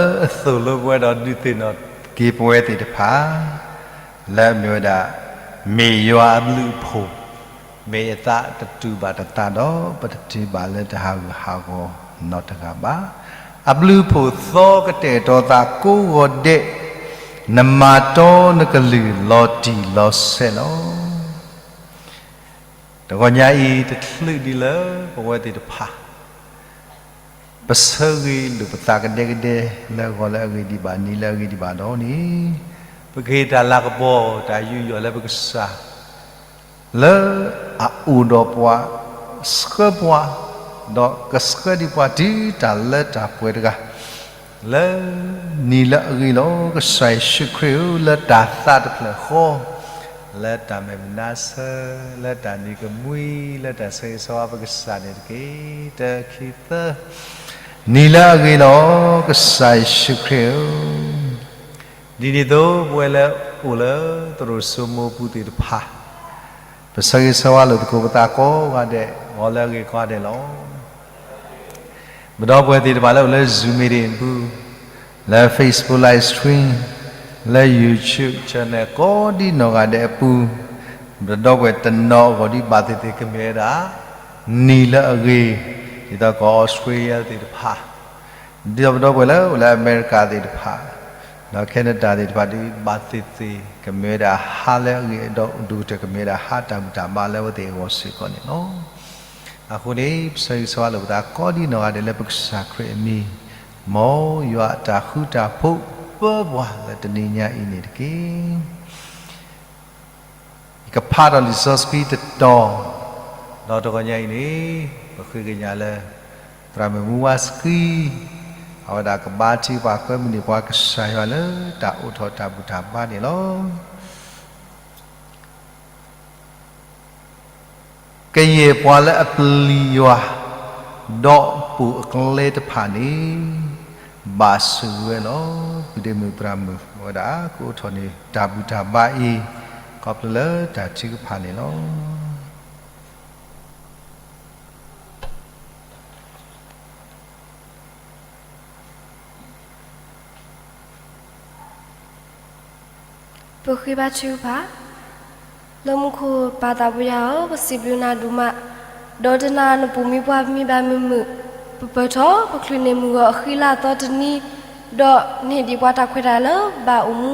လၢအသိၣ်လိပဝဲဒီးဒုးသ့ၣ်နီၣ်က့ၤပဝဲသ့ၣ်တဖၣ် လၢအမ့ၢ်ဝဲဒၣ် မ့ၢ်ယွၤအဘျုးအဖှိၣ်, မ့ၢ်အသးတတူာ်ဘၣ်တသးဒီး ပတထံၣ်ဘၣ်လၢတဟးဂူာ်ဟးဂီၤနီတဂၤဘၣ်. အဘျုးအဖှိၣ်သီကတဲာ်ကတီၤသးကိးဂီၤဒဲး, နမၤတီနကလုၢ်လီၤတံၢ်လီၤဆဲးလီၤ. တဂီၤညါအံၤတချုးဒံးလၢပဝဲသ့ၣ်တဖၣ် ပဆၢဂ့ၤလိာ်ပသးကဒဲကဒဲ လၢဂီၤလၢအဂ့ၤဒံးဘၣ် နံၤလၢအဂ့ၤဒံးဘၣ်ဒီးန့ၣ်, ပကဟ့ၣ်တၢ်လၤကပီၤတၢ်ယူးယီၣ်လၢပကစၢ် လၢအအိၣ်ဒီးပှၤ, ဆှၢပှၤ, ဒီးကဆှၢဒံးပှၤတုၤတၢ်လၢတၢ်ပှဲၤတဂၤ လၢနံၤလၢအဂ့ၤလီၤ. ကစၢ်ယ့ၣ်ၡူးခရံာ်ဧၢ, လၢတၢ်သးတဖျၢၣ်ဃီ, လၢတၢ်မဲာ်မနါဆၢ, လၢတၢ်နံၤကမှံ, လၢတၢ်ဆၢဂ့ၤဆၢဝါပကစၢ်န့ၣ်တက့ၢ်. တၢ ခံ သၢ, နံၤလၢအဂ့ၤလီၤ. ကစၢ်ယ့ၣ်ၡူးခရံာ်ဧၢ, ဒ်န့ၣ်အသိး ပဝဲလၢအိၣ်လၢသရိာ်စိမိပူၤသ့ၣ်တဖၣ် ပဆၢဂ့ၤဆၢဝါလိာ်သကိးပသးကိးဂၤဒဲး, ဂီၤလၢအဂ့ၤကိးဂၤဒဲးလီၤ. ပဒီပုၢ်ဝဲၢ်သ့ၣ်တဖၣ်လၢအိၣ်လၢ Zoom meeting အပူၤ, လၢ Facebook live stream, လၢ YouTube channel ကိးဒံနီၢ်ဂၤဒဲးအပူၤ, ပဒီပုၢ်ဝဲၢ်တနီၤအဂီၢ်ဒံးဘၣ်သ့ၣ်သ့ၣ်ကမ့ၢ်ဝဲဒၣ် နံၤလၢအဂ့ၤ, ဒ်သိးကီၢ် Australia သ့ၣ်တဖၣ် ဒ်သိးပဒီပုၢ်ဝဲၢ်လၢအိၣ်လၢအမဲရကၤသ့ၣ်တဖၣ်, ဒီး Canada သ့ၣ်တဖၣ်ဒံးဘၣ်သ့ၣ်သ့ၣ် ကမ့ၢ်ဝဲဒၣ်ဟါလၢအဂ့ၤဒီးဒိၣ်ကတၢၢ် ကမ့ၢ်ဝဲဒၣ်ဟါတၢ်ဘူၣ်တၢ်ဘါလၢအဝဲသ့ၣ်အဂီၢ်စ့ၢ်ကီးန့ၣ်လီၤ. အဃိန့ၣ် ပဆၢဂ့ၤဆၢဝါလိာ်ပသးကိးဒံနီၢ်ဂၤဒဲးလၢပကစၢ်ခရံာ်အမံၤ, မ်ယွၤအတၢ်ဃူတၢ်ဖိးပၢပှၤလၢတနံၤညါအံၤန့ၣ်တက့ၢ်. ယကဖးထီၣ်လံာ်စီဆှံတတီၤ, ဒီးတဂီၤညါအံၤန့ၣ် ပဃ့ကညးလၢ သရၣ်မုၣ်မူဝါစဃံ, အဝဲဒၣ်ကဘါထုကဖၣ်ဃၢမုၢ်န့ၢ်ပှၤကစၢ်ယွၤလၢတၢ်အိးထီၣ်တၢ်ဘူၣ်တၢ်ဘါန့ၣ်လီၤ. ကယဲၢ်ပှၤလၢအပျံၤယွၤ, ဒီးပိာ်အကျဲတဖၣ်န့ၣ် ဘၣ်ဆိၣ်ဂ့ၤဝဲလီၤ. ပုၢ်ဒ့မုၣ်သရၣ်မုၣ်ဝဲဒၣ် ကအိးထီၣ်န့ၢ်တၢ်ဘူၣ်တၢ်ဘါအံၤ, ခီဖျိလၢတၢ်ထုကဖၣ်န့ၣ်လီၤ. ပဃ့ဘါထုကဖၣ်, လၢမူခိၣ်ပၢ်သးပှၢ်ယွၤဧၢ, ပစံးဘျုးနၤဒိၣ်မး, ဒီးတနၤနပိာ်မံပှၤမံဘၣ်မုာ်မုာ်, ပပၢၢ်ထီၣ်ပချုးန့ၢ်မုၢ်ဂီၤအဃံလၤသီတနံၤ, ဒီးနဟ့ၣ်ဒံးပှၤတၢ်ခွဲးတၢ်ယာ်လၢဘၣ်အိၣ်မူ,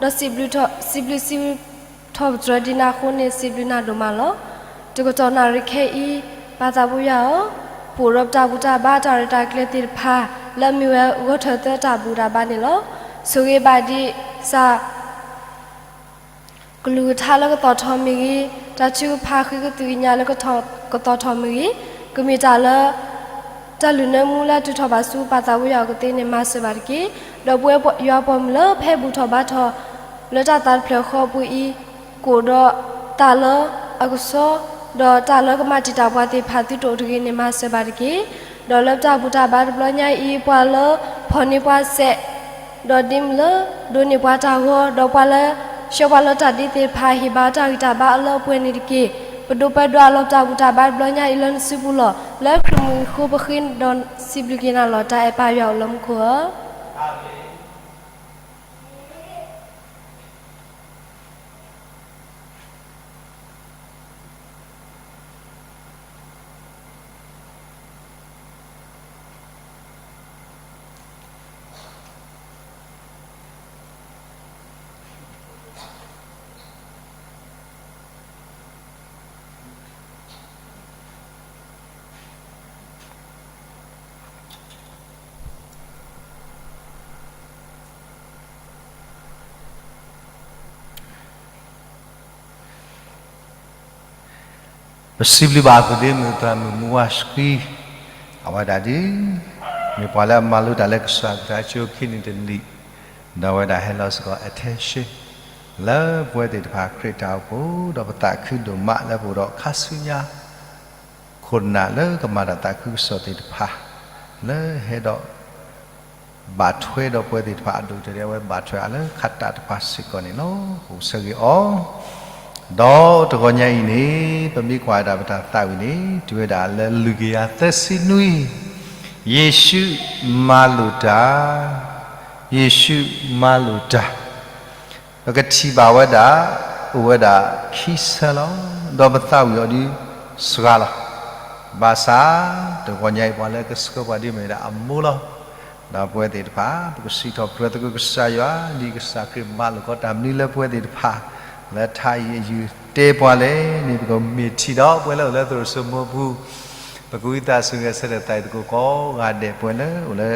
ဒီးစံးဘျုးထီၣ်, စံးဘျုးစံးထီၣ်ပတြၢၤဒံးနၤအဃိန့ၣ် စံးဘျုးနၤဒိၣ်မးလီၤ. တကတီၢ်နၣ်ရံၣ်ခဲအံၤ, ပၢ်သးပှၢ်ယွၤဧၢ, ပအိၣ်ဒီးပတၢ်ဘူၣ်တၢ်ဘါတၢ်ရဲၣ်တၢ်ကျဲၤသ့ၣ်တဖၣ် လၢအမ့ၢ်ဝဲဂီၢ်ထၢၣ်သၢတၢ်ဘူၣ်တၢ်ဘါန့ၣ်လီၤ. ဆိၣ်ဂ့ၤဘၣ်ဒံးစ့ၢ် ကလုၢ်ကထါလၢကသီၣ်ထီၣ်မ့ၢ်ဂ့ၤ, တၢ်ထုကဖၣ်ဃ့ကသုးကညးလၢကသီၣ်ထီၣ်မ့ၢ်ဂ့ၤ, ကမ့ၢ်တၢ်လၢ တၢ်လုၢ်နၢမူလၢအတုၤထီၣ်ဘၣ်ဆူပၢ်သးပှၢ်ယွၤအကသ့န့ၣ် မၤစၢၤဘၣ်တက့ၢ်. ဒီးပဝဲယွၤပှၤမုၣ်လၢဖဲဘူၣ်ထီၣ်ဘါထီၣ် လၢတၢ်သးတဖျၢၣ်ဃီပူၤအံၤ, ကအိၣ်ဒီးတၢ်လၢအကဆှီ, ဒီးတၢ်လၢကမၤတံာ်တာ်ပှၤသ့ၣ်တဖၣ်သုတအိၣ်တဂ့ၤန့ၣ် မၤစၢၤဘၣ်တက့ၢ်. ဒီးလၢပတၢ်ဘူၣ်တၢ်ဘါတဘျီညါအံၤ ပှၤလၢဖီၣ်န့ၢ်ပှၤစဲး ဒီးဒ့မုၣ်လၢဒိးန့ၢ်ပှၤတၢ်ဂီၤ, ဒီးပှၤလၢဆှၢပှၤလၢတၢ်ဒ့သ့ၣ်တဖၣ် ဟ့ၣ်ဘၣ်တၢ်ဂံၢ်တၢ်ဘါအလၢအပှဲၤန့ၣ်တက့ၢ်. ပဒိးပၢဒိးအလီၤပတၢ်ဘူၣ်တၢ်ဘါတဘျီညါအံၤလၢနစုပူၤလီၤ. လၢခရံာ်မုၢ်ဃိပဃ့ဒီးစံးဘျုးက့ၤနၤလီၤ. တၢ်အဲၣ်ပၢ်ယွၤအိၣ်လၢမူခိၣ်ဧၢ. ပစံးဘျုးဘၣ်အပူၤဒ့မုၣ်သရၣ်မုၣ်မူဝါစဃံ, အဝဲဒၣ်ဒ် မ့ၢ်ပှၤလၢအမၤလိတၢ်လၢကစၢ်အကလုၢ်ကထါအဆိခံနံၣ်တနံၣ်, ဒီးအဝဲဒၣ်ဟဲလီၤစ့ၢ်ကီး attention လၢပဝဲသ့ၣ်တဖၣ်ခရံာ်တၢ်အိၣ်ဖှိၣ်, ဒီးပသးခုဒိၣ်မးလၢပအိၣ်ဒီးခါဆူညါ ခိၣ်နၢ်လၢကမၤတၢ်သးခုကစီၣ်သ့ၣ်တဖၣ် လၢဟဲဒီး ဘၣ်ထွဲဒီးပဝဲသ့ၣ်တဖၣ်အဒိၣ်ကတၢၢ်ဒီး အဝဲဘၣ်ထွဲအီၤလၢခါတၢ်တဖၣ်စ့ၢ်ကီးန့ၣ်လီၤ. အိၣ်ဆၢဂ့ၤအီၤ, ဒီးတဂီၤညါအံၤန့ၣ် ပမ့ၢ်ကွၢ်ဝဲဒၣ်ပတၢ်သးဝံၣ်န့ၣ် တုၤဝဲဒၣ်လၢလွံၢ်ကယၤသၢဆံနွံ, ယ့ၣ်ၡူးမၤလိာ်တၢ် ယ့ၣ်ၡူးမၤလိာ်တၢ်, ပကထံၣ်ဘၣ်ဝဲဒၣ် အိၣ်ဝဲဒၣ်ခံဆၢလီၤ. ဒီးပသးဝံၣ်အီၤဒ်စှၤလီၤ. ဘၣ်ဆၣ် တဂီၤညါအံၤ ပှၤလၢကဆှၢပှၤဒ်မ့ၢ်ဝဲဒၣ်အမိၢ်လီၤ. ဒီးပဝဲသ့ၣ်တဖၣ် ပကစံးထီၣ်ပတြၢၤသကိးကစၢ်ယွၤ ဒ်ကစၢ်ခရံာ်မၤလိာ်ကီးတၢ်မနုၤလၢပဝဲသ့ၣ်တဖၣ် လၢထါအံၤအယုၢ်တဲပှၤလဲၣ်န့ၣ် ပကမ့ၢ်ထံၣ်ဒီး ပဝဲလၢအိၣ်လၢသရိာ်စိမိပူၤ ပကဝံသးစူၤဂဲၤဆၢထၢၣ်သးအံၤသကိးကိးဂၤဒဲး ပဝဲလၢအိၣ်လၢ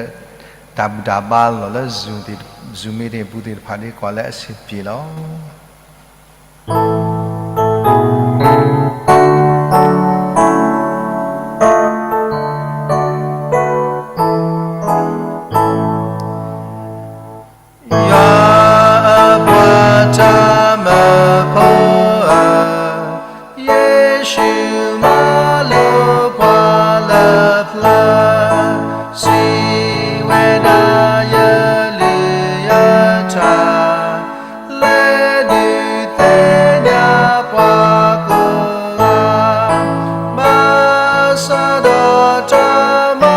တၢ်ဘူၣ်တၢ်ဘါလီၢ်လၢ Zoom သ့ၣ် Zoom meeting အပူၤသ့ၣ်တဖၣ်န့ၣ် ကွၢ်လၢအဆင်ပြေလီၤ. ယွၤအပှၤတၢ်မၢဖိဧၢ, ယ့ၣ်ၡူးမၤလိာ်ပှၤလၢပျၢၤ, စံးဝဲဒၣ်ယလုၢ်ယထါ လၢဒုးသ့ၣ်ညါပှၤကိးဂၤ, ဘၣ်ဆၣ်ဒီးတၢ်မၤ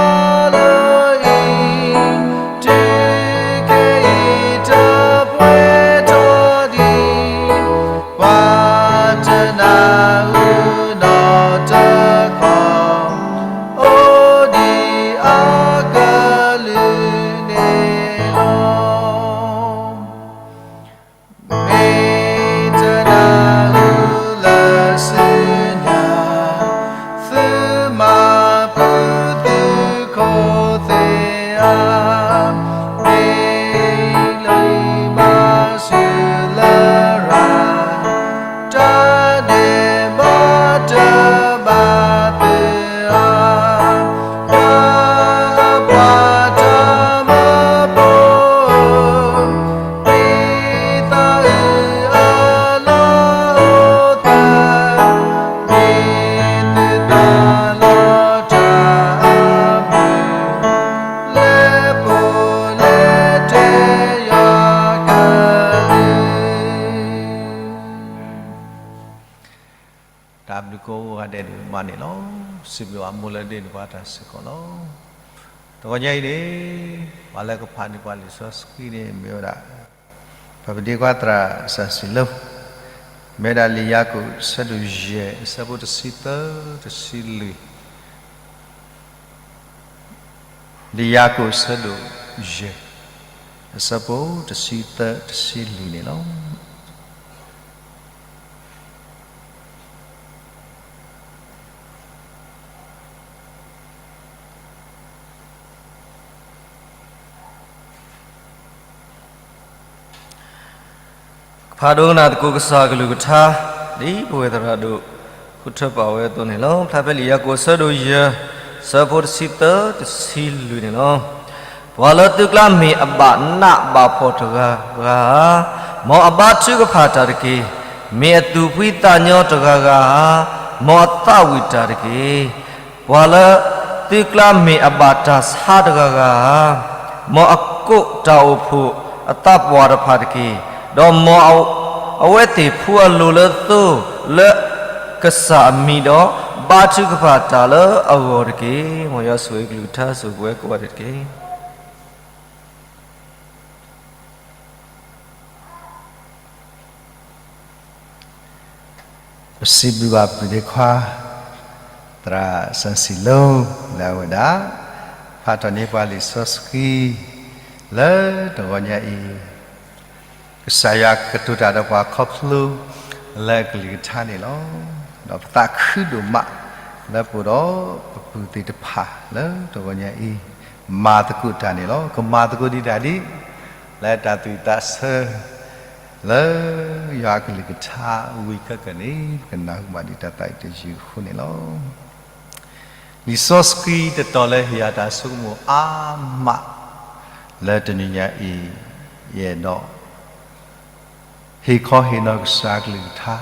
လိာ်အံၤ တုၤခဲအံၤတပှဲၤထီၣ်ဒံး, ပှၤတနၢ်ဟူနီတခီ အိၣ်ဒံးအကလုၢ်န့ၣ်လီၤ. မ့ၢ်တနၢ်ဟူလၢစုညါ သုမၤပူၤသုခိၣ်သ့ၣ်ဧၢ, မ့ၢ်လီၤဘၣ်စူၤလရာ် တၢ်ဒဲးဘးတဘၣ်သုဧၢ, ယွၤအပှၤတၢ်မၢဖိဧၢ, မ့ၢ်သးအုးအလီၢ်အိၣ်သး, မ့ၢ်သုသးလီတၢ်အမုာ်, လၢပှဲၤလၢတဲယွၤကလုၢ် တၢ်ဘျုးကိးဂၤဒဲးဒိၣ်မးန့ၣ်လီၤ. စံးဘျုးဘၣ်မိၢ်လၢဒ့ၣ်နပှၤတၢ်စ့ၢ်ကီးလီၤ. တဂီၤညါအံၤန့ၣ် ပှၤလၢကဖးန့ၢ်ပှၤလံာ်စီဆှံန့ၣ် မ့ၢ်ဝဲဒၣ် ပပဒ့ခွါသရၣ်စီၤစံၤလိ, မ့ၢ်ဝဲဒၣ်လံာ်ယၤကိာ်အဆၢဒိၣ်ယဲၢ် အဆၢဖိတဆံသၢ တဆံလွံၢ်, လံာ်ယၤကိာ်အဆၢဒိၣ်ယဲၢ် အဆၢဖိတဆံသၢ တဆံလွံၢ်န့ၣ်လီၤ. ဖးဒိကနၣ်သကိးကစၢ်အကလုၢ်ကထါ ဒ်ပဝဲသရၣ်ဒိၣ်ဃုထၢပာ်ဝဲအသိးန့ၣ်လီၤ. ဖျါဖဲလံာ်ယၤကိာ်အဆၢဒိၣ်ယဲၢ် အဆၢဖိတဆံသၢ တဆံလွံၢ်န့ၣ်လီၤ. ပှၤလၢသုကျါမ့ၢ်အဘၣ်နးဘၣ်ဖှီၣ်တဂၤဂၤဧၢ, မ်အဘါထုကဖၣ်တၢ်တက့ၢ်. မ့ၢ်အသူၣ်ဖှံသးညီတဂၤဂၤဧၢ, မ်အသးဝံၣ်တၢ်တက့ၢ်. ပှၤလၢသုကျါမ့ၢ်အဘၣ်တၢ်ဆါတဂၤဂၤဧၢ, မ်အကိးတၢ်အိၣ်ဖှိၣ်အသးပှၢ်တဖၣ်တက့ၢ်. ဒီးမ်အဝဲသ့ၣ်ဖှူအလိၤလၢသိလၢကစၢ်အမံၤဒီး ဘါထုကဖၣ်တၢ်လၢအဂီၢ်တက့ၢ်. မ်ယွၤဆိၣ်ဂ့ၤကလုၢ်ကထါ ဆိၣ်ဂ့ၤပဝဲကိးဂၤဒဲးတက့ၢ်. ပစံးဘျုးဘၣ်ပဒ့ခွါ သရၣ်စီၤစံၤလိ လၢအဝဲဒၣ် ဖးထီၣ်န့ၢ်ပှၤလံာ်စီဆှံ လၢတဂီၤညါအံၤ ကစၢ်ယွၤကတိၤတၢ်ဒီးပှၤခီဖျိလၢအကလုၢ်ကထါန့ၣ်လီၤ. ဒီးပသးခုဒိၣ်မး လၢပအိၣ်ဒီးပပုၢ်သ့ၣ်တဖၣ်လၢတဂီၤညါအံၤ မၤသကိးတၢ်န့ၣ်လီၤ. ကမၤသကိးဒံးတၢ်ဒ် လၢတၢ်သူၣ်ဝံၣ်သးဆၢ လၢယွၤအကလုၢ်ကထါဝံၤခဲကနံၣ် ပကနၢ်ဟူဘၣ်ဒံးတၢ်သးအုးတယုၢ်အဃိန့ၣ်လီၤ. လံာ်စီဆှံတတီၤလၢဟ့ၣ်ယၤတၢ်ဆိကမိၣ်အါမး လၢတနံၤညါအံၤ ယအဲၣ်ဒိး ဟ့ၣ်ခီဟ့ၣ်နီၤကစၢ်အကလုၢ်ကထါ,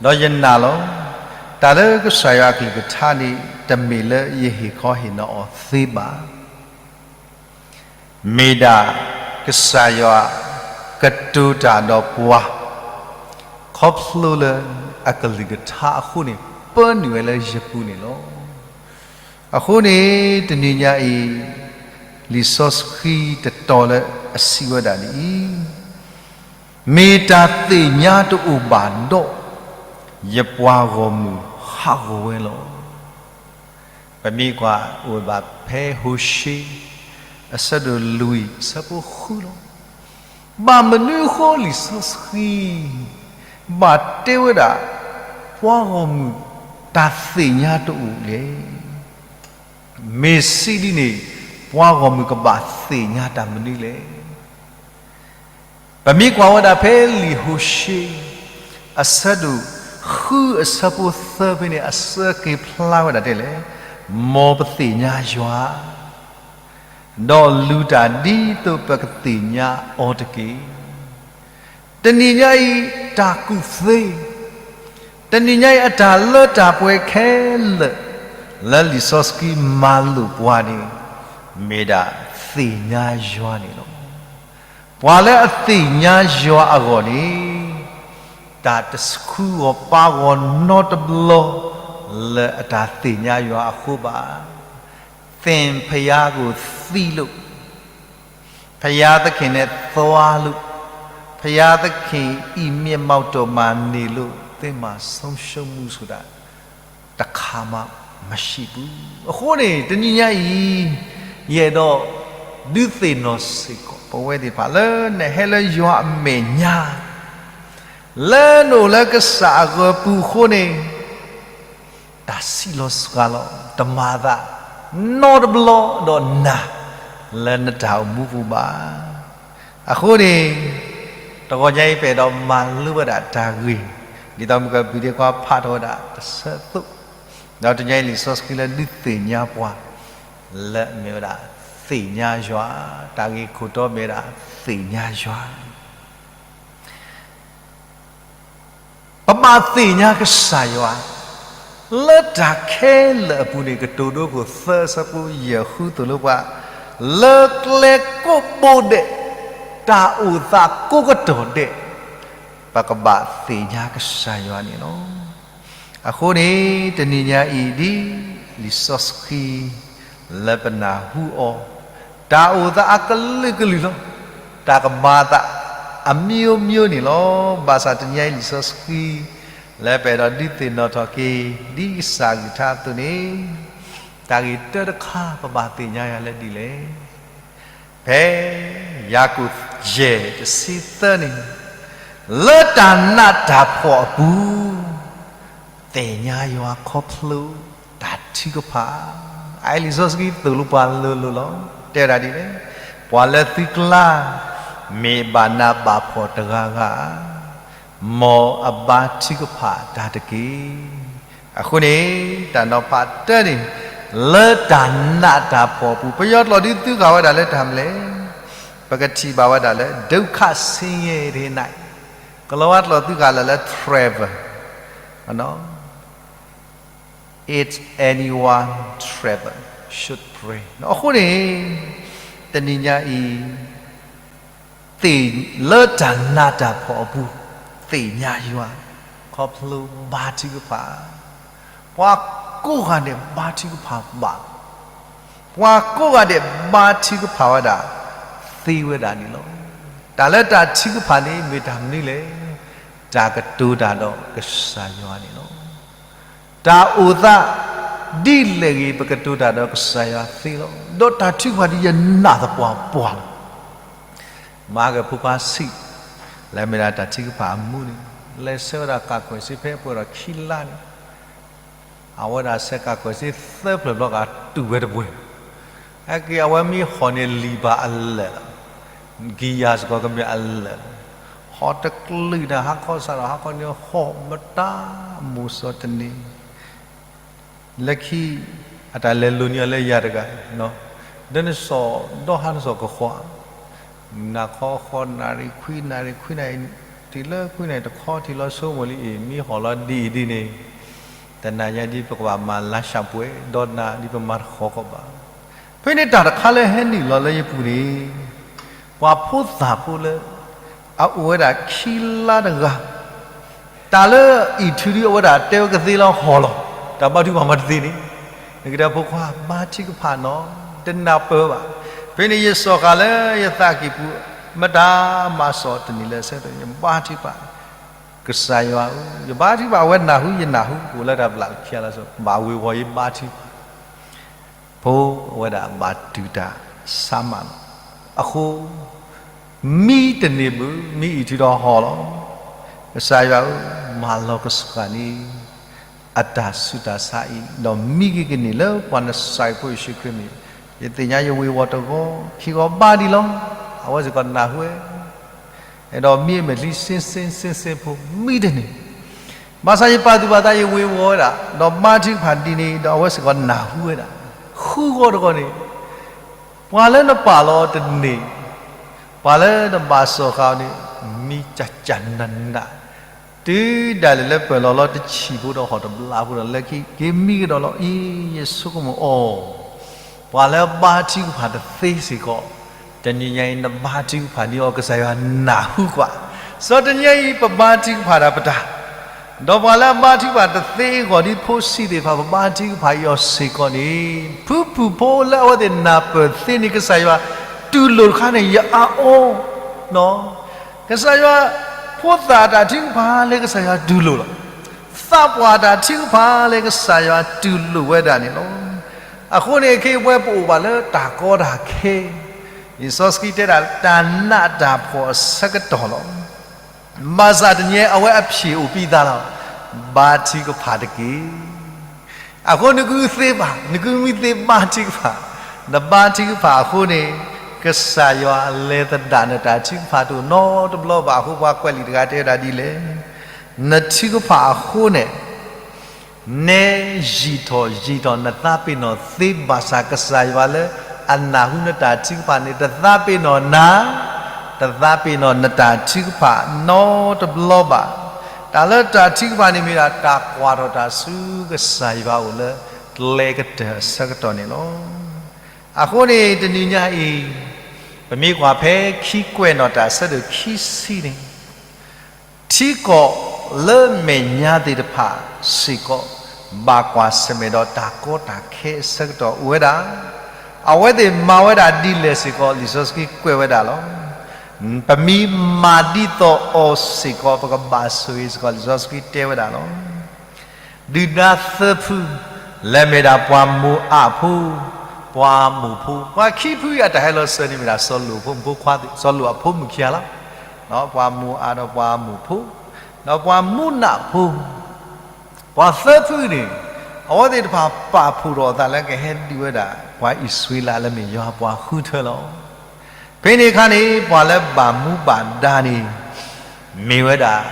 ဒီးယနာ်လီၤ. တၢ်လၢကစၢ်ယွၤအကလုၢ်ကထါန့ၣ် တမ့ၢ်လၢယဟ့ၣ်ခီဟ့ၣ်နီၤအီၤသ့ဘၣ်. မ့ၢ်ဒၣ်ကစၢ်ယွၤကတိၤတၢ်ဒီးပှၤ ခီဖျိလၢအကလုၢ်ကထါအဃိန့ၣ် ပၢနုာ်ဝဲလၢယပူၤန့ၣ်လီၤ. အဃိန့ၣ် တနံၤညါအံၤ လံာ်စီဆှံတတီၤလၢ အစံးဝဲဒၣ်ဒ်အံၤ, မ့ၢ်တၢ်သ့ၣ်ညါတအိၣ်ဘၣ်ဒီး, ယပှၤဂီၢ်မုၢ်ဟးဂီၤဝဲလီၤ. ပမ့ၢ်ကွၢ်အိၣ်ဘၣ်ဖဲဟိၤၡ့ အဆၢဒိၣ်လွံၢ် အဆၢဖိဃုလီၤ. ဘၣ်မနုၤအဃိလံာ်စီဆှံ ဘၣ်တဲဝဲဒၣ် ပှၤဂီၢ်မုၢ်တၢ်သ့ၣ်ညါတအိၣ်လဲၣ်. မ့ၢ်စံးဒ်န့ၣ် ပှၤဂီၢ်မုၢ်ကဘၣ်သ့ၣ်ညါတၢ်မနုၤလဲၣ်. ပမ့ၢ်ကွၢ်ဝဲဒၣ်ဖဲလံာ်ဟိၤၡ့ အဆၢဒိၣ်ဃု အဆၢဖိသၢဖဲန့ၣ် အဆၢက့ၤဖျါဝဲဒၣ်ဒ်လဲၣ်, မ်ပသ့ၣ်ညါယွၤ ဒီးလူၤတၢ်ဒ်သိးပကသ့ၣ်ညါအီၤတက့ၢ်. တနံၤညါအံၤ တၢ်ကူၣ်သ့, တနံၤညါအံၤ အတၢ်လၢတၢ်ပှဲၤခဲလၢာ် လၢလံာ်စီဆှံမၤလိာ်ပှၤန့ၣ် မ့ၢ်ဒၣ်သ့ၣ်ညါယွၤန့ၣ်လီၤ. ပှၤလၢအသ့ၣ်ညါယွၤအဂီၢ်န့ၣ် တၢ်တဆှုဂီၤပာ်ဂီၤနီတဘျီ လၢအတၢ်သ့ၣ်ညါယွၤအဃိဘၣ်. သ့ၣ်ဘုရားကိုသိလို့, ဘုရားသခင်နဲ့သွားလို့, ဘုရားသခင်အံၤမျက်မှောက်တော်မှာနေလို့ သင့်မှာဆုံးရှုံးမှုဆိုတာ တစ်ခါမှမရှိဘူး. အဃိန့ၣ် တနံၤညါအံၤ ယအဲၣ်ဒိးဒုးသ့ၣ်နီၣ်စ့ၢ်ကီး ပဝဲသ့ၣ်တဖၣ်လၢနဟဲလၢယွၤအမဲာ်ညါ လၢနအိၣ်လၢကစၢ်အကပူၤအဃိန့ၣ် တၢ်စံးလီၤစှၤလီၤ တမၤသး နီတဘျီဒီးနၤ လၢနတၢ်အိၣ်မူပူၤဘၣ်. အဃိန့ၣ် တဂီၤညါအံၤ ပအဲၣ်ဒိးမၤလိဝဲဒၣ်တၢ်ဂ့ၢ် ဒ်သိးမုၢ်ကပံၤဒ့ခွါဖးထီၣ်ဝဲဒၣ်တဆၢသိး, ဒီးတနံၤညါအံၤလံာ်စီဆှံလၢဒုးသ့ၣ်ညါပှၤ လၢအမ့ၢ်ဝဲဒၣ် သ့ၣ်ညါယွၤ, တၢ်ဂ့ၢ်ခိၣ်တီမ့ၢ်ဝဲဒၣ် သ့ၣ်ညါယွၤ ပဘၣ်သ့ၣ်ညါကစၢ်ယွၤ လၢတၢ်ခဲလၢာ်အပူၤန့ၣ် ကတိၤဒိခိၣ်သၢဆၢဖိယဲၢ်ဃုသိၣ်လိပှၤ, လၢကျဲကိးဘိဒဲး, တၢ်အိၣ်သးကိးကတီၢ်ဒဲး, ပကဘၣ်သ့ၣ်ညါကစၢ်ယွၤန့ၣ်လီၤ. အဃိန့ၣ် တနံၤညါအံၤဒ်လံာ်စီဆှံ လၢပနၢ်ဟူအီၤ, တၢ်အိၣ်သးအကလုာ်ကလုာ်လီၤ. တၢ်ကမၤသးအမျိုးမျိုးန့ၣ်လီၤ. ဘၣ်ဆၣ်တနံၤညါအံၤလံာ်စီဆှံ လၢပအဲၣ်ဒိးဒုးသ့ၣ်နီၣ်ထီၣ်က့ၤ ဒ်ကစၢ်အကလုၢ်ကထါအသိးန့ၣ်, တၢ်ဂ့ၢ်တၢတခါ ပဘၣ်သ့ၣ်ညါယွၤလၢဒ်လဲၣ်. ဖဲယၤကိာ်ယဲၢ်တဆံသၢန့ၣ်, လၢတၢ်နးတၢ်ဖှီၣ်အပူၤ သ့ၣ်ညါယွၤခီဖျိတၢ်ထုကဖၣ်, အအံၤလံာ်စီဆှံသိၣ်လိပှၤလိၤလိၤလီၤ. တဲဝဲဒၣ်ဒ်လဲၣ်, ပှၤလၢသုကျါ မ့ၢ်ဘၣ်နးဘၣ်ဖှီၣ်တဂၤဂၤဧၢ, မ်အဘါထုကဖၣ်တၢ်တက့ၢ်. အဃိန့ၣ် တၢ်နီၤဖးတၢန့ၣ် လၢတၢ်နးတၢ်ဖှီၣ်အပူၤ ပယီၤကျိာ်ဒုးသုဃာ်ဝဲဒၣ်လၢတၢ်မနုၤလဲၣ်, ပကထံၣ်ဘၣ်ဝဲဒၣ်လၢ ဒုက္ခဆင်းရဲထဲ၌, ကလီၤဝါကျိာ်သုဃာ်လၢ်လၢ travel, if anyone travel should pray. အဃိန့ၣ် တနံၤညါအံၤ သ့ၣ်လၢတၢ်နးတၢ်ဖှီၣ်အပူၤ သ့ၣ်ညါယွၤ ခီဖျိဘါထုကဖၣ်, ပှၤကိးဂၤဒဲးဘါထုကဖၣ်ဘၣ်, ပှၤကိးဂၤဒဲးဘါထုကဖၣ်ဝဲဒၣ် သ့ဝဲဒၣ်န့ၣ်လီၤ. တၢ်လၢတၢ်ထုကဖၣ်န့ၣ် မ့ၢ်တၢ်မနုၤလဲၣ်, တၢ်ကတိၤတၢ်ဒီးကစၢ်ယွၤန့ၣ်လီၤ. တၢ်အိၣ်သးဒ်လဲၣ်ဂ့ၤ ပကတိၤတၢ်ဒီးကစၢ်ယွၤသ့လီၤ. ဒီးတၢ်ထုကဖၣ်ဒ်ယနာ်သပှၢ်ပှၢ်လီၤ. မၤက့ၤဖိခွါဆံး လၢမ့ၢ်ဒၣ်တၢ်ထုကဖၣ်အမူန့ၣ် လဲၤဆှၢဝဲဒၣ်ကးကွဲးစ့ဖဲအပှဲၤဒီးခံလါန့ၣ်, အဝဲဒၣ်ဆှၢကးကွဲးစ့သၢဖျၢၣ်ဘျီကတူၢ်ဝဲတပှဲၤ, ဟဲက့ၤအဝဲမ့ၢ်ဟီၣ်န့ၣ်လံာ်ဘၣ်အလၢာ်လီၤ. ကံယၤစ့ၢ်ကီးကမ့ၢ်အလၢာ်လီၤ. ဟီၣ်တကလုာ်န့ၣ် ဟါခီစးဒီး ဟါခီန့ၣ်ဟီၣ်မတၤ မိၢ်စီၤတနံၤ လၢခံ အတၢ်လဲၤလိၤန့ၢ်အီၤလၢယၤတဂၤ, ဒ်န့ၣ်စီၤ ဒီဟါန့ၣ်စီၤကဃီ, နၤခီဃီနၣ်ရံၣ်ခွံနၣ်ရံၣ်ခွံနၣ်ရံၣ်, တုၤလၢခွံနၣ်ရံၣ်တခီ ထံၣ်လီၤဆိကမိၣ်လံအံၤ မ့ၢ်ဟီၣ်လီၤဒ်အံၤဒ်န့ၣ်, တနၤညါဒ်ပကဘၣ်မၤလါၡးပှဲၤ ဒီးနၤဒ်ပမၤတဃီကီးဘၣ်. ဖဲန့ၣ်တၢ်တခါလၢဟဲနုာ်လီၤလၢယပူၤန့ၣ် ပှၤဖိသၣ်ဖိလၢ အအိၣ်ဝဲဒၣ်ခံလါတဂၤ, တၢ်လၢအံၤထုးဒုးအဝဲဒၣ်တဲဝဲကသ့လၢဟီၣ်လီၤ, တၢ်ဘါထုကဖၣ်မၤတသ့န့ၣ်, နကတဲဖိခွါ ဘါထုကဖၣ်နီၤ, တနၢ်ပၢၢ်ဘၣ်, ဖဲန့ၣ်ယစိာ်ဃာ်လၢယသးကံၢ်ပူၤ, မတၤမၤစိာ်တန့ၢ်လၢဆၢကတီၢ်, ယဘါထုကဖၣ်, ကစၢ်ယွၤဧၢ, ယဘါထုကဖၣ်, အဝဲနၢ်ဟူယနၢ်ဟူ, အိၣ်လၢတၢ်ဘျၣ်တခံဂၤလီၤ, ဘၣ်ဝ့ၤဝီၤယဘါထုကဖၣ်, ဖိအဝဲဒၣ်ဘၣ်တူၢ်တၢ်ဆါမးလီၤ. အဃိ မံတန့ၢ်ဘၣ်, မံအံၤထုးဒီးဟီၣ်လီၤ. ကစၢ်ယွၤဧၢ, မၤလီၤကဆှၣ်န့ၢ် အတၢ်ဆူးတၢ်ဆါအံၤ, ဒီးမံက့ၤကန့ၢ်လၢပှၤနစၤရ့းဖိယ့ၣ်ၡူးခရံာ်မံၤ, ယသ့ၣ်ညါယဝ့ၤဝီၤတဂီၤခံဂီၤဘၣ်ဒံးလီၤ. အဝဲစ့ၢ်ကီးနၢ်ဟူဝဲ, အဲၣ်ဒိးမံအမဲာ်ချံစ့စ့စ့စ့ဖိ မံတန့ၢ်, ဘၣ်ဆၣ်ယပာ်သူၣ်ပာ်သးယဝ့ၤဝီၤဝဲဒၣ်, ဒီးဘါထုကဖၣ်ဒ်န့ၣ်, ဒီးအဝဲစ့ၢ်ကီးနၢ်ဟူဝဲဒၣ်, ဃုဂီၤတဂီၤန့ၣ် ပှၤလၢနပာ်လီၤတန့ၢ်, ပှၤလၢနဘၣ်စိာ်ဃာ်အီၤန့ၣ်, မံကၢ်ကၢ်နးနး, တုၤဒၣ်လဲာ်လၢပၢၢ်လီၤလီၤတဆံးဖိဒီးဟီၣ်တဘျါဖိဒီးလၢခံ က့ၤမံကဒီးလီၤ. အံၤယဆိကမိၣ်အီၤ, ပှၤလၢဘါထုကဖၣ်တသ့စ့ၢ်ကီး, တနံၤညါအံၤနဘါထုကဖၣ်ဒ်အံၤ ကစၢ်ယွၤနၢ်ဟူကွၢ်, စီၤတနံၤညါအံၤပဘါထုကဖၣ်ဒၣ်ပတၢ် ဒီးပှၤလၢအဘါထုကဖၣ်တသ့အဂီၢ်ဒ်ဖိဆံးသ့ၣ်တဖၣ် ပဘါထုကဖၣ်အီၤစ့ၢ်ကီးန့ၣ်, ဖုဖုဖိလၢအဝဲသ့ၣ်နၢ်ပၢၢ်သ့န့ၣ် ကစၢ်ယွၤတူၢ်လိာ်တခါန့ၣ် ယအါအီၤ, ကစၢ်ယွၤ ဖိသၣ်တၢ်ထုကဖၣ်လၢကစၢ်ယွၤတူၢ်လိာ်လီၤ. သးပှၢ်တၢ်ထုကဖၣ်လၢကစၢ်ယွၤတူၢ်လိာ်ဝဲဒၣ်န့ၣ်လီၤ. အဃိန့ၣ် ခဲအံၤပဝဲပအိၣ်ဘၣ်လၢတၢ်ကီတၢ်ခဲ, လံာ်စီဆှံတဲဒၣ် တၢ်နးတၢ်ဖှီၣ်အဆၢကတီၢ်လီၤ. ဘၣ်ဆၣ်တနံၤအံၤ အဝဲအဖျၢၣ်အိၣ်ပံသးလီၤ. ဘါထုကဖၣ်တက့ၢ်. အဃိနကုသ့ဘၣ်, နကုမံသ့ဘါထုကဖၣ်, နဘါထုကဖၣ်အဃိန့ၣ်, ကစၢ်ယွၤလဲၤသဒၣ်နတၢ်ထုကဖၣ်တအိၣ်နီတဘျီဘၣ်. အဃိပှၤကွဲးလံာ်တဂၤတဲဝဲဒၣ်ဒ်လဲၣ်, နထုကဖၣ်အဃိန့ၣ် နဲယံာ်ထီၣ်ယံာ်ထီၣ် နသးပ့ၤနီၣ်သ့ဘၣ်ဆၣ် ကစၢ်ယွၤလၢအနၢ်ဟူနတၢ်ထုကဖၣ်န့ၣ် တသးပ့ၤနီၣ်နၤ, တသးပ့ၤနီၣ်နတၢ်ထုကဖၣ်နီတဘျီဘၣ်. တၢ်လၢတၢ်ထုကဖၣ်န့ၣ်မ့ၢ်ဒၣ် တၢ်ကွၢ်ထီၣ်တၢ်ဆူကစၢ်ယွၤအိၣ်လၢကျဲကတၢၢ်အဆၢကတီၢ်န့ၣ်လီၤ. အဃိန့ၣ် တနံၤညါအံၤ ပမ့ၢ်ကွၢ်ဖဲခံကွဲးနီၣ်တၢ်အဆၢဒိၣ်ခံဆံန့ၣ် ထံကီၢ်လၢမဲာ်ညါသ့ၣ်တဖၣ်စ့ၢ်ကီး ဘၣ်ကွၢ်ဆၢၣ်မဲာ်ဒီးတၢ်ကီတၢ်ခဲအဆၢကတီၢ်အိၣ်ဝဲဒၣ်, အဝဲသ့ၣ်မၤဝဲဒၣ်ဒ်လဲၣ်စ့ၢ်ကီး လံာ်စီဆှံကွဲးဝဲဒၣ်လီၤ. ပမ့ၢ်မၤဒ်သိးအီၤစ့ၢ်ကီး ပကဘၣ်ဆိၣ်ဂ့ၤစ့ၢ်ကီး လံာ်စီဆှံတဲဝဲဒၣ်လီၤ. ဒုၣ်ဒါသၢဖု လၢမ့ၢ်ဒၣ်ပှၤမိၤအၤဖိ, ပှၤအမိၣ်ဖိ, ပှၤခံဖုအံၤအတၢ်ဟဲလီၤစၢၤန့ၣ်မ့ၢ်ဒၣ် စီၤလိာ်ဖိမုၣ်ဖိခွါ, စီၤလိာ်အဖိမုၣ်ခံဂၤလီၤ. ပှၤမိၤအၤဒီးပှၤအမိၣ်ဖိ, ဒီးပှၤမူနးဖိ, ပှၤသၢဖုန့ၣ် အဝဲသ့ၣ်တဖၣ်ပာ်ဖှိၣ်ထီၣ်အသးလၢကဟဲဒုးဝဲဒၣ် ပှၤအံၣ်စရ့လးလၢမ့ၢ်ယွၤပှၤဃုထၢလီၤ. ဖဲန့ၣ်အခါန့ၣ် ပှၤလၢဘၣ်မူဘၣ်ဒါန့ၣ် မ့ၢ်ဝဲဒၣ်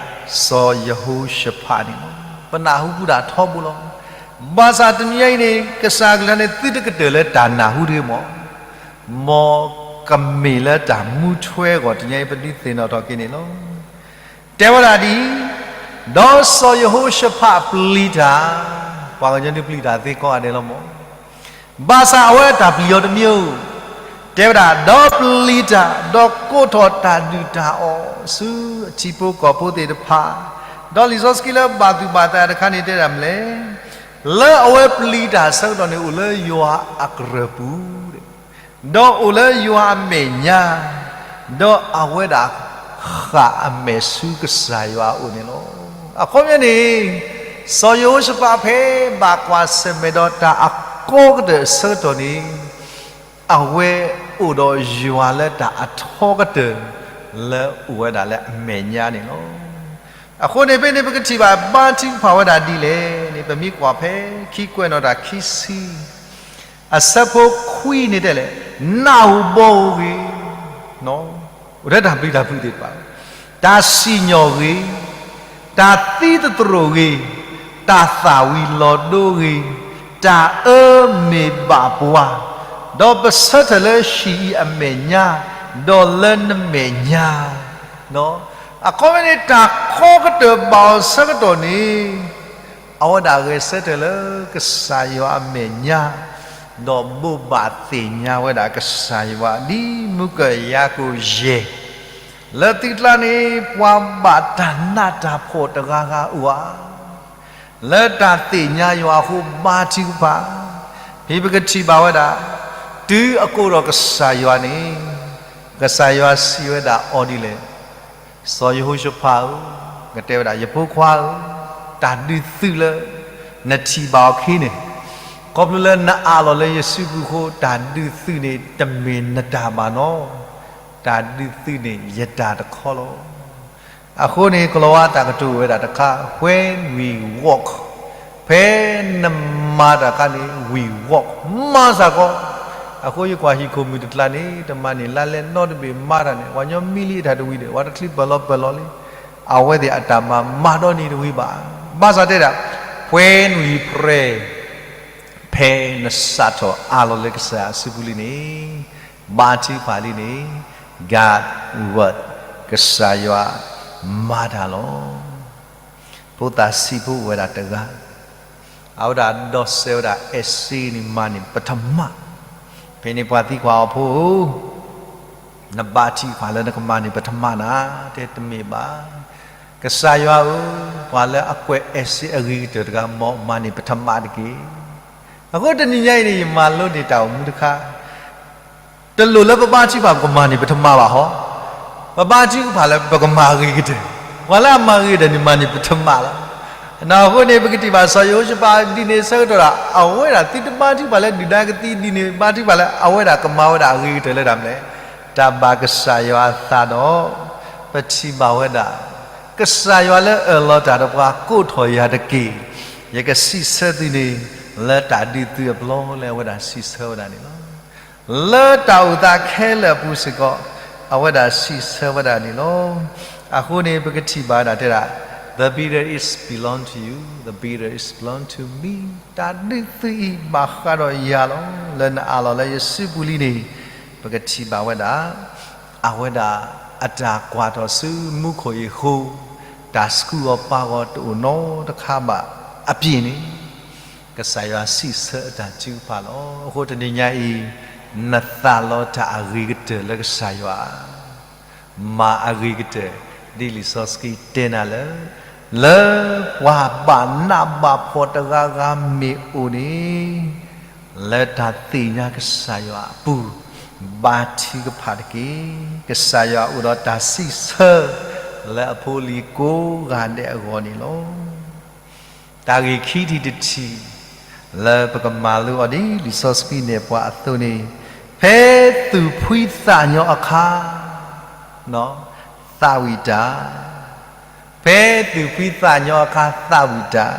စီၤယဟိၤၡဖးန့ၣ်လီၤ. ပနၢ်ဟူပူၤဒၣ်ထီဘိလီၤ. ဘၣ်ဆၣ်တနံၤအံၤန့ၣ် ကစၢ်ကလုၢ်န့ၣ် သုတကတၢၢ်လၢတၢ်နၢ်ဟူတဂ့ၤမး, မ်ကမ့ၢ်လၢတၢ်မူထွဲအဂီၢ် တနံၤအံၤပဒုးသ့ၣ်နီၣ်ထီၣ်က့ၤန့ၣ်လီၤ. တဲဝဲဒၣ်ဒ်အံၤ, ဒီးစီၤယဟိၤၡဖးပျံၤတၢ်, ပှၤကညီဒုးပျံၤတၢ်သ့ကိးဂၤဒဲးလီၤမး. ဘၣ်ဆၣ်အဝဲအတၢ်ပျံၤအီၤတမံၤဧိၤ, တဲဝဲဒၣ် ဒီးပျံၤတၢ်, ဒီးကိးထီၣ်တၢ်ဒုၣ်တၢ်အီၣ်ဆူအထံဖိကီၢ်ဖိသ့ၣ်တဖၣ်, ဒီးလံာ်စီဆှံလၢဘၣ်သူၣ်ဘၣ်သးတခါန့ၣ်တဲဒၣ်မနုၤလဲၣ်, လၢအဝဲပျံၤတၢ်အဆၢကတီၢ်န့ၣ် အိၣ်လၢယွၤအကရၢၢ်ပူၤ ဒီးအိၣ်လၢယွၤအမဲာ်ညါ, ဒီးအဝဲဒၣ်ဃၣ်အမဲာ်ဆူကစၢ်ယွၤအအိၣ်န့ၣ်လီၤ. အခီပညီန့ၣ်, စီၤယဟိၤၡဖးဖဲဘၣ်ကွၢ်ဆၢၣ်မဲာ်ဒီးတၢ်အကီကတၢၢ်အဆၢကတီၢ်န့ၣ်, အဝဲအိၣ်ဒီးယွၤလၢတၢ်အထီကတၢၢ် လၢအိၣ်ဝဲဒၣ်လၢအမဲာ်ညါန့ၣ်လီၤ. အဃိန့ၣ်ဖဲန့ၣ် ပကထံၣ်ဘၣ်ဘါထုကဖၣ်ဝဲဒၣ်ဒ်လဲၣ်န့ၣ် ပမ့ၢ်ကွၢ်ဖဲခံကွဲးနီၣ်တၢ်ခံဆံ အဆၢဖိခွံန့ၣ်တဲလဲၣ်, နးဧိၤဘီဧိၤဂ့ၤ, အိၣ်ထဲတၢ်ပျံၤတၢ်ဖုးသ့ၣ်တဖၣ်, တၢ်စံၣ်ညီၣ်ဂ့ၤ, တၢ်သံသတြိာ်ဂ့ၤ, တၢ်သၣ်ဝံၤလီၤဒိဂ့ၤ, တၢ်အၢမ့ၢ်ဘၣ်ပှၤ, ဒီးပဆၢထၢၣ်လၢဟံၣ်အံၤအမဲာ်ညါ, ဒီးလၢနမဲာ်ညါ, အခီပညီန့ၣ် တၢ်ကီကတၢၢ်ဘၣ်အီၤဆၢကတီၢ်န့ၣ် အဝဲဒၣ်ဂဲၤဆၢထၢၣ်လၢကစၢ်ယွၤအမဲာ်ညါ, ဒီးဘိးဘၣ်သ့ၣ်ညါဝဲဒၣ်ကစၢ်ယွၤ ဒ်မုၢ်ကၢၢ်ယၤကိာ်ယဲၢ်, လၢသုကျါန့ၣ် ပှၤဘၣ်တၢ်နးတၢ်ဖှီၣ်တဂၤဂၤအိၣ်ဧါ, လၢတၢ်သ့ၣ်ညါယွၤအဃိဘါထုကဖၣ်, ဖဲပကထံၣ်ဘၣ်ဝဲဒၣ် တုၤအကိးဒီးကစၢ်ယွၤန့ၣ်, ကစၢ်ယွၤစံးဝဲဒၣ်အီၤဒ်လဲၣ်, စီၤယဟိၤၡဖးဧၢ, ကတဲဝဲဒၣ် ယဖိခွါဧၢ, တၢ်ဒုးသုးလၢနထံၣ်ဘၣ်အီၤခံန့ၣ်, ခီဖျိလၢနအးလီၤလၢယစုပူၤအဃိ တၢ်ဒုးသုးန့ၣ် တမ့ၢ်နတၢ်ဘၣ်နီၣ်, တၢ်ဒုးသုးန့ၣ် ယတၢ်တခီလီၤ. အဃိန့ၣ် ကလီၤဝါတၢ်ကတိၤဝဲဒၣ်တခါ, When we walk, ဖဲနမၤတၢ်အခါန့ၣ် we walk, မၤစ့ၢ်ကီး. အဃိယကွၢ်ဟံၣ်ခိၣ်မုၣ်တကျါန့ၣ် တမၤန့ၢ်လါလဲနီတဘ့ၣ်မၤတၢ်န့ၣ် ပှၤညီမံလံအတၢ်တဝံၤဒီး ပှၤတချုးပၢၢ်လီၤပၢၢ်လီၤလံ, အဝဲသ့ၣ်အတၢ်မၤမၤဒီနံၤတဝံၤဘၣ်. ဘၣ်ဆၣ်တဲဒၣ် When we pray, ဖဲနစးထီၣ်အးလီၤလၢကစၢ်အစုပူၤလံန့ၣ်, ဘါထုကဖၣ်လံန့ၣ်, God will, ကစၢ်ယွၤမၤတၢ်လီၤ. ဖိသၣ်ဆံးဖိအိၣ်ဝဲဒၣ်တဂၤ, အဝဲဒၣ်ဒီးစဲးဝဲဒၣ် essay န့ၣ် မၤန့ၢ်ပထမ. ဖဲန့ၣ်ပှၤသံကွၢ်အီၤ ဖိဧၢ, နဘါထုကဖၣ်လၢနကမၤန့ၢ်ပထမနၤ, တဲတမ့ၢ်ဘၣ်. ကစၢ်ယွၤဧၢ, ပှၤလၢအကွဲး essay အဂ့ၤကတၢၢ်တဂၤ မ်မၤန့ၢ်ပထမတက့ၢ်. အဃိတနံၤညါအံၤန့ၣ် ယမၤလိန့ၢ်တၢ်အိၣ်မူတခါ တလိၣ်လၢပဘါထုကဖၣ်ပကမၤန့ၢ်ပထမဘၣ်ဟီ, ပဘါထုကဖၣ်လၢပကမၤအဂ့ၤကတၢၢ်, ပှၤလၢအမၤဂ့ၤကတၢၢ်န့ၣ် မၤန့ၢ်ပထမလီၤ. အဃိန့ၣ် ပကထံၣ်ဘၣ်စီၤယဟိၤၡဖးဒ်န့ၣ်အဆၢကတီၢ်ဒီး အဝဲဒၣ်သုတဘါထုကဖၣ်လၢဒုၣ်ဒါကသံဒ်န့ၣ် ဘါထုကဖၣ်လၢအဝဲဒၣ်ကမၤဝဲဒၣ်အဂ့ၤကတၢၢ်လၢတၢ်မနုၤလဲၣ်, တၢ်ဘၣ်ကစၢ်ယွၤအသးဒီး ပထံၣ်ဘၣ်ဝဲဒၣ် ကစၢ်ယွၤလၢအၢၣ်လီၤတၢ်ဒီးပှၤကိးထီၣ်ယၤတက့ၢ်, ယကစံးဆၢသုန့ၣ် လၢတၢ်ဒုးသုးအပျီလၢအဝဲဒၣ်စံးဆၢဝဲဒၣ်န့ၣ်လီၤ. လၢတၢ်အိၣ်သးခဲလၢာ်အပူၤစ့ၢ်ကီး အဝဲဒၣ်စံးဆၢဝဲဒၣ်န့ၣ်လီၤ. အဃိန့ၣ် ပကထံၣ်ဘၣ်ဒၣ်တဲဒၣ် The victory is belong to you, the victory is belong to me, တၢ်ဒုးသုးအံၤဘၣ်ဃးဒီးယၤလီၤ, လၢနအးလီၤလၢယစုပူၤလံန့ၣ်, ပကထံၣ်ဘၣ်ဝဲဒၣ် အဝဲဒၣ်အတၢ်ကွၢ်ထီၣ်ဆူမူခိၣ်အံၤအဃိ, တၢ်ဆှုၣ်အီၤပာ်အီၤတအိၣ်နီတခါဘၣ်အပျ့ၤန့ၣ်, ကစၢ်ယွၤစံးဆၢအတၢ်ထုကဖၣ်လီၤ. အဃိတနံၤညါအံၤ, နသးလီတၢ်အဂ့ၤကတၢၢ်လၢကစၢ်ယွၤ မၤအဂ့ၤကတၢၢ်, ဒ်လံာ်စီဆှံတဲနၤလၢ, လၢပှၤဘၣ်နးဘၣ်ဖှီၣ်တဂၤဂၤမ့ၢ်အိၣ်န့ၣ်, လၢတၢ်သ့ၣ်ညါကစၢ်ယွၤအပူၤ, ဘါထုကဖၣ်တက့ၢ်. ကစၢ်ယွၤအိၣ်ဒီးတၢ်စံးဆၢ လၢအဖိလံၤကိးဂၤဒဲးအဂီၢ်န့ၣ်လီၤ. တၢ်ဂ့ၢ်ခံထံၣ်တထံၣ် လၢပကမၤလိအီၤဒ်လံာ်စီဆှံနဲၣ်ပှၤအသိးန့ၣ်, ဖဲသူၣ်ဖှံသးညီအခါ သးဝံၣ်တၢ်, ဖဲသူၣ်ဖှံသးညီအခါသးဝံၣ်တၢ်,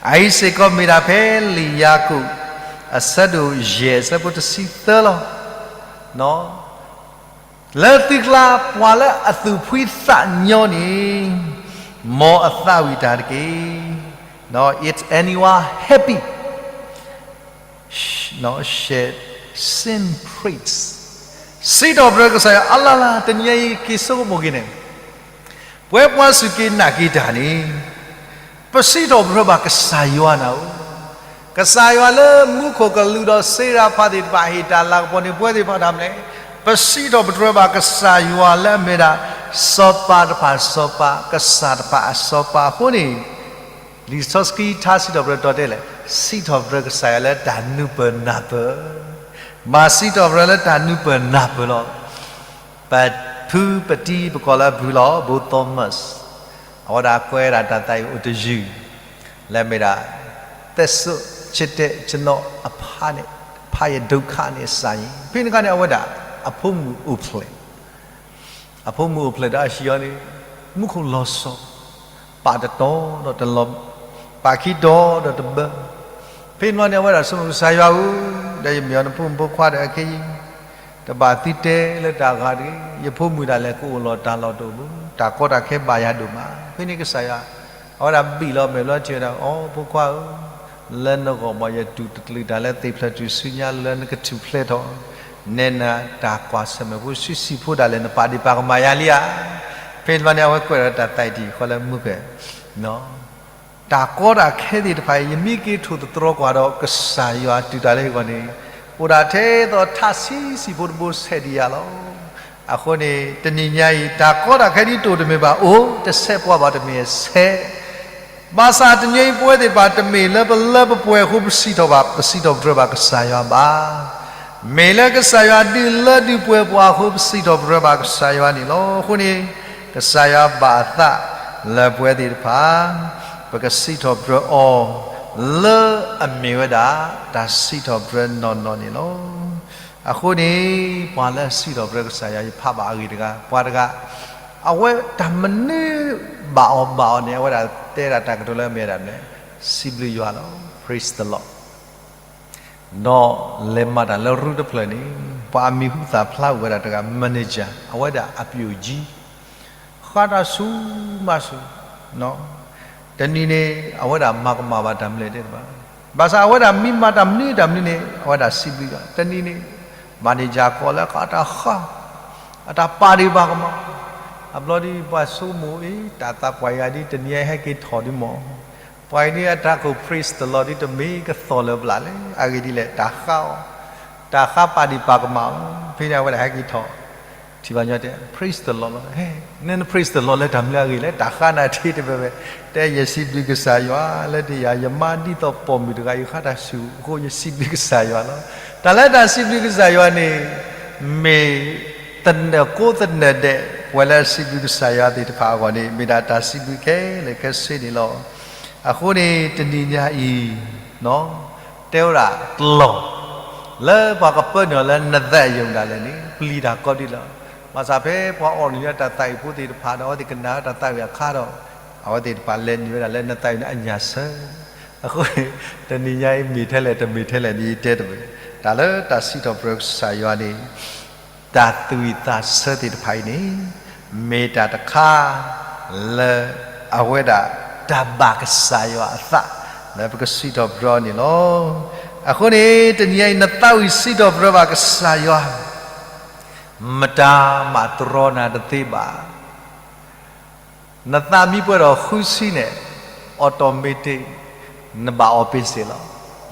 အအံၤစ့ၢ်ကီးမ့ၢ်ဒၣ်ဖဲလံာ်ယၤကိာ် အဆၢဒိၣ်ယဲၢ် အဆၢဖိတဆံသၢလီၤ. လၢသုကျါပှၤလၢအသူၣ်ဖှံသးညီန့ၣ်, မ်အသးဝံၣ်တၢ်တက့ၢ်. If anyone happy, shall sing praise. စံးထီၣ်ပတြၢၤကစၢ်ယွၤအလၢ်လၢ်, တနံၤအံၤက့ၤဆိကမိၣ်က့ၤန့ၣ်, ပဝဲပှၤစူၢ်က့ၤနာ်က့ၤတၢ်န့ၣ်, ပစံးထီၣ်ပတြၢၤဘၣ်ကစၢ်ယွၤနၤဧိၤ, ကစၢ်ယွၤလၢမူခိၣ်ကလူးဒီးစ့ရၤဖးသ့ၣ်တဖၣ်ဟ့ၣ်တၢ်လၤကပီၤန့ၣ် ပဝဲသ့ၣ်တဖၣ်တၢ်မနုၤလဲၣ်, ပစံးထီၣ်ပတြၢၤဘၣ်ကစၢ်ယွၤလၢအမ့ၢ်ဒၣ် စီၤပၤတဖၣ်စီၤပၤ, ကစၢ်တဖၣ်အစီၤပၤအဃိန့ၣ်, လံာ်စီဆှံထါစံးထီၣ်ပတြၢၤတီတဲလဲၣ်, စံးထီၣ်ပတြၢၤကစၢ်ယွၤလၢတၢ်နူၤပၢၢ်နၢ်ပၢၢ်, မၤစံးထီၣ်ပတြၢၤလၢတၢ်နူၤပၢၢ်နၢ်ပၢၢ်လီၤ. ပဖုပတံၤပကိးလၢဖုလီၤ ဘိ Thomas, အဝဲဒၣ်ကွဲးဒၣ်တၢ်သးအံၤအိၣ်တယုၢ်, လၢအမ့ၢ်ဒၣ် သက်စွန့်ချစ်တဲ့ ကျွန်တော်အဖ ဖရဲ့ဒုက္ခနဲ့စာရင်, ဖဲန့ၣ်အခါန့ၣ် အဝဲဒၣ် အဖိမုၣ်အိၣ်ဖျဲၣ် အဖိမုၣ်အိၣ်ဖျဲၣ်ဒီးအဟံၣ်အီၤန့ၣ် မူခိၣ်လီၤစီၤ, ပာ်တတီဒီးတလီၤ, ပာ်ခံတီဒီးတဘၢ, ဖဲန့ၣ်န့ၣ် အဝဲဒၣ်ဆိကမိၣ်ကစၢ်ယွၤဧၢ, ဒီးယမ့ၢ်အီၤနဖိမုၣ်ဖိခွါဒီးအခဲအံၤ, တဘၣ်သုတဲလၢတၢ်ဂၤတဂ့ၤ, ယဖိမုၣ်ဒၣ်လဲာ်ကအိၣ်လီၤတၢ်လီၢ်တအိၣ်ဘၣ်, တၢ်ကီတၢ်ခဲဘၣ်ယၤဒိၣ်မး, ဖဲန့ၣ်ကစၢ်ယွၤ, အဝဲဒၣ်ဘံၣ်လီၤမဲာ်ဘျီထံၣ်ဝဲဒၣ်, အိ ဖိခွါဧၢ, လၢနဂီၢ်မ့ၢ်ယတူၢ်တကျုာ်တၢ်လၢသ့ၣ်ဖျၢၣ်ထူၣ်စုညါ လၢနကထူၣ်ဖျဲးထီၣ်, နဲနတၢ်ကွၢ်ဆၢၣ်မဲာ်ဖိဆံးဆံးဖိဒၣ်လဲာ် နပာ်ဒံးပာ်ကမၣ်ယၤလံဧါ. ဖဲန့ၣ်န့ၣ် အဝဲကွဲးဒီးတၢ်သးအံၤတခီလၢမူကဲၣ်, တၢ်ကီတၢ်ခဲသ့ၣ်တဖၣ်အံၤ ယမ့ၢ်က့ၤထိၣ်သတြီၤကွၢ်ဒီးကစၢ်ယွၤတုၤတၢ်လၢယဂီၢ်န့ၣ်, အိၣ်ဒၣ်ထဲသိးထးဆံးဆံးဖိတဘိဆဲးဒံးယၤလီၤ. အဃိန့ၣ် တနံၤညါအံၤ တၢ်ကီတၢ်ခဲဒ်တအိၣ်တမ့ၢ်ဘၣ်အိၣ်, တဆဲးပှၤဘၣ်တမ့ၢ်ဆဲး ဘၣ်ဆၣ်တနံၤအံၤပဝဲသ့ၣ်တဖၣ်တမ့ၢ်လၢပလၢပပှဲၤအဃိ ပစံးထီၣ်ဘၣ်, ပစံးထီၣ်ပတြၢၤဘၣ်ကစၢ်ယွၤဘၣ်. မ့ၢ်လၢကစၢ်ယွၤဒုးလၢဒုးပှဲၤပှၤအဃိ ပစံးထီၣ်ပတြၢၤဘၣ်ကစၢ်ယွၤန့ၣ်လီၤ. အဃိန့ၣ် ကစၢ်ယွၤဘၣ်အသးလၢပဝဲသ့ၣ်တဖၣ် ပကစံးထီၣ်ပတြၢၤအီၤ လၢအမ့ၢ်ဝဲဒၣ် တၢ်စံးထီၣ်ပတြၢၤနီၢ်နီၢ်န့ၣ်လီၤ. အဃိန့ၣ် ပှၤလၢအစံးထီၣ်ပတြၢၤကစၢ်ယွၤ ယဖးဘၣ်အဂ့ၢ်တဂၤ ပှၤတဂၤ အဝဲတၢ်မနုၤဘၣ်အီၤဘၣ်အီၤန့ၣ် အဝဲဒၣ်တဲဒၣ်တၢ်ကတိၤလၢအမ့ၢ်ဝဲဒၣ်မနုၤလဲၣ်, စံးဘျုးယွၤလီၤ, Praise the Lord. ဒီးလဲၤမၤတၢ်လၢရူတဖျၢၣ်န့ၣ် ပှၤအမံၤဟူသၣ်ဖျါဝဲဒၣ်တဂၤ manager အဝဲဒၣ်အပျိၢ်ယံၤ ဃါတၢ်ဆူၣ်မးဆူၣ်, တနံၤန့ၣ် အဝဲဒၣ်မၤကမၣ်ဘၣ်တၢ်မနုၤလဲၣ်တဲတဘၣ်, ဘၣ်ဆၣ်အဝဲဒၣ်မ့ၢ်မၤတၢ်မနုၤတၢ်မနုၤန့ၣ် အဝဲဒၣ်စံးဘျုးယွၤ, တနံၤန့ၣ် manager ကိးလၢဃါတၢ်ဃါ အတၢ်ပာ်ဒံးပာ်ကမၣ်, အဘျီဒ်ပှၤဆိကမိၣ်အံၤ တၢ်သးပှၢ်ယၤဒ်တနံၤအံၤဟဲက့ၤထီၣ်ဒ်မီၢ်, ပှၤအံၤဒ်အတၢ်ကိၢ် praise the Lord ဒ်တမ့ၢ်ကသီၣ်လၢၤဘျးလဲၣ်, အဂ့ၢ်ဒ်လဲၣ် တၢ်ဃါအီၤ, တၢ်ဃါပာ်ဒံးပာ်ကမၣ်လီၤ, ဖဲန့ၣ်အဝဲဒၣ်ဟဲက့ၤထီၣ် ထံၣ်ဘၣ်ညီတဲ praise the Lord လီၤ, န praise the Lord လၢတၢ်မနုၤအဂ့ၢ်လဲၣ်, တၢ်ဃါနၤထံတဘဲဘဲ, တဲယစံးဘျုးကစၢ်ယွၤလၢတယၤ ယမါဒ်သိးပိာ်မုၣ်တဂၤအံၤ ဃါတၢ်ဆူၣ်အဃိ ယစံးဘျုးကစၢ်ယွၤလီၤ. တၢ်လၢတၢ်စံးဘျုးကစၢ်ယွၤန့ၣ် မ့ၢ်သနၢၣ်ကိးသနၢၣ်ဒဲး ပှၤလၢအစံးဘျုးကစၢ်ယွၤသ့ၣ်တဖၣ်အဂီၢ်န့ၣ် မ့ၢ်ဒၣ်တၢ်စံးဘျုးခဲလၢာ်ခဲဆ့န့ၣ်လီၤ. အဃိန့ၣ် တနံၤညါအံၤ တဲဝဲဒၣ်တလီၢ် လၢပှၤကပၢနုာ်လၢနသးအယုၢ်ဒၣ်လဲာ်န့ၣ် ပျံၤတၢ်ကီဒ်လီၤ. ဘၣ်ဆၣ်ဖဲပှၤအိၣ်နုာ်လၢတၢ်သးဝံၣ်ဖိသ့ၣ်တဖၣ်ဒီး အဝဲသ့ၣ်ကနၣ်ဝဲတၢ်သးဝံၣ်အခါဒီး အဝဲသ့ၣ်တဖၣ်လဲၤနုာ်ဝဲဒၣ်လၢနသးဝံၣ်အညၣ်ဆၢ, အဃိန့ၣ် တနံၤညါအံၤမ့ၢ်ထဲလဲၣ်တမ့ၢ်ထဲလဲၣ်န့ၣ် ယတဲတမ့ၢ်, တၢ်လၢတၢ်စံးထီၣ်ပတြၢၤကစၢ်ယွၤန့ၣ် တၢ်သူၣ်ဝံၣ်သးဆၢသ့ၣ်တဖၣ်အံၤန့ၣ် မ့ၢ်တၢ်တခါ လၢအဝဲဒၣ်တၢ်ဘၣ်ကစၢ်ယွၤအသး လၢပကစံးထီၣ်ပတြၢၤအီၤန့ၣ်လီၤ. အဃိန့ၣ် တနံၤညါအံၤ နသးဝံၣ်စံးထီၣ်ပတြၢၤဘၣ်ကစၢ်ယွၤ မတၤမၤတြီနၤတသ့ဘၣ်. နသးမံပှဲၤဒီးဃုဆံန့ၣ် automatic နဘၣ်အီပ့စ့ၣ်လီ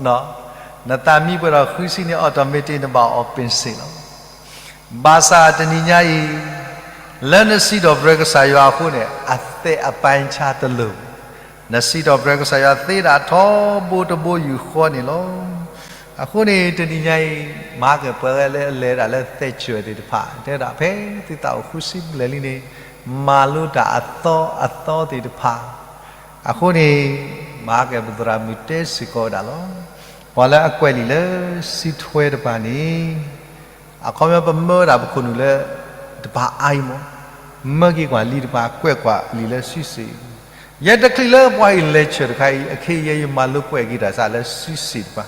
ၤ. နသးမံပှဲၤဒီးဃုဆံန့ၣ် automatic နဘၣ်အီပ့စ့ၣ်လီၤ. ဘၣ်ဆၣ်တနံၤညါအံၤ လၢနစံးထီၣ်ပတြၢၤကစၢ်ယွၤအဃိန့ၣ် အသဲးအပိုင်းခြားတလိၣ်, နစံးထီၣ်ပတြၢၤကစၢ်ယွၤသ့ဒၣ်ထီဘိတဘိယူၢ်ဃီန့ၣ်လီၤ. အဃိန့ၣ် တနံၤညါအံၤ မၤကဲပှၤဂၤလၢအလဲၤဒၣ်လၢသဲးစၢၢ်သ့ၣ်တဖၣ် တဲဒၣ်ဖဲသုသးအိၣ်ဃုဆံဘျဲၣ်လံန့ၣ် မၤလိတၢ်အသီအသီသ့ၣ်တဖၣ် အဃိန့ၣ် မၤကဲပသရၣ်မုၣ်တဲစ့ၢ်ကီးဝဲဒၣ်လီၤ. ပှၤလၢအကွဲးလံာ်လၢစုထွဲတဖၣ်န့ၣ် အခီပညီပမၢဝဲဒၣ်ပခိၣ်နူာ်လၢ တပၤအါအံၤမး, မၢက့ၤကွၢ်လံာ်တပၤ ကွဲးကွၢ်လံာ်လၢစုစ့ၣ်, ယဲတချုးလၢပှၤအံၤလဲၤဆၢၣ်တခါအံၤ အခ့ယဲယမၤလိကွဲးက့ၤတၢ်စးလၢစုစ့ၣ်တပၤ,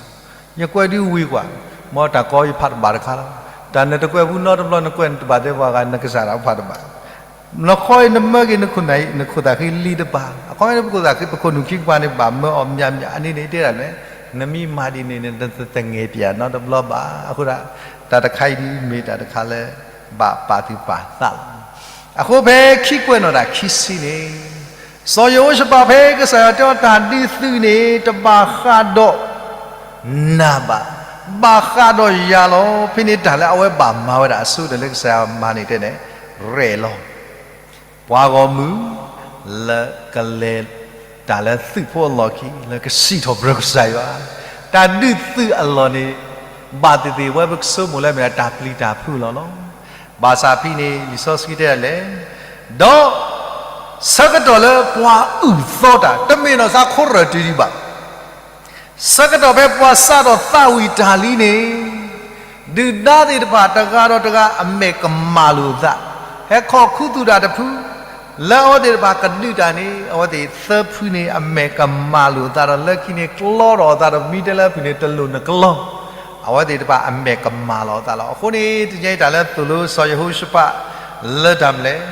ယကွဲးဒုးဝံၤကွၢ်, မ်တၢ်ကီယဖးတဘၣ်တခါလီၤ. တၢ်နတကွဲးဘူးနီတဘျီ နကွဲးနတဘၣ်သ့ၣ်ပှၤဂၤ နကစၢ်ဒၣ်ဖးတဘၣ် နခီအံၤနမၢက့ၤနခိၣ်နူာ် နခိၣ်သးဃံလံာ်တပၤ, အခီပညီပခိၣ်သးဃံ ပခိၣ်နူာ်ခံကပၤန့ၣ် ဘၣ်မၢအီၤမးမး အန့ၣ်န့ၣ်တဲဒၣ်န့ၣ် နမ့ၢ်မၤဒ်န့ၣ်န့ၣ် နတသငဲးပၠးနီတဘျီဘၣ်. အဃိဒၣ် တၢ်တခါအံၤဒ်မ့ၢ်တၢ်တခါလၢ ဘၣ်ပာ်သူၣ်ပာ်သးလီၤ. အဃိဖဲခံကွဲးနီၣ်တၢ်ခံဆံန့ၣ် စီၤယဟိၤၡဖးဖဲကစၢ်ယွၤတဲအီၤတၢ်ဒုးသုးန့ၣ် တဘၣ်ဃးဒီး နၤဘၣ်, ဘၣ်ဃးဒီးယၤလီၤ. ဖဲန့ၣ်တၢ်လၢအဝဲဘၣ်မၤဝဲဒၣ်အဆိကတၢၢ်လၢကစၢ်ယွၤမၤန့ၣ်တဲန့ၣ် ရဲၣ်လီၤ ပှၤဂီၢ်မုၢ် လၢကလဲၤတၢ်လၢသုးဖိအလီၢ်ခံ လၢကစံးထီၣ်ပတြၢၤကစၢ်ယွၤ, တၢ်ဒုးသုးအလီၢ်န့ၣ် ဘၣ်သ့ၣ်သ့ၣ်ဝဲပကဆိကမိၣ်လၢမ့ၢ်ဒၣ်တၢ်ပျံၤတၢ်ဖုးလီၤလီၤ. ဘၣ်ဆၣ်ဖဲန့ၣ် လံာ်စီဆှံတဲဒ်လဲၣ်, ဒီး ဆၢကတီၢ်လၢပှၤအုၣ်သီတၢ် တမ့ၢ်နီၢ်သးခိၣ်ရၢၢ်တုၤဒံးဘၣ် ဆၢကတီၢ်ဖဲပှၤစးထီၣ်သးဝံၣ်တၢ်လံန့ၣ်, ဒုၣ်ဒါသ့ၣ်တဖၣ်တဂၤဒီးတဂၤအမဲာ်ကမၣ်လိာ်အသး, ဟဲခီၣ်ခူသူၣ်တၢ်တဖု, လၢအဝဲသ့ၣ်တဖၣ်ကဒုးတၢ်န့ၣ် အဝဲသ့ၣ်သၢဖုန့ၣ်အမဲာ်ကမၣ်လိာ်အသးဒီး လၢခံန့ၣ်ကျီထီၣ်အသးဒီး မ့ၢ်တဲလၢအဖုၣ်န့ၣ် တလိၣ်နကျီ, အဝဲသ့ၣ်တဖၣ်အမဲာ်ကမၣ်လိာ်အသးလီၤ. အဃိန့ၣ် တနံၤအံၤတၢ်လၢသိၣ်လိစီၤယဟိၤၡဖး လၢတၢ်မနုၤလဲၣ်,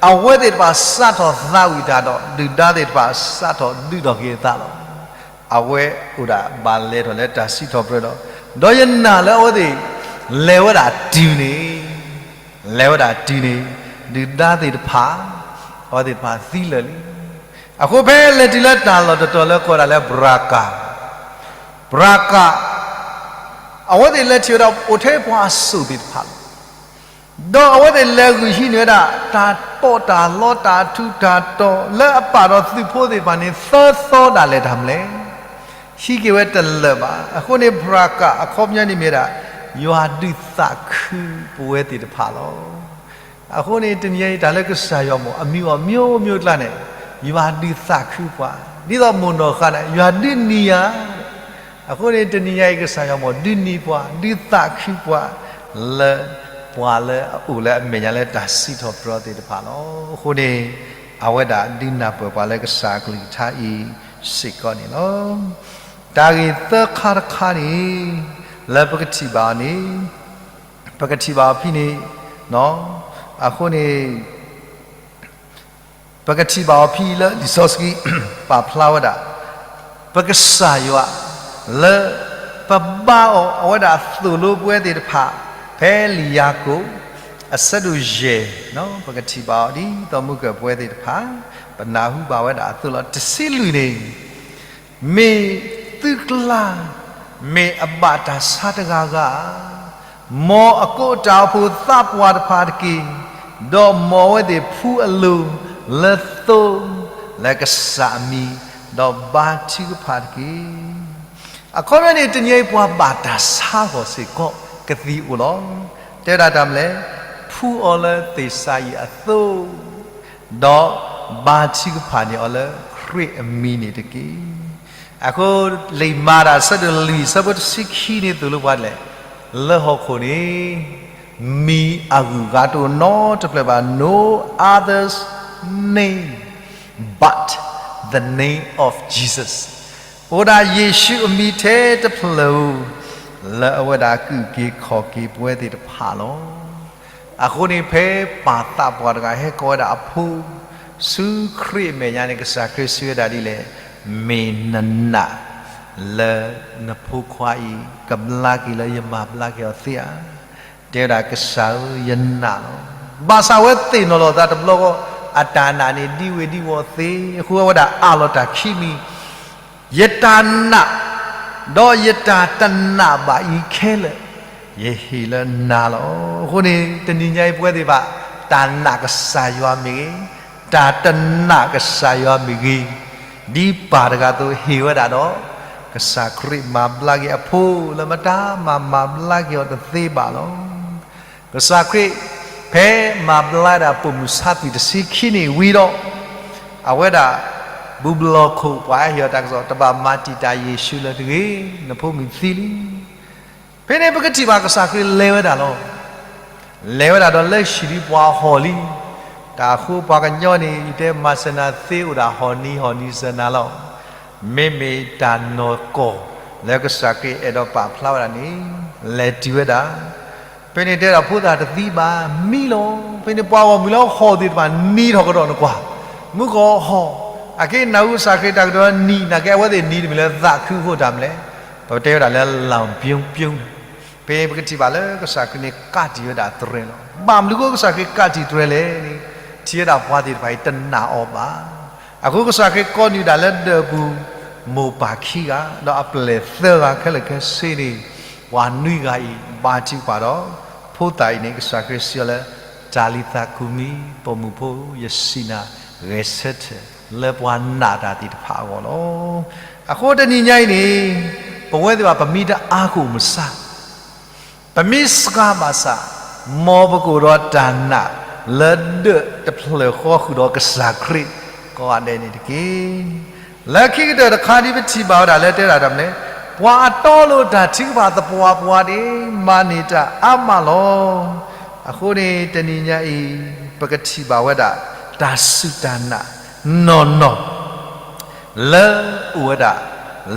အဝဲသ့ၣ်တဖၣ်စးထီၣ်သးဝံၣ်တၢ်ဒီး ဒုၣ်ဒါသ့ၣ်တဖၣ်စးထီၣ်ဒုးထီၣ်က့ၤအသးလီၤ. အဝဲအိၣ်ဒၣ်ဘၣ်လဲၤထီၣ်လၢတၢ်စံးထီၣ်ပတြၢၤဒီး, ဒီးယနာ်လၢအဝဲသ့ၣ် လဲၤဝဲဒၣ်တုၤန့ၣ်, လဲၤဝဲဒၣ်တုၤန့ၣ်, ဒုၣ်ဒါသ့ၣ်တဖၣ်, အဝဲသ့ၣ်တဖၣ်သံလၢာ်လံ. အဃိဖဲလဲၤတုၤလၢတၢ်လီၢ်တတီၤလၢကိးဒၣ်လၢဘြၤကၤ, ဘြၤကၤ, အဝဲသ့ၣ်လဲၤထံၣ်ဝဲဒၣ်အိၣ်ထဲပှၤအစိၣ်သ့ၣ်တဖၣ်လီၤ. ဒီးအဝဲသ့ၣ်လဲၤဂုာ်ဟံးန့ၢ်ဝဲဒၣ် တၢ်တီတၢ်လီတၢ်ထူးတၢ်တီၤ လၢအပာ်ဒီးသုးဖိသ့ၣ်တဖၣ်န့ၣ် သၢသီဒၣ်လဲာ်တၢ်မနုၤလဲၣ်, ဟံးက့ၤဝဲတလၢာ်ဘၣ်. အဃိန့ၣ် ဘြၤကၤအခီပညီန့ၣ်မ့ၢ်ဝဲဒၣ် ယွၤဒုးသးခုပဝဲသ့ၣ်တဖၣ်လီၤ. အဃိန့ၣ် တနံၤညါအံၤ တၢ်လၢကစၢ်ယွၤမ့ၢ် အမံၤအီၤ မျိုးမျိုးကျါ န့ၣ် ယွၤဒုးသးခုပှၤ, ဒ်သိးမိၢ်နီၢ်ဃါန့ၣ် ယွၤဒုးနံၤယၤ. အဃိန့ၣ် တနံၤညါအံၤ ကစၢ်ယွၤမ့ၢ်ဒုးနံၤပှၤ ဒုးသးခုပှၤ လၢ ပှၤလၢအအိၣ်လၢအမဲာ်ညါလၢတၢ်စံးထီၣ်ပတြၢၤသ့ၣ်တဖၣ်လီၤ. အဃိန့ၣ် အဝဲဒၣ်ဒုးနၢ်ပၢၢ်ပှၤလၢကစၢ်အကလုၢ်ကထါအံၤစ့ၢ်ကီးန့ၣ်လီၤ. တၢ်ဂ့ၢ်သၢခါတခါန့ၣ် လၢပကထံၣ်ဘၣ်အီၤန့ၣ် ပကထံၣ်ဘၣ်အီၤဖဲန့ၣ် အဃိန့ၣ် ပကထံၣ်ဘၣ်အီၤဖဲလၢလံာ်စီဆှံ ပာ်ဖျါဝဲဒၣ် ပကစၢ်ယွၤ လၢ ပဘါအီၤ အဝဲဒၣ်သိၣ်လိပဝဲသ့ၣ်တဖၣ် ဖဲလံာ်ယၤကိာ် အဆၢဒိၣ်ယဲၢ် ပကထံၣ်ဘၣ်အီၤ ဒ်သိးမုၢ်ကၢၢ်ပဝဲသ့ၣ်တဖၣ် ပနၢ်ဟူဘၣ်ဝဲဒၣ်အသိးလီၤ. တဆံလွံၢ်န့ၣ် မ့ၢ်သုကျါ မ့ၢ်အဘၣ်တၢ်ဆါတဂၤဂၤဧါ. မ်အကိးတၢ်အိၣ်ဖှိၣ်သးပှၢ်တဖၣ်တက့ၢ်. ဒီးမ်အဝဲသ့ၣ်ဖှူအလိၤလၢသိ လၢကစၢ်အမံၤ, ဒီးဘါထုကဖၣ်တက့ၢ်. အခီပညီန့ၣ် တနံၤအံၤပှၤဘၣ်တၢ်ဆါအဂီၢ်စ့ၢ်ကီး ကသံၣ်အိၣ်လီၤ. တဲဝဲဒၣ်တၢ်မနုၤလဲၣ်, ဖှူအီၤလၢသ့ၣ်စၤယံးအသိ ဒီးဘါထုကဖၣ်န့ၢ်အီၤလၢခရံာ်အမံၤန့ၣ်တက့ၢ်. အဃိ လံာ်မၤတၢ်အဆၢဒိၣ်လွံၢ် အဆၢဖိတဆံခံန့ၣ်သိၣ်လိပှၤဒ်လဲၣ်, လၢဟီၣ်ခိၣ်န့ၣ် မံၤအဂုၤအဂၤတအိၣ်နီတဖျၢၣ်ဘၣ်, no other name but the name of Jesus. အိၣ်ဒၣ်ယ့ၣ်ၡူးအမံၤထဲတဖျၢၣ်ဧိၤ လၢအဝဲဒၣ်အကုၢ်က့ၤခီၣ်က့ၤပဝဲသ့ၣ်တဖၣ်လီၤ. အဃိန့ၣ် ဖဲပၢ်သးပှၢ်တဂၤဟဲကိးဝဲဒၣ်အဖိ ဆူခရံာ်အမဲာ်ညါန့ၣ် ကစၢ်ခရံာ်စံးဝဲဒၣ်ဒ်လဲၣ်, မ့ၢ်နနာ်လၢနဖိခွါအံၤ ကဘျါက့ၤလၢယမၤဘျါက့ၤအီၤသ့ဧါ. တဲဝဲဒၣ်ကစၢ်ဧၢ ယနာ်လီၤ. ဘၣ်ဆၣ်အဝဲသ့ၣ်နီၣ်လီၤသးတဘျီဃီ အတၢ်နာ်န့ၣ်ဒံဝ့ၤဒံဝီၤသ့, အဃိအဝဲဒၣ်အးလီၤတၢ်ခံမံၤ ယတၢ်နာ် ဒီးယတၢ်တနာ်ဘၣ်အံၤခဲလၢာ် ယဟ့ၣ်လၢနၤလီၤ. အဃိန့ၣ် တနံၤညါအံၤပဝဲသ့ၣ်တဖၣ် တၢ်နာ်ကစၢ်ယွၤမ့ၢ်ဂ့ၤ, တၢ်တနာ်ကစၢ်ယွၤမ့ၢ်ဂ့ၤ, ဒ်ပၢ်တဂၤအသိးဟ့ၣ်ဝဲဒၣ်ဒီး ကစၢ်ခရံာ်မၤဘျါက့ၤအဖိလၢမတၤမၤမၤဘျါက့ၤအီၤတသ့ဘၣ်လီၤ. ကစၢ်ခရံာ် ဖဲမၤဘျါဒၣ်ပိာ်မုၣ်ဆါသွံၣ်တဆံခံနံၣ်ဝံၤဒီး အဝဲဒၣ် ဘူၣ်ဘျီၣ်ခိၣ်ပှၤဟဲဟ့ၣ်အီၤတၢ်ကစီၣ် တဘၣ်မၤတံာ်တာ်ယ့ၣ်ၡူးလၢၤတဂ့ၤ, နဖိမုၣ်သံလံ. ဖဲန့ၣ်ပကထံၣ်ဘၣ်ကစၢ်ခရံာ်လဲၤဝဲဒၣ်လီၤ. လဲၤဝဲဒၣ်ဒီးလၢဟံၣ်ဒ်ပှၤဟီၣ်လံ. တၢ်ဃိပှၤကညီန့ၣ် ယတဲမၤစၢၤနၤသ့အိၣ်ဒၣ်ဟီၣ်နံၤဟီၣ်နံၤစၢၤနၤလီၤ. မ့မ့ၢ်တၢ်နီၢ်ကီၢ်လၢကစၢ်ခရံာ်အဲၣ်ဒိးပာ်ဖျါဝဲဒၣ်န့ၣ် လဲၤတုၤဝဲဒၣ် ဖဲန့ၣ်တဲဒၣ်ဖိသၣ်တသံဘၣ် မံလီၤ. ဖဲန့ၣ်ပှၤဂီၢ်မုၢ်လၢဟီၣ်သ့ၣ်တဖၣ်နံၤထီၣ်ကဒီးနကွၢ်, မုၢ်ကီၢ်ဟီၣ်, အက့နၢ်ဟူကစၢ်ခရံာ်တၢ်ကတိၤနံၤ နာ်က့အဝဲသ့ၣ်နံၤတမ့ၢ်လၢသးခုအဃိတၢ်မနုၤလဲၣ်, ပတဲဝဲဒၣ်လၢလီၤပျူပျူန့ၣ်. ဖဲပကထံၣ်ဘၣ်လၢကစၢ်ခရံာ်န့ၣ်ကးတံာ်ဝဲဒၣ်တြဲၤလီၤ. ဘၣ်မနုၤအဃိကစၢ်ခရံာ်ကးတံာ်တြဲၤလဲၣ်န့ၣ် ထံၣ်ဝဲဒၣ်ပှၤသ့ၣ်တဖၣ်အံၤတနာ်အီၤဘၣ်. အဃိကစၢ်ခရံာ်ကိးနုာ်ဒၣ်လၢဒၢးပူၤ မိၢ်ပၢ်ခံဂၤ ဒီးအပျဲၢ်သၢဂၤခဲလၢာ်ခဲဆ့န့ၣ် ပှၤနွံဂၤအံၤ ဘါထုကဖၣ်ဒီး ဖိသၣ်အံၤန့ၣ် ကစၢ်ခရံာ်စံးအီၤလၢ တၤလံၤသးကူၤမံ, ပိာ်မုၣ်ဖိ ယစံးနၤ, ဂဲၤဆၢထၢၣ် လၢပှၤနာ်တၢ်သ့ၣ်တဖၣ်အဂီၢ်လီၤ. အဃိတနံၤညါအံၤန့ၣ် ပဝဲသ့ၣ်တဖၣ် ပမ့ၢ်တအါကအိၣ်မဆါ ပမ့ၢ်စှၤဘၣ်ဆၣ် မ်ပကအိၣ်ဒီးတၢ်နာ်လၢဒၢးတဖျၢၣ်ဃီဃုာ်ဒီးကစၢ်ခရံာ်ကိးဂၤဒဲးန့ၣ်တက့ၢ်. လၢခံကတၢၢ်တခါဒ်ပထံၣ်ဘၣ်ဝဲဒၣ်လၢတဲဒၣ်တၢ်မနုၤလဲၣ်, ပှၤအတီအလိၤတၢ်ထုကဖၣ်သပှၢ်ပှၢ်န့ၣ် မၤန့ၢ်တၢ်အါမးလီၤ. အဃိန့ၣ် တနံၤညါအံၤ ပကထံၣ်ဘၣ်ဝဲဒၣ် တၢ်စူၢ်တၢ်နာ်နီၢ်နီၢ် လၢအိၣ်ဝဲဒၣ်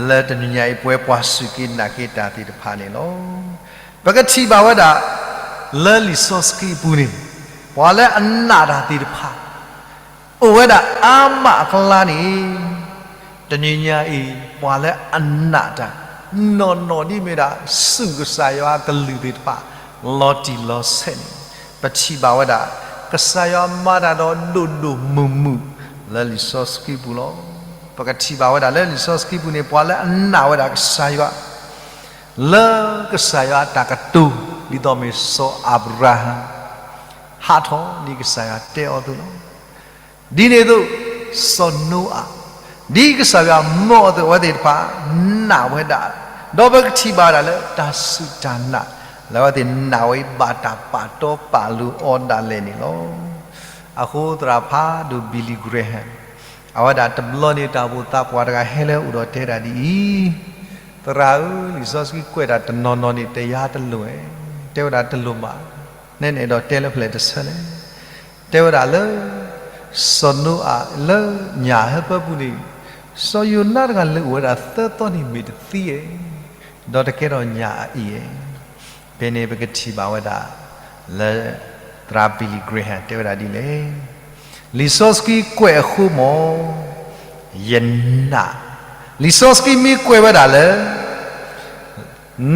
လၢတနံၤညါအံၤ ပဝဲပှၤစူၢ်က့ၤနာ်က့ၤတၢ်သ့ၣ်တဖၣ်န့ၣ်လီၤ. ပကထံၣ်ဘၣ်ဝဲဒၣ် လၢလံာ်စီဆှံအပူၤန့ၣ် ပှၤလၢအနာ်တၢ်သ့ၣ်တဖၣ် အိၣ်ဝဲဒၣ်အါမးအကျါန့ၣ် တနံၤညါအံၤ ပှၤလၢအနာ်တၢ် နီၢ်နီၢ်ဒ်မ့ၢ်ဒၣ် စူၢ်ကစၢ်ယွၤအကလုၢ်သ့ၣ်တဖၣ် လီၤတံၢ်လီၤဆဲးန့ၣ် ပထံၣ်ဘၣ်ဝဲဒၣ် ကစၢ်ယွၤမၤတၢ်ဒီးဒိၣ်ဒိၣ်မုၢ်မုၢ် လၢလံာ်စီဆှံပူၤလီၤ. ပကထံၣ်ဘၣ်ဝဲဒၣ်လၢလံာ်စီဆှံပူၤန့ၣ် ပှၤလၢအနာ်ဝဲဒၣ်ကစၢ်ယွၤ လၢကစၢ်ယွၤအတၢ်ကတိၤ ဒ်သိးမ့ၢ်စီၤအၤဘြၤဟၣ် ဟးထီၣ်ဒ်ကစၢ်ယွၤတဲအီၤအသိးလီၤ. ဒ်န့ၣ်အသိး စီၤနိအၤ ဒ်ကစၢ်ယွၤမၢအီၤအသိး အဝဲသ့ၣ်တဖၣ်နာ်ဝဲဒၣ်, ဒီးပကထံၣ်ဘၣ်ဝဲဒၣ်လၢတၢ်စူၢ်တၢ်နာ် လၢအဝဲသ့ၣ်နာ်ဝဲအံၤ ဘၣ်တၢ်ပာ်တီပာ်လိၤအီၤဒၣ်လဲာ်န့ၣ်လီၤ. အဃိသရၣ်ဖးဒိၣ် Billy Graham အဝဲဒၣ်တဘျီန့ၣ်တၢ်အိၣ်သးပှၤတဂၤဟဲလၢအအိၣ်ဒီးတဲဒၣ်ဒ်အံၤ, သရၣ်ဧၢ, လံာ်စီဆှံကွဲးတၢ်တနီၤနီၤန့ၣ် တယါတလိၤဧါ. တဲဝဲဒၣ်တလိၤဘၣ်, နဲနအဲၣ်ဒိးတဲလၢဖဲလဲၣ်တဆၢလဲၣ်. တဲဝဲဒၣ်လၢ စီၤနိအၤလၢညၣ်အဟၢဖၢပူၤန့ၣ် စီၤယိၤနါတဂၤလဲၤအိၣ်ဝဲဒၣ်သၢသီန့ၣ်မ့ၢ်တသံဧါ, ဒီးတကဲထီၣ်ညၣ်အအံၤဧါ. ဖဲန့ၣ်ပကထံၣ်ဘၣ်ဝဲဒၣ် လၢသရၣ် Billy Graham တဲဝဲဒၣ်ဒ်လဲၣ်. လံာ်စီဆှံကွဲးအဃိမး ယနာ်, လံာ်စီဆှံမ့ၢ်ကွဲးဝဲဒၣ်လၢ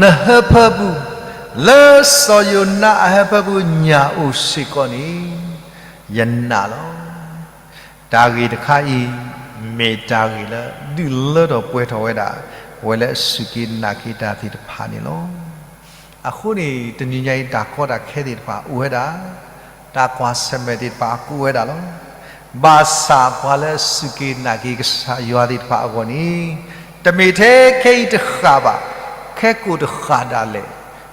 နဟၢဖၢပူၤ, လၢစီၤယိၤနါအဟၢဖၢပူၤညၣ်အိၣ်စ့ၢ်ကီးန့ၣ် ယနာ်လီၤ. တၢ်ဂ့ၢ်တခါအံၤ မ့ၢ်တၢ်ဂ့ၢ်လၢဒုးလၢထီၣ်ပှဲၤထီၣ်ဝဲဒၣ် ပဝဲလၢအစူၢ်က့ၤနာ်က့ၤတၢ်သ့ၣ်တဖၣ်န့ၣ်လီၤ. အဃိန့ၣ် တနံၤညါအံၤတၢ်ကီတၢ်ခဲသ့ၣ်တဖၣ်အိၣ်ဝဲဒၣ်, တၢ်ကွၢ်ဆၢၣ်မဲာ်သ့ၣ်တဖၣ်အကအိၣ်ဝဲဒၣ်လီၤ. ဘၣ်ဆၣ်ပှၤလၢအစူၢ်က့ၤနာ်က့ၤကစၢ်ယွၤသ့ၣ်တဖၣ်အဂီၢ်န့ၣ် တမ့ၢ်ထဲခဲအံၤတဃၣ်ဘၣ်, ခဲကိာ်တဃၣ်ဒၣ်လဲာ်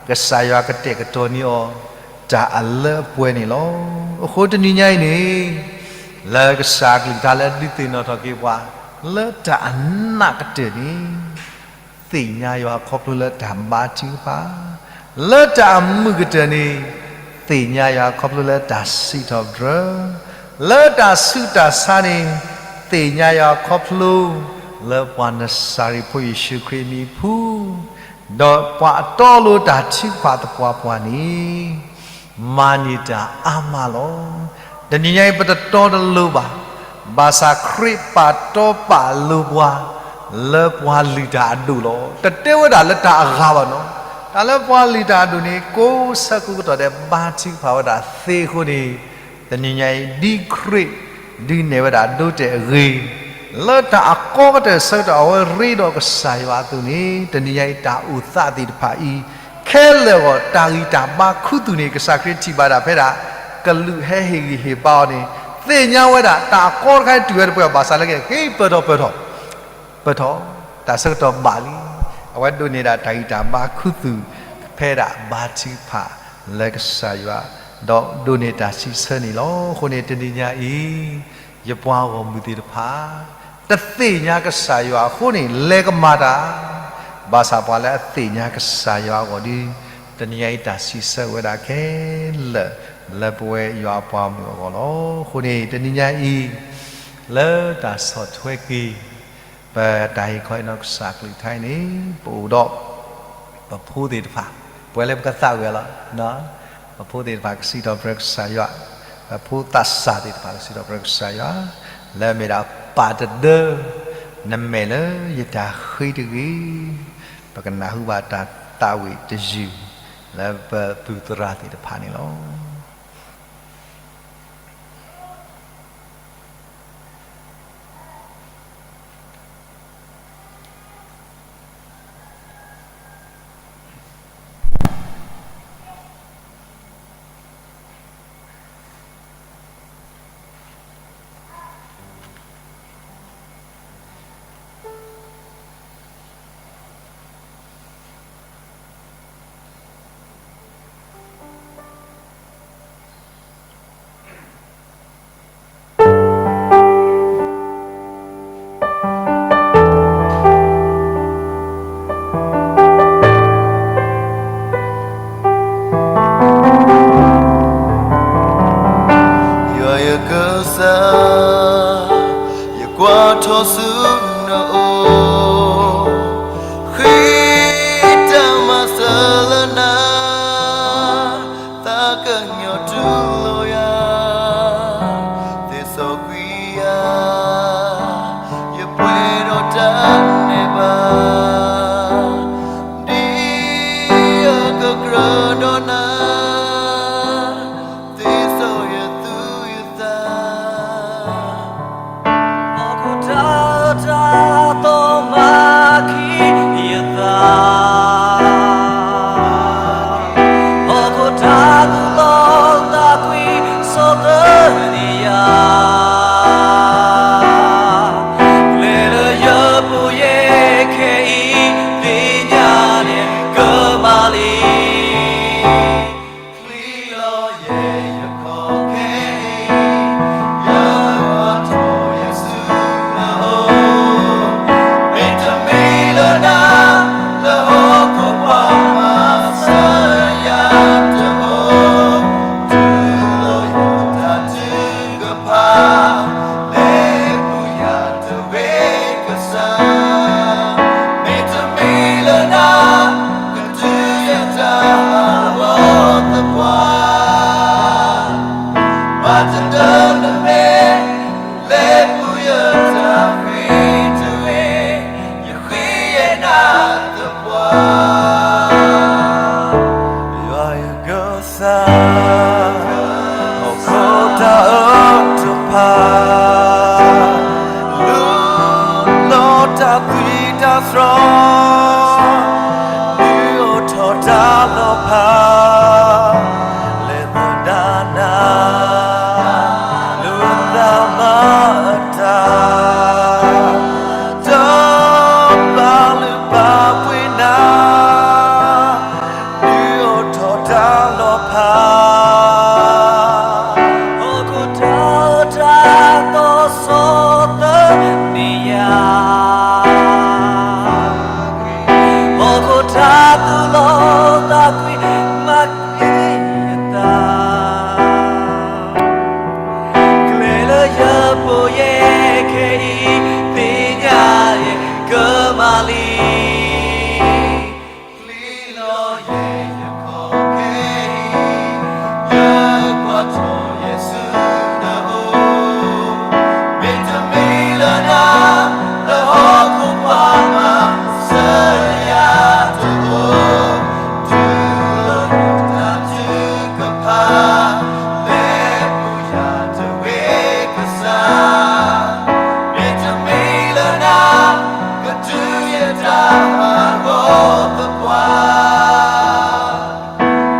ကစၢ်ယွၤကတဲာ်ကတီၤန့ၢ်အီၤ တၢ်အလၢအပှဲၤန့ၣ်လီၤ. အဃိတနံၤညါအံၤန့ၣ် လၢကစၢ်အကလုၢ်ကထါလၢဒုးသ့ၣ်နီၣ်ထီၣ်က့ၤပှၤ လၢတၢ်အနးကတၢၢ်န့ၣ် သ့ၣ်ညါယွၤခီဖျိလၢတၢ်ဘါထုကဖၣ်, လၢတၢ်အမုာ်ကတၢၢ်န့ၣ် သ့ၣ်ညါယွၤခီဖျိလၢတၢ်စံးထီၣ်ပတြၢၤ, လၢတၢ်ဆူးတၢ်ဆါန့ၣ် သ့ၣ်ညါယွၤခီဖျိ လၢပှၤနစၤရ့းဖိယ့ၣ်ၡူးခရံာ်အမံၤအပူၤ, ဒီးပှၤအတီအလိၤတၢ်ထုကဖၣ်သပှၢ်ပှၢ်န့ၣ် မၤန့ၢ်တၢ်အါမးလီၤ. တနံၤညါအံၤပတတီတလိၤဘၣ်, ဘၣ်ဆၣ်ခရံာ်ပာ်တီပာ်လိၤပှၤ လၢပှၤလုၢ်တၢ်အဒိၣ်လီၤ. တတဲဝဲဒၣ်လၢတၢ်အဂၤဘၣ်နီၤ, တၢ်လၢပှၤလုၢ်တၢ်အဒိၣ်န့ၣ် ကိးဆၢကိးကတီၢ်ဒဲးဘါထုကဖၣ်ဝဲဒၣ်သ့အဃိန့ၣ်, တနံၤညါအံၤ ဒ်ခရံာ်ဒုးနဲၣ်ဝဲဒၣ်ဒိတဲာ်အဂ့ၤ, လၢတၢ်အကီကတၢၢ်ဆၢကတီၢ်အဝဲရ့ဒီးကစၢ်ယွၤအသိးန့ၣ်, တနံၤညါအံၤတၢ်အိၣ်သးသ့ၣ်တဖၣ်အံၤ ခဲလၢာ်အဂီၢ် တၢ်ဂံၢ်တၢ်ဘါခူသူၣ်န့ၣ် ကစၢ်ခရံာ်ထံၣ်ဘၣ်ဒၣ်ဖဲဒၣ် ကလူးဟဲဟ့ၣ်ဂံၢ်ဟ့ၣ်ဘါအီၤန့ၣ်, သ့ၣ်ညါဝဲဒၣ် တၢ်အကီတခါအံၤတုၤဝဲတပှဲၤဘၣ်ဆၣ်လၢကဟ့ၣ်ပၢၢ်ထီၣ်ပၢၢ်ထီၣ်, ပၢၢ်ထီၣ်, တၢ်ဆၢကတီၢ်ဘၣ်လံ, အဝဲဒိးန့ၢ်ဒၣ်တၢ်ဂံၢ်တၢ်ဘါခူသူၣ် ဖဲဒၣ်ဘါထုကဖၣ်လၢကစၢ်ယွၤ, ဒီးဒိးန့ၢ်တၢ်စံးဆၢန့ၣ်လီၤ. အဃိန့ၣ် တနံၤညါအံၤ ယပှၤဂီၢ်မုၢ်သ့ၣ်တဖၣ် တသ့ၣ်ညါကစၢ်ယွၤအဃိန့ၣ် လဲၤကမၣ်တၢ်, ဘၣ်ဆၣ်ပှၤလၢအသ့ၣ်ညါကစၢ်ယွၤအဂီၢ်ဒီး တနံၤညါအံၤတၢ်စံးဆၢဝဲဒၣ်ခဲလၢာ် လၢပဝဲယွၤအပှၤဂီၢ်မုၢ်အဂီၢ်လီၤ. အဃိန့ၣ် တနံၤညါအံၤ လၢတၢ်ဆီၣ်ထွဲက့ၤ ပတၢ်ဟ့ၣ်ခီဟ့ၣ်နီၤကစၢ်အကလုၢ်ကထါအံၤန့ၣ် ပအိၣ်ဒီး ပဖိသ့ၣ်တဖၣ်, ပှဲၤလၢပကသးဝံၣ်လီၤ, ပဖိသ့ၣ်တဖၣ်ကစံးထီၣ်ပတြၢၤကစၢ်ယွၤ, ပဖိသးစၢ်သ့ၣ်တဖၣ်ကစံးထီၣ်ပတြၢၤကစၢ်ယွၤ, လၢအမ့ၢ်ဒၣ်ပာ်တဒၢ နမဲာ်လၢယတၢ်ဃ့တဂ့ၤ, ပကနၢ်ဟူဘၣ်တၢ်သးဝံၣ်တယုၢ် လၢပပုၢ်သရၣ်သ့ၣ်တဖၣ်န့ၣ်လီၤ. ယွၤယကစၢ်, ယကွၢ်ထီၣ်ဆူနအိၣ်, ဃ့တၢ်မၤစၢၤလၢနၤ, သးကညီၤတူၢ်လိာ်ယၤ, သ့စီကွံာ်ယၤ, ယပှဲၤဒီးတၢ်န့ၢ်ဘၣ်, ဒ်ယကကြၢးဒီးနၤ, သ့စီယသူယသး ဟီၣ်ခိၣ်တၢ်အၢတၢ်သီမၤကံၢ်ယသး, ဟီၣ်ခိၣ်တၢ်ကူၣ်သီသးကွံစိသၢနံၤယၤ, လဲၤလၢယပူၤယဲခဲအံၤ, သ့ၣ်ညါန့ၣ်ကမၣ်လံ. ချံလီၤယဲယခီၣ်ခဲအံၤ, ယကွၢ်ထီၣ်ယစုနၢအိၣ်, မ့တမ့ၢ်လၢနၤ, လၢဟီၣ်ခိၣ်ပှၤမၤစၢၤယၤတအိၣ်, တူၢ်လိာ်ယတၢ်ထုကဖၣ်, လဲၤပူၤယၤတဝ့ကစၢ်, မ့တမ့ၢ်လၢနၤ, ကတုၤယတၢ်ဟးဂီၤသပှၢ်, ဘၣ်တဒၢနမဲာ်, လဲၤပူၤယတၢ်ဃ့တဂ့ၤ, ယဃ့ယနၤသပှၢ်. ယွၤယကစၢ်, ဟီၣ်ခိၣ်တၢ်အၢတဖၣ်, လူလီၤတၢ်သွံၣ်တၢ်သရီ, ဒုးအိၣ်ထီၣ်တၢ်လီၤဖး, လဲၤသဒၣ်နၤ, လူၤသးမၤတၢ်, တၢ်ဘၣ်လုၢ်ဘၣ်ပှ့ၤနၤ, ဒုးအိၣ်ထီၣ်တၢ်လီၤဖး, ဟီၣ်ခိၣ်တၢ်အၢတၢ်သီဆီၣ်သနံးယၤ, ဟီၣ်ခိၣ်တၢ်သူၣ်လီၤသးကွံ မၤက့ၤယသး, ကျဲလၢယပူၤယဲခဲအံၤ, သ့ၣ်ညါယကမၤလံ, ချံလီၤယဲယခီၣ်ခဲအံၤ, ယကွၢ်ထီၣ်ယစုနၢအိၣ်, မ့တမ့ၢ်လၢနၤ, လၢဟီၣ်ခိၣ်ပှၤမၤစၢၤယၤတအိၣ်, တူၢ်လိာ်ယတၢ်ထုကဖၣ်, လဲၤပူၤယၤတဝ့ကစၢ်, မ့တမ့ၢ်လၢနၤ, ကတုၤယတၢ်ဟးဂီၤသပှၢ်,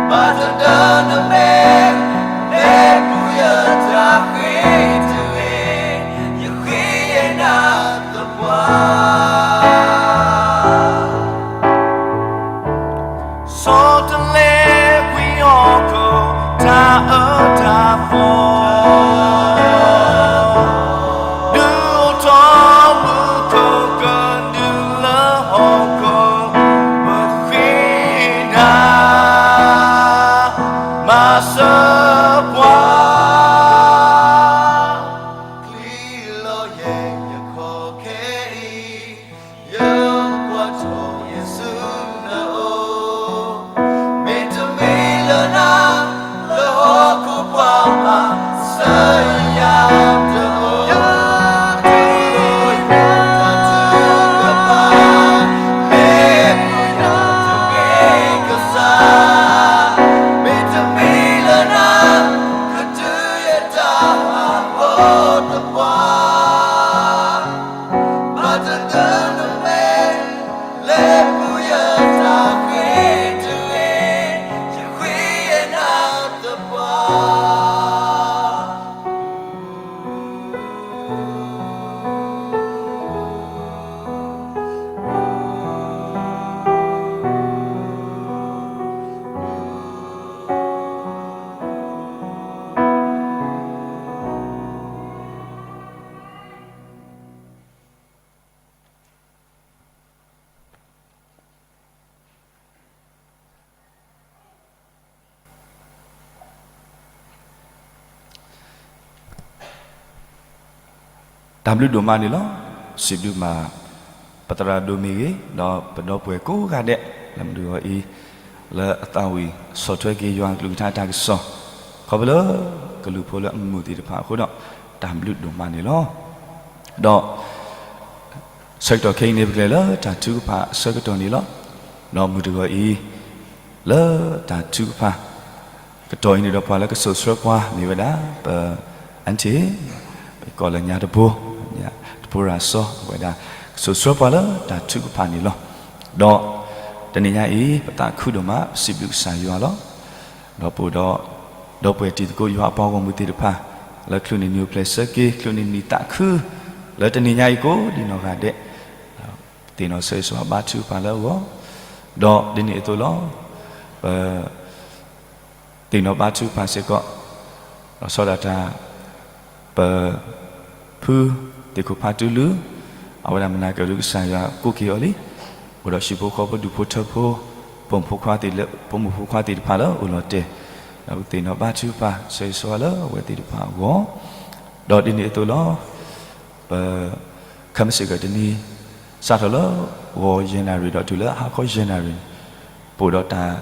ဘၣ်တဒၢနမဲာ်, လဲၤပူၤယတၢ်ဃ့တဂ့ၤ, ယဃ့ယနၤသပှၢ်. ဆီတလဲဝံဟီၣ်ခိၣ်တၢ်အၢတၢ်သီ, ဒုးအိၣ်ထီၣ်မူခိၣ်ကဒုလၢဟီၣ်ခိၣ်, ပဃ့နၤ, မၤစၢၤပှၤ. ချံလီၤယဲယခီၣ်ခဲအံၤ, ယကွၢ်ထီၣ်ယစုနၢအိၣ်, မ့တမ့ၢ်လၢနၤ, လၢဟီၣ်ခိၣ်ပှၤမၤစၢၤယၤတအိၣ်, လဲၤပူၤယၤတဝ့ကစၢ်, မ့တမ့ၢ်လၢနၤ, ကတုၤယတၢ်ဟးဂီၤသပှၢ်, ဘၣ်တဒၢနမဲာ်, လဲၤပူၤယတၢ်ဃ့တဂ့ၤ, ယဃ့ယနၤသပှၢ်. တၢ်ဘျုးဒိၣ်မးန့ၣ်လီၤ. စံးဘျုးမး ပသရၣ်ဒိၣ်မ့ၢ်ဂ့ၤ, ဒီးပဒီပုၢ်ဝဲၢ်ကိးဂၤဒဲး လၢမုၢ်တဂီၤအံၤ လၢအသးဝံၣ်ဆီၣ်ထွဲက့ၤယွၤအကလုၢ်ကထါတၢ်ကစီၣ် ခီဖျိလၢကလူၤဖိလၢအမုာ်သ့ၣ်တဖၣ်အဃိဒီး တၢ်ဘျုးဒိၣ်မးန့ၣ်လီၤ. ဒီး ဆၢကတီၢ်ခဲအံၤန့ၣ် ပကလဲၤလၢတၢ်ထုကဖၣ်အဆၢကတီၢ်န့ၣ်လီၤ. ဒီးမုၢ်တဂီၤအံၤ လၢတၢ်ထုကဖၣ် ကတီၢ်အံၤန့ၣ်ဒီး ပှၤလၢကစိာ်ဆှၢပှၤမ့ၢ်ဝဲဒၣ် ပ aunty ပကိးလၢညါတဘိ, တဘိရၤစီ အဝဲဒၣ် ကစိာ်ဆှၢပှၤလၢတၢ်ထုကဖၣ်န့ၣ်လီၤ. ဒီးတနံၤညါအံၤ ပသးခုဒိၣ်မး ပစံးဘျုးကစၢ်ယွၤလီၤ. ဒီးပအိၣ်ဒီး ဒီပုၢ်ဝဲၢ်တံၤသကိးယွၤအပှၤဂီၢ်မုၢ်သ့ၣ်တဖၣ် လၢချုးန့ၢ်နံၤအိၣ်ဖျဲၣ်ဆၢက့ၤ ချုးန့ၢ်နံၤသးခု လၢတနံၤညါအံၤကိးဒံးနီၢ်ဂၤဒဲး သ့ၣ်နီၣ်ဆၢဂ့ၤဆၢဝါဘါထုကဖၣ်လၢအဂီၢ်, ဒီးဒ်န့ၣ်အသိးလီၤ. ပ သ့ၣ်နီၣ်ဘါထုကဖၣ်စ့ၢ်ကီး, လီၤဆီဒၣ်တၢ် ပ ဖု သ့ၣ်ခိၣ်ဖးတူလုၢ်, အဝဲဒၣ်မုၢ်နၤကလုၢ်ကစၢ်ယွၤကိးက့ၤအီၤလံ, အိၣ်ဒီးဟံၣ်ဖိဃီဖိဒူၣ်ဖိထၢဖိ, ပိာ်မုၣ်ဖိခွါသ့ၣ်လၢ ပိာ်မုၣ်ဖိခွါသ့ၣ်တဖၣ်လၢအိၣ်လီၤတဲာ်, ဒီးပသ့ၣ်နီၣ်ဘါထုကဖၣ် ဆၢဂ့ၤဆၢဝါလၢအဝဲသ့ၣ်တဖၣ်အဂီၢ်, ဒီးဒ်န့ၣ်အသိးလီၤ. ပ ခဲမုၢ်ဆ့ၣ်ကတနံၤ စးထီၣ်လၢ ဂီၤယဲၢ်နၣ်ရံၣ်ဒီးတုၤလၢဟါခီယဲၢ်နၣ်ရံၣ်န့ၣ်, ပအိၣ်ဒီးတၢ်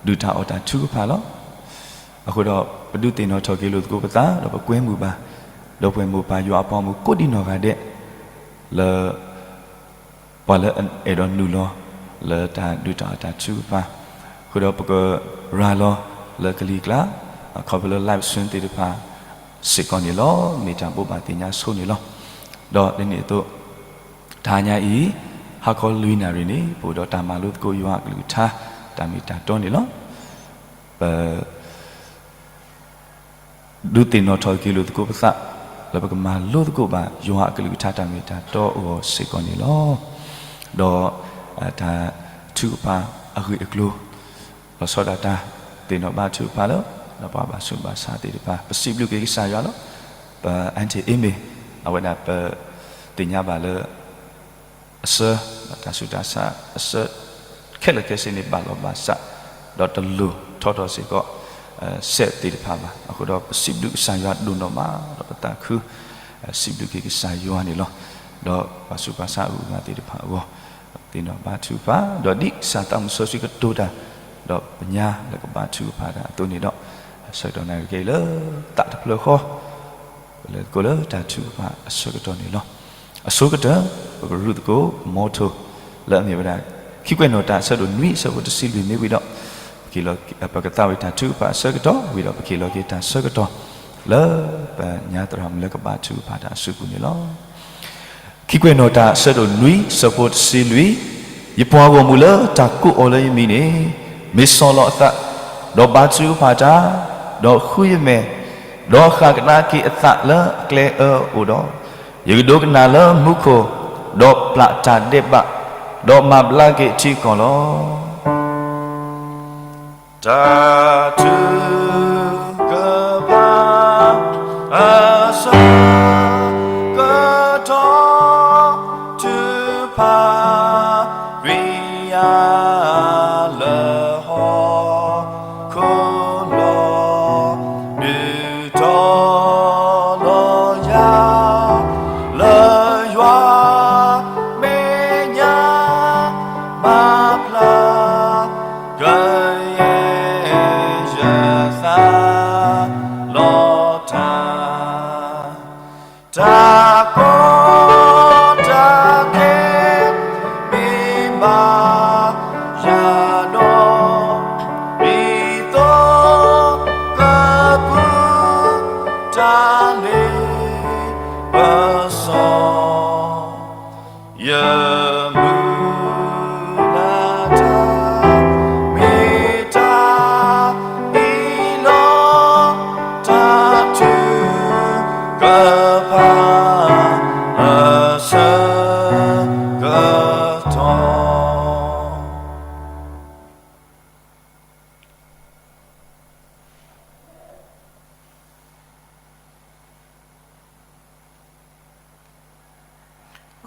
ဒုၣ်တၢ်အီၣ်တၢ်ထုကဖၣ်လီၤ. အဃိဒီး ပဒုးသ့ၣ်နီၣ်ထီၣ်က့ၤလိာ်သကိးပသး ဒီးပကွဲမုာ်ဘၣ် ဒီးပှၤမိၢ်ပၢ်ယွၤအပှၤမုၣ်ကိးဒံနီၢ်ဂၤဒဲး လၢ ပှၤလၢအဲၣ်ဒိးနုာ်လီၤ လၢတၢ်ဒုၣ်တၢ်အီၣ်တၢ်ထုကဖၣ်, အဃိဒီးပကရၤလီၤလၢကလံၤကျါ အခီဖျိလၢ live stream သ့ၣ်တဖၣ် စ့ၢ်ကီးန့ၣ်လီၤ. မ့ၢ်တၢ်ဘိးဘၣ်သ့ၣ်ညါဆိန့ၣ်လီၤ. ဒီးဒ်န့ၣ်အသိး တဟါညါအံၤ ဟါခီလွံၢ်နၣ်ရံၣ်န့ၣ် ပအိၣ်ဒီးတၢ်မၤလိသကိးယွၤအကလုၢ်ကထါ တၢ်မ့ၢ်တၢ်တီန့ၣ်လီၤ. ပ ဒုးသ့ၣ်နီၣ်ထီၣ်က့ၤလိာ်သကိးပသး လၢပကမၤလိသကိးဘၣ် ယွၤအကလုၢ်ကထါတၢ်မ့ၢ်တၢ်တီအဂီၢ်စ့ၢ်ကီးန့ၣ်လီၤ. ဒီး တၢ်ထုကဖၣ်အဂ့ၢ်အကျိၤ လီၤဆီဒၣ်တၢ် သ့ၣ်နီၣ်ဘါထုကဖၣ်လၢ ဒီးပှၤဘၣ်ဆူးဘၣ်ဆါသ့ၣ်တဖၣ် ပစံးဘျုးက့ၤကစၢ်ယွၤလီၤ. ပ Aunty Amy အဝဲဒၣ်ပသ့ၣ်ညါဘၣ်လၢ အဆၢ တၢ်ဆူးတၢ်ဆါအဆၢ ခဲလၢာ်ခဲဆ့န့ၣ် ဘၣ်လီၤဘၣ်စး ဒီးတလိၣ်ထီထီၣ်စ့ၢ်ကီး စဲးသ့ၣ်တဖၣ်ဘၣ်. အဃိဒီးပစံးဘျုးကစၢ်ယွၤဒိၣ်နီၢ်မး ဒီးပသးခု စံးဘျုးက့ၤကစၢ်ယွၤန့ၣ်လီၤ. ဒီးပှၤဆူးပှၤဆါအဂုၤအဂၤသ့ၣ်တဖၣ်အဂီၢ် သ့ၣ်နီၣ်ဘါထုကဖၣ် ဒီးဒ်ကစၢ်သးမုၢ်စီဆှံကတိၤတၢ် ဒီးပညါလၢကဘါထုကဖၣ်တၢ်အသိးန့ၣ်ဒီး ဆၢကတီၢ်နၣ်ရံၣ်ခဲအံၤလၢသးတဖျၢၣ်ဃီ ပလဲၤသကိးလၢတၢ်ထုကဖၣ်အဆၢကတီၢ်န့ၣ်လီၤ. အဆိကတၢၢ် ပကရူၢ်သကိး motto လၢအမ့ၢ်ဝဲဒၣ် ခံကွဲးနီၣ်တၢ်အဆၢဒိၣ်နွံအဆၢဖိတဆံလွံၢ်မ့ၢ်ဝံၤဒီး ပကသးဝံၣ်တၢ်ထုကဖၣ်အဆၢကတီၢ် ဝံၤဒီးပကဟ့ၣ်လီၤက့ၤတၢ်ဆၢကတီၢ် လၢပညါသရၣ်မုၣ်လၢကဘါထုကဖၣ်တၢ်အစုပူၤန့ၣ်လီၤ. ခံကွဲးနီၣ်တၢ်အဆၢဒိၣ်နွံအဆၢဖိတဆံလွံၢ်, ယပှၤဂီၢ်မုၢ်လၢတၢ်ကိးအီၤလၢယမံၤန့ၣ် မ့ၢ်ဆီၣ်လီၤအသး, ဒီးဘါထုကဖၣ်တၢ်, ဒီးဃုယမဲာ်, ဒီးဃၣ်ကဒါက့ၤအသးလၢအကျဲအၢအအိၣ်ဒီး, ယကဒိကနၣ်လၢမူခိၣ်, ဒီးပျၢ်တၢ်ဒဲးဘး, ဒီးမၤဘျါက့ၤထံကီၢ်လီၤ. တၢ်ထုကဖၣ်အဆၢကတီၢ် ထုကဖၣ် ဝံယၢလၢဟီၣ်ခိၣ်လီၤ, ဒုးတီၤလီၤယၤ လၢယွၤမဲာ်ညါ မၤဖျါ ကယဲၢ် ယသးလီၤတၢ်, တၢ်ကီတၢ်ခဲ မ့ၢ်ဘၣ်ယၤဒီး ဒ်သိးကပူၤ တၢ်လ့ပစီ ယမုၢ်လၢ်တၢ် မ့ၢ်တၢ်အံၤလီၤ, တၢ်ထုကဖၣ်အဆၢကတီၢ်.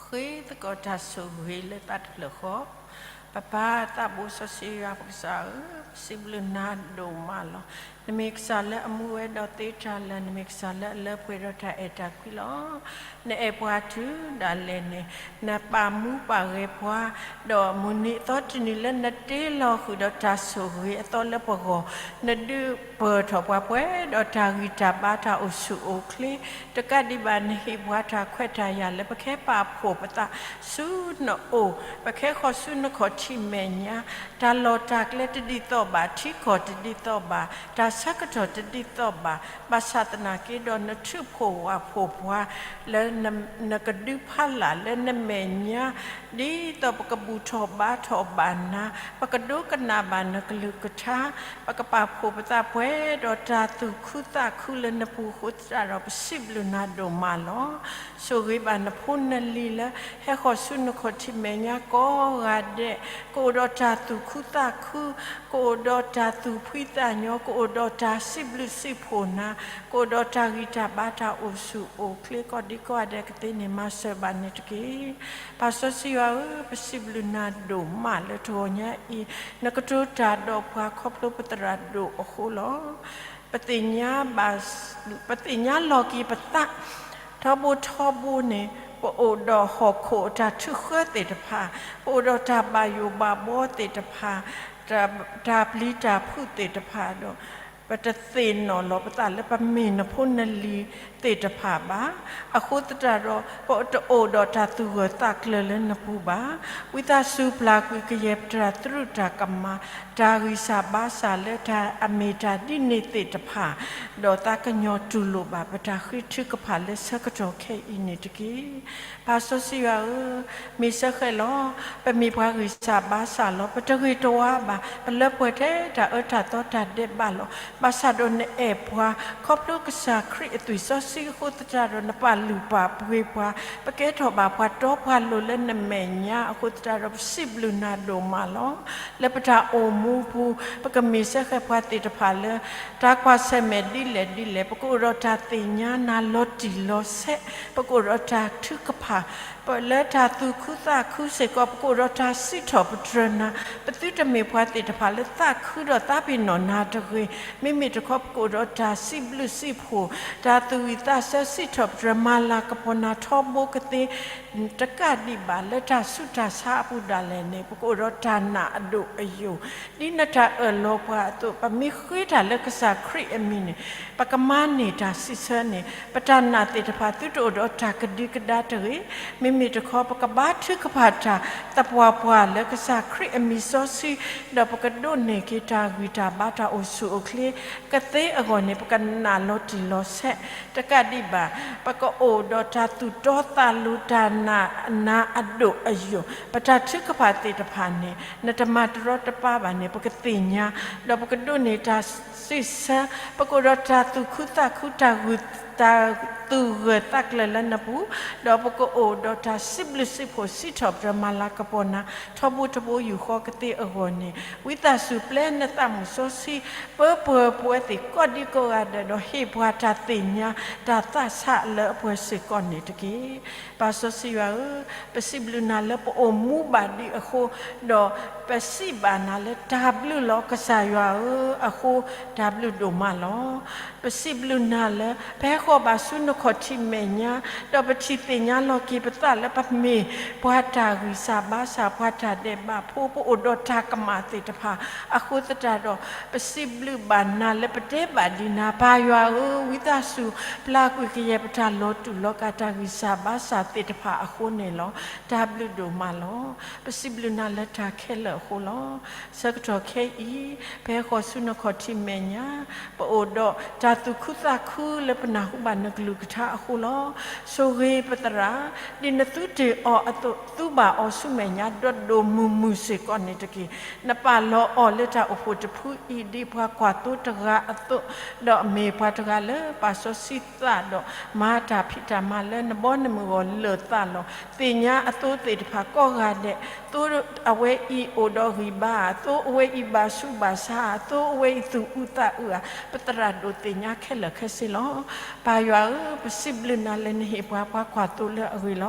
ပဃ့သကိးတၢ်ဆိၣ်ဂ့ၤလၢသးတဖျၢၣ်ဃီ, ပပၢ်သးဘိစီဆှံယွၤပကစၢ်ဧၢ, ပစံးဘျုးနၤဒိၣ်မးလီၤ. နမ့ၢ်ကစၢ်လၢအမူဝဲဒီးသ့တၢ်လၢာ်, နမ့ၢ်ကစၢ်လၢအလၢပှဲၤဒီးတၢ်အဲၣ်တၢ်ကွံလီၤ. နအဲၣ်ပှၤတုၤဒၣ်လဲာ်န့ၣ်, နပာ်မူပာ်ဂဲၤပှၤ, ဒီးမုၢ်နံၤအသီတနံၤလၢနတ့လီၤဃုာ်ဒီးတၢ်ဆိၣ်ဂ့ၤအသီလၢပဂီၢ်, နဒုးပၢၢ်ထီၣ်ပှၤပှဲၤဒီးတၢ်ဂံၢ်တၢ်ဘါတၢ်အိၣ်ဆူၣ်အိၣ်ချ့, တကးဒံးဘၣ်နဟ့ၣ်ပှၤတၢ်ခွဲးတၢ်ယာ်လၢပကဟဲပာ်ဖှိၣ်ပသးဆူနအိၣ်, ပကဟဲဃီၤဆူနခီၣ်ထံးမဲာ်ညါ, တၢ်လီၢ်တၢ်ကျဲတဒ်သိးဘၣ်, ထံကီၢ်တဒ်သိးဘၣ်, တၢ်ဆၢကတီၢ်တဒ်သိးဘၣ်, ဘၣ်ဆၣ်သနာ်က့ဒီးနထုးဖှိၣ်ဝၣ်ဖှိၣ်ပှၤ လၢနကဒုးဖးလၢ်လၢနမဲာ်ညါ, ဒ်သိးပကဘူၣ်ထီၣ်ဘါထီၣ်ဘၣ်နၤ, ပကဒိကနၣ်ဘၣ်နကလုၢ်ကထါ, ပကပာ်ဖှိၣ်ပသးပှဲၤဒီးတၢ်သူၣ်ခုသးခုလၢနပူၤအဃိသတးဒီး ပစံးဘျုးနၤဒိၣ်မးလီၤ. ဆိၣ်ဂ့ၤဘၣ်နဖိနလံၤလၢ ဟဲဃီၤဆူနခီၣ်ထံးမဲာ်ညါကိးဂၤဒဲး, ကအိၣ်ဒီးတၢ်သူၣ်ခုသးခု, ကအိၣ်ဒီးတၢ်သူၣ်ဖှံသးညီ, ကအိၣ်ဒီးတၢ်စံးဘျုးစံးဖှိၣ်နၤ, ကအိၣ်ဒီးတၢ်ဂံၢ်တၢ်ဘါတၢ်အိၣ်ဆူၣ်အိၣ်ချ့ကိးဒံကိးဂၤဒဲးကသ့န့ၣ် မၤစၢၤဘၣ်န့ၣ်တက့ၢ်. ပၢ်စီဆှံယွၤဧၢ, ပစံးဘျုးနၤဒိၣ်မးလၢတဂီၤညါအံၤ, နကတိၤတၢ်ဒီးပှၤခီဖျိပသရၣ်ဒိၣ်အဃိလီၤ. ပသ့ၣ်ညါဘၣ်, ပသ့ၣ်ညါလီၤက့ၤပသး ထီဘိထီဘိန့ၣ် ပအိၣ်ဒီးဟီၣ်ခိၣ်အတၢ်ထုးဃၢသ့ၣ်တဖၣ်, ပအိၣ်ဒီးတၢ်ဘၣ်ယိၣ်ဘၣ်ဘှီသ့ၣ်တဖၣ်, တၢ်, တၢ်ပျံၤတၢ်ဖုးသ့ၣ်တဖၣ်ဒီး ပတသ့ၣ်နီၣ်လီၤပသးလၢပမ့ၢ်နဖိနလံၤသ့ၣ်တဖၣ်ဘၣ်. အဃိသတးဒီး ပတအိၣ်ဒီးတၢ်သူၣ်ဂၢၢ်သးကျၢၤလၢနပူၤဘၣ်. ဝံသးစူၤပျၢ်ကွံာ်ကယဲၢ်ပတၢ်သရူးတၢ်ကမၣ်, တၢ်ဂံၢ်စၢ်ဘါစၢ်လၢတၢ်အမ့ၢ်တၢ်ဒ်န့ၣ်သ့ၣ်တဖၣ်, ဒီးသးကညီၤတူၢ်လိာ်ဘၣ်ပတၢ်ဃ့ထုကဖၣ်လၢဆၢကတီၢ်ခဲအံၤန့ၣ်တက့ၢ်. ပၢ်စီဆှံယွၤဧၢ, မ့ၢ်စၢဃဲးလီၤ. ပမ့ၢ်ပှၤဂံၢ်စၢ်ဘါစၢ်လီၤ. ပတဂ့ၤတဝါဘၣ်. ပလၢပှဲၤထဲတၢ်အၢတၢ်သီတၢ်ဒဲးဘးလီၤ. ဘၣ်ဆၣ်ဒီးနအဲၣ်ပှၤ, ခီဖျိကစၢ်ခရံာ်အသွံၣ်စီဆှံအဃိသတးဒီး နပာ်လုၢ်ပာ်ပှ့ၤပှၤ, ပကဲထီၣ်ဘၣ်ပှၤတီပှၤလိၤလၢနမဲာ်ညါအဃိသတးဒီး ပစံးဘျုးနၤဒိၣ်မးလီၤ. လၢပတၢ်အိၣ်မူပူၤ ပကမ့ၢ်စၢဃဲးပှၤသ့ၣ်တဖၣ်လၢ တၢ်ကွၢ်ဆၢၣ်မဲာ်ဒ်လဲၣ်ဒ်လဲၣ် ပကအိၣ်ဒီးတၢ်သ့ၣ်ညါနၤလီၤတံၢ်လီၤဆဲး, ပကအိၣ်ဒီးတၢ်ထုကဖၣ် ပလၢတၢ်သူၣ်ခုသးခုစ့ၢ်ကီး ပကအိၣ်ဒီးတၢ်စံးထီၣ်ပတြၢၤနၤ, ပသုတမ့ၢ်ပှၤသ့ၣ်တဖၣ်လၢသးခုဒီးသးပ့ၤနီၣ်နၤတဂ့ၤ, မ့မ့ၢ်တခီ ပကအိၣ်ဒီးတၢ်စံးဘျုးစံးဖှိၣ်, တၢ်သူၣ်ဝံၣ်သးဆၢစံးထီၣ်ပတြၢၤမၤလၤကပီၤနၤထီဘိကသ့ တကးဒံးဘၣ် လၢတၢ်ဆူးတၢ်ဆါအပူၤဒၣ်လဲာ်န့ၣ် ပကအိၣ်ဒီးတၢ်နာ်အဒိၣ်အယိာ်, ဒ်နတၢ်အၢၣ်လီၤပှၤအသိး, ပမ့ၢ်ဃ့တၢ်လၢကစၢ်ခရံာ်အမံၤန့ၣ်, ပကမၤန့ၢ်တၢ်စံးဆၢန့ၣ်, ပတၢ်နာ်သ့ၣ်တဖၣ်သုတအိၣ်ဒီးတၢ်ကဒံကဒါတဂ့ၤ, မ့မ့ၢ်တခီ ပကဘါထုကဖၣ်တၢ်သပှၢ်ပှၢ်လၢကစၢ်ခရံာ်အမံၤစီဆှံ, ဒီးပကဒိးန့ၢ်က့ၤတၢ်ဂံၢ်တၢ်ဘါတၢ်အိၣ်ဆူၣ်အိၣ်ချ့ကသ့အဂီၢ်န့ၣ် ပကနာ်လီၤတံၢ်လီၤဆဲး, တကးဒံးဘၣ် ပကအိၣ်ဒီးတၢ်သူၣ်တီသးလိၤ တၢ်နာ်အဒိၣ်အယိာ်, ပတၢ်ထုကဖၣ်သ့ၣ်တဖၣ်န့ၣ် နတမၤတရီတပါဘၣ်န့ၣ် ပကသ့ၣ်ညါ, ဒီးပကဒိးန့ၢ်တၢ်စံးဆၢ, ပကအိၣ်ဒီးတၢ်သူၣ်ခုသးခု တၢ်ဂုၢ်, တၢ်သူၣ်ဂၢၢ်သးကျၢၤလၢနပူၤ, ဒီးပကအိၣ်ဒီးတၢ်စံးဘျုးစံးဖှိၣ် စံးထီၣ်ပတြၢၤမၤလၤကပီၤနၤ ထီဘိတဘိယူၢ်ဃီကသ့အဂီၢ်န့ၣ်, ဝံသးစူၤပျဲနသးမုၣ်စီဆှံ ပၢပှဲၤပဝဲသ့ၣ်ကိးဒံကိးဂၤဒဲး ဒီးဟ့ၣ်ပှၤတၢ်သ့ၣ်ညါ တၢ်သးဆးလၢအပှဲၤစ့ၢ်ကီးန့ၣ်တက့ၢ်. ပၢ်စီဆှံယွၤဧၢ, ပစံးဘျုးနၤလၢပအိၣ်မူဘၣ်ဒံးအဃိ, ဒီးပစံးဘၣ်နၤလၢတၢ်ဘျုးလီၤ ကစၢ်ယွၤဧၢ, အဃိ တၢ်ဘျုးဒိၣ်မးလီၤ. ပစံးဘျုးနၤလၢ ပဟဲဃီၤဘၣ်ဆူနခီၣ်ထံးမဲာ်ညါ, ဒီးပထံၣ်သ့ၣ်ညါလီၤက့ၤပသးလၢပမ့ၢ်ပှၤတၢ်ဂံၢ်စၢ်ဘါစၢ် ပှၤတၢ်ဒဲးဘးဖိ ပအိၣ်ဒီးတၢ်ကမၣ်သ့ၣ်တဖၣ်, အဃိသတးဒီး ပစံးဘျုးဘၣ်နၤလၢပတဲဘၣ်ဒံးနၤ ပၢ်ယွၤဧၢ, ဝံသးစူၤ ပျၢ်ကွံာ်ကယဲၢ်ပတၢ်လီၤတူာ်လီၤကာ် တၢ်ဂံၢ်စၢ်ဘါစၢ်သ့ၣ်တဖၣ်အဃိန့ၣ်လီၤ. တၢ်ဘျုးဒိၣ်မးလီၤ. ပစံးဘျုးနၤလၢတၢ်ခဲလၢာ်အဃိလီၤ. ဆၢကတီၢ်ခဲအံၤ ပဟဲဃီၤဆူနခီၣ်ထံးမဲာ်ညါ, ပအိၣ်ဒီးတၢ်သူၣ်ခုသးခုလၢပနၢ်ဟူဘၣ်နကလုၢ်ကထါအဃိလီၤ. ဆိၣ်ဂ့ၤပသရၣ်, ဒ်နသုတ့ၢ်အီၤအသိး သူဘၣ်အီၤဆူမဲာ်ညါ ဒိၣ်ဒိၣ်မုၢ်မုၢ်စ့ၢ်ကီးန့ၣ်တက့ၢ်. နပာ်လီၤအီၤလၢတၢ်အိၣ်ဖှိၣ်တဖုအံၤ ဒ်ပှၤကွၢ်သိတဂၤအသိး, ဒီးမ့ၢ်ပှၤတဂၤလၢပာ်စီဆှံသးဒီး မၤတၢ်ဖံးတၢ်မၤလၢနဘီနမုၢ်အဂီၢ်လၢာ်သးလီၤ. သ့ၣ်ညါအသိသ့ၣ်တဖၣ်ကိးဂၤဒဲး, သိအဝဲအံၤအိၣ်ဒီးဂံၢ်ဘါဧါ, သိအဝဲအံၤဘၣ်ဆူးဘၣ်ဆါဧါ, သိအဝဲအံၤသူၣ်အုးသးအုးဧါ, ပသရၣ်ဒိၣ်သ့ၣ်ညါခဲလၢာ်ခဲဆ့လီၤ. ပၢ်ယွၤဧၢ, ပစံးဘျုးနၤလၢနဟ့ၣ်ပှၤပှၤကွၢ်သိလၢအဂ့ၤ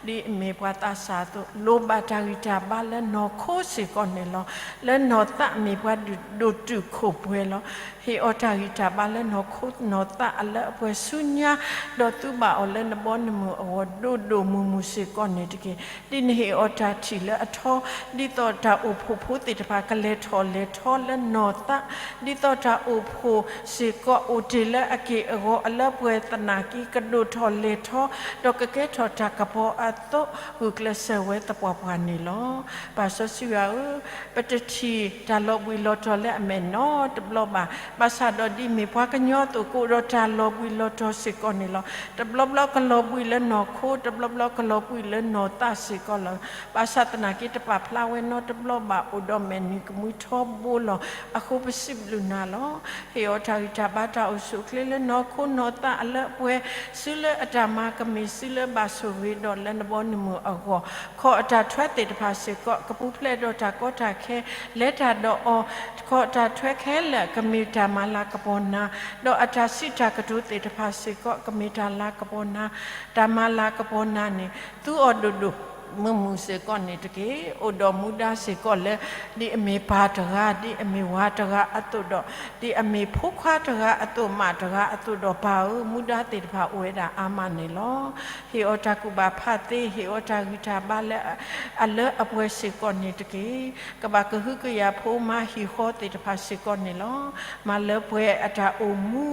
လီၤ. ဒ်အမ့ၢ်ပှၤသးစၢ်အသိး လိၣ်ဘၣ်တၢ်ဂံၢ်တၢ်ဘါလၢနီၢ်ခိစ့ၢ်ကီးန့ၣ်လီၤ. လၢနီၢ်သးမ့ၢ်ပှၤဒိၣ်တုာ်ခိၣ်ပှဲၤလီၤ. ဟ့ၣ်အီၤတၢ်ဂံၢ်တၢ်ဘါလၢနီၢ်ခိနီၢ်သးအလၢအပှဲၤဆူညါ, ဒီးသူဘၣ်အီၤလၢနဘီနမုၢ်အဂီၢ် ဒိၣ်ဒိၣ်မုၢ်မုၢ်စ့ၢ်ကီးန့ၣ်တက့ၢ်. ဒ်နဟ့ၣ်အီၤတၢ်ထံၣ်လၢအထီ, ဒ်သိးတၢ်အိၣ်ဖှိၣ်ဖိသ့ၣ်တဖၣ်ကလဲၤထီၣ်လဲၤထီလၢနီၢ်သး, ဒ်သိးတၢ်အိၣ်ဖှိၣ်စ့ၢ်ကီးအိၣ်တ့ၢ်လၢအက့ၢ်အဂီၤအလၢအပှဲၤသနာ်က့ ကဒိၣ်ထီၣ်လဲၤထီ, ဒီးကကဲထီၣ်တၢ်ကပီၤအသိး ဂုာ်ကျဲးစၢးဝဲသပှၢ်ပှၢ်န့ၣ်လီၤ. ပၢ်စီဆှံယွၤဧၢ, ပတထံၣ်တၢ်လီၤဘှံးလီၤတီၤလၢအမဲာ်နီတဘျီဘၣ်. ဘၣ်ဆၣ်ဒီးဒ်မ့ၢ်ပှၤကညီအသိး ကအိၣ်ဒီးတၢ်လီၤဘှံးလီၤတီၤစ့ၢ်ကီးန့ၣ်လီၤ. တဘျီဘျီကလီၤဘှံးလၢနီၢ်ခိ, တဘျီဘျီကလီၤဘှံးလၢနီၢ်သးစ့ၢ်ကီးလီၤ. ဘၣ်ဆၣ်သနာ်က့ တပာ်ဖျါဝဲနီတဘျီဘၣ် အိၣ်ဒီးမဲာ်နံၤကမှံထီဘိလီၤ. အဃိပစံးဘျုးနၤလီၤ. ဟ့ၣ်အီၤတၢ်ဂံၢ်တၢ်ဘါတၢ်အိၣ်ဆူၣ်အိၣ်ချ့လၢနီၢ်ခိနီၢ်သးအလၢအပှဲၤ, စုလၢအတၢ်မၤကမ့ၢ်စုလၢဘၣ်ဆိၣ်ဂ့ၤဒီးလၢ ဘီနမုၢ်အဂီၢ်, ခီၣ်အတၢ်ထွဲသ့ၣ်တဖၣ်စ့ၢ်ကီး ကပူၤဖျဲးဒီးတၢ်ကီတၢ်ခဲ, လဲၤတၢ်ဒီးအီၤ, ခီၣ်အတၢ်ထွဲခဲလၢာ် ကမ့ၢ်တၢ်မၤလၤကပီၤနၤ, ဒီးအတၢ်စံးတၢ်ကတိၤသ့ၣ်တဖၣ်စ့ၢ်ကီး ကမ့ၢ်တၢ်လၤကပီၤနၤ, တၢ်မၤလၤကပီၤနၤန့ၣ် သူအီၤဒိၣ်ဒိၣ်မုၢ်မုၢ်စ့ၢ်ကီးန့ၣ်တက့ၢ်. အိၣ်ဒီးမူဒါစ့ၢ်ကီးလၢ ဒ်အမ့ၢ်ပၢ်တဂၤ, ဒ်အမ့ၢ်ဝၤတဂၤအသိးဒီး, ဒ်အမ့ၢ်ဖိခွါတဂၤအသိး, မါတဂၤအသိးဒီး, ပၢ်ဧၢ, မူဒါသ့ၣ်တဖၣ်အိၣ်ဝဲဒၣ်အါမးန့ၣ်လီၤ. ဟ့ၣ်အီၤတၢ်ကူၣ်ဘၣ်ဖးသ့, ဟ့ၣ်အီၤတၢ်ဂံၢ်တၢ်ဘါလၢအလၢအပှဲၤစ့ၢ်ကီးန့ၣ်တက့ၢ်. ကဘၣ်ကဟုကယာ်ဖိမါဟံၣ်ဃီသ့ၣ်တဖၣ်စ့ၢ်ကီးန့ၣ်လီၤ. မၤလၢပှဲၤအတၢ်အိၣ်မူ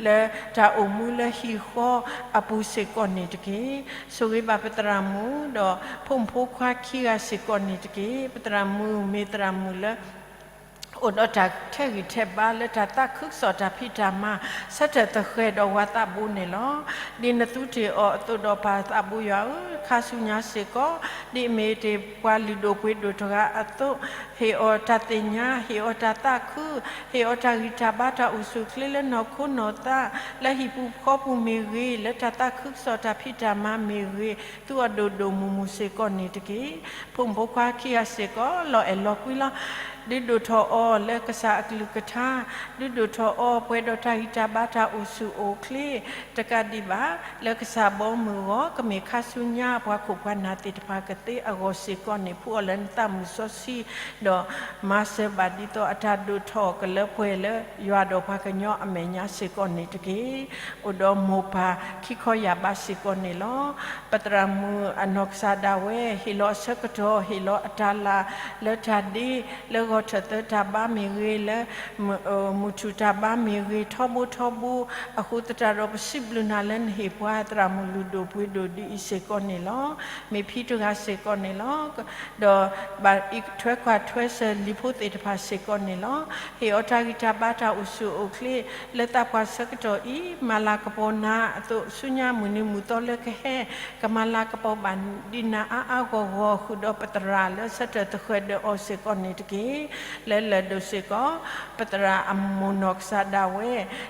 လၢတၢ်အိၣ်မူလၢဟံၣ်ဃီအပူၤစ့ၢ်ကီးန့ၣ်တက့ၢ်. ဆိၣ်ဂ့ၤဘၣ်ပသရၣ်မုၣ်ဒီး ဖိမုၣ်ဖိခွါခံဂၤစ့ၢ်ကီးန့ၣ်တက့ၢ်. ပသရၣ်မုၣ်မ့ၢ်သရၣ်မုၣ်လၢ အိၣ်ဒီးတၢ်ထဲးဂံၢ်ထဲးဘါလၢတၢ်သးခုကစီၣ်တၢ်ဖံးတၢ်မၤ ဆၢထၢၣ်သဃဲၤဒီးဝၤသးဘိန့ၣ်လီၤ. ဒ်နသူတ့ၢ်အီၤအသိးဒီး ပၢ်သးဘိယွၤဧၢ, ခါဆူညါစ့ၢ်ကီး ဒ်အမ့ၢ်တ့ၢ်ပှၤလုၢ်ဒိၣ်ပှ့ၤဒိၣ်တဂၤအသိး, ဟ့ၣ်အီၤတၢ်သ့ၣ်ညါ, ဟ့ၣ်အီၤတၢ်သးခု, ဟ့ၣ်အီၤတၢ်ဂံၢ်တၢ်ဘါတၢ်အိၣ်ဆူၣ်အိၣ်ချ့လၢနီၢ်ခိနီၢ်သး, လၢဟံၣ်ပူၤဃီပူၤမ့ၢ်ဂ့ၤ, လၢတၢ်သးခုကစီၣ်တၢ်ဖံးတၢ်မၤမ့ၢ်ဂ့ၤ, သူအီၤဒိၣ်ဒိၣ်မုၢ်မုၢ်စ့ၢ်ကီးန့ၣ်တက့ၢ်. ဖိမုၣ်ဖိခွါခံဂၤစ့ၢ်ကီး လီၤအဲၣ်လီၤကွံလီၤ. ဒုးဒိၣ်ထီၣ်အီၤလၢကစၢ်အကလုၢ်ကထါ, ဒုးဒိၣ်ထီၣ်အီၤပှဲၤဒီးတၢ်ဂံၢ်တၢ်ဘါတၢ်အိၣ်ဆူၣ်အိၣ်ချ့, တကးဒံးဘၣ် လၢကစၢ်ဘီမုၢ်အဂီၢ် ကမ့ၢ်ခါဆူညါပှၤခိၣ်ပှၤနၢ်သ့ၣ်တဖၣ်ကသ့အဂီၢ်စ့ၢ်ကီးန့ၣ် ဖှူအီၤလၢနသးမုၢ်စီဆှံ, ဒီးမၤစၢၤဘၣ်ဒ်သိးအတၢ်ဒိၣ်ထီၣ်ကလၢပှဲၤလၢ ယွၤဒီးပှၤကညီအမဲာ်ညါစ့ၢ်ကီးန့ၣ်တက့ၢ်. အိၣ်ဒီးမိၢ်ပၢ်ခံခီယာ်ဘးစ့ၢ်ကီးန့ၣ်လီၤ. ပသရၣ်မုၣ်အနီၢ်ကစၢ်ဒၣ်ဝဲ ဟ့ၣ်လီၤအဆၢကတီၢ်, ဟ့ၣ်လီၤအတၢ်လၤလၢတၢ်ဒ့, လၢဂီၤထၢၣ်သၢတၢ်ဘါမ့ၢ်ဂ့ၤ, လၢမုၢ်ထူၣ်တၢ်ဘါမ့ၢ်ဂ့ၤ, ထီဘိထီဘိ, အဃိသတးဒီး ပစံးဘျုးနၤလၢနဟ့ၣ်ပှၤ သရၣ်မုၣ်လုၢ်ဒိၣ်ပှ့ၤဒိၣ်ဒ်အံၤစ့ၢ်ကီးန့ၣ်လီၤ. မ့ၢ်ဖံတဂၤစ့ၢ်ကီးန့ၣ်လီၤ. ဒီးဘၣ်ထွဲကွၢ်ထွဲစၢၤလံာ်ဖိသ့ၣ်တဖၣ်စ့ၢ်ကီးန့ၣ်လီၤ. ဟ့ၣ်အီၤတၢ်ဂံၢ်တၢ်ဘါတၢ်အိၣ်ဆူၣ်အိၣ်ချ့ လၢသးပှၢ်ဆၢကတီၢ်အံၤ, မၤလၤကပီၤနၤအသိး ဆူညါမုၢ်နံၤမုၢ်သီလၢကဟဲ, ကမၤလၤကပီၤဘၣ်ဒံးနၤအါအါဂီၢ်ဂီၢ် ဃုာ်ဒီးပသရၣ်လၢဆၢထၢၣ်သဃဲၤဒီးအီၤစ့ၢ်ကီးန့ၣ်တက့ၢ်. လၢလၢၢ်ဒိၣ်စ့ၢ်ကီး ပသရၣ်အမိၢ်နီၢ်ကစၢ်ဒၣ်ဝဲ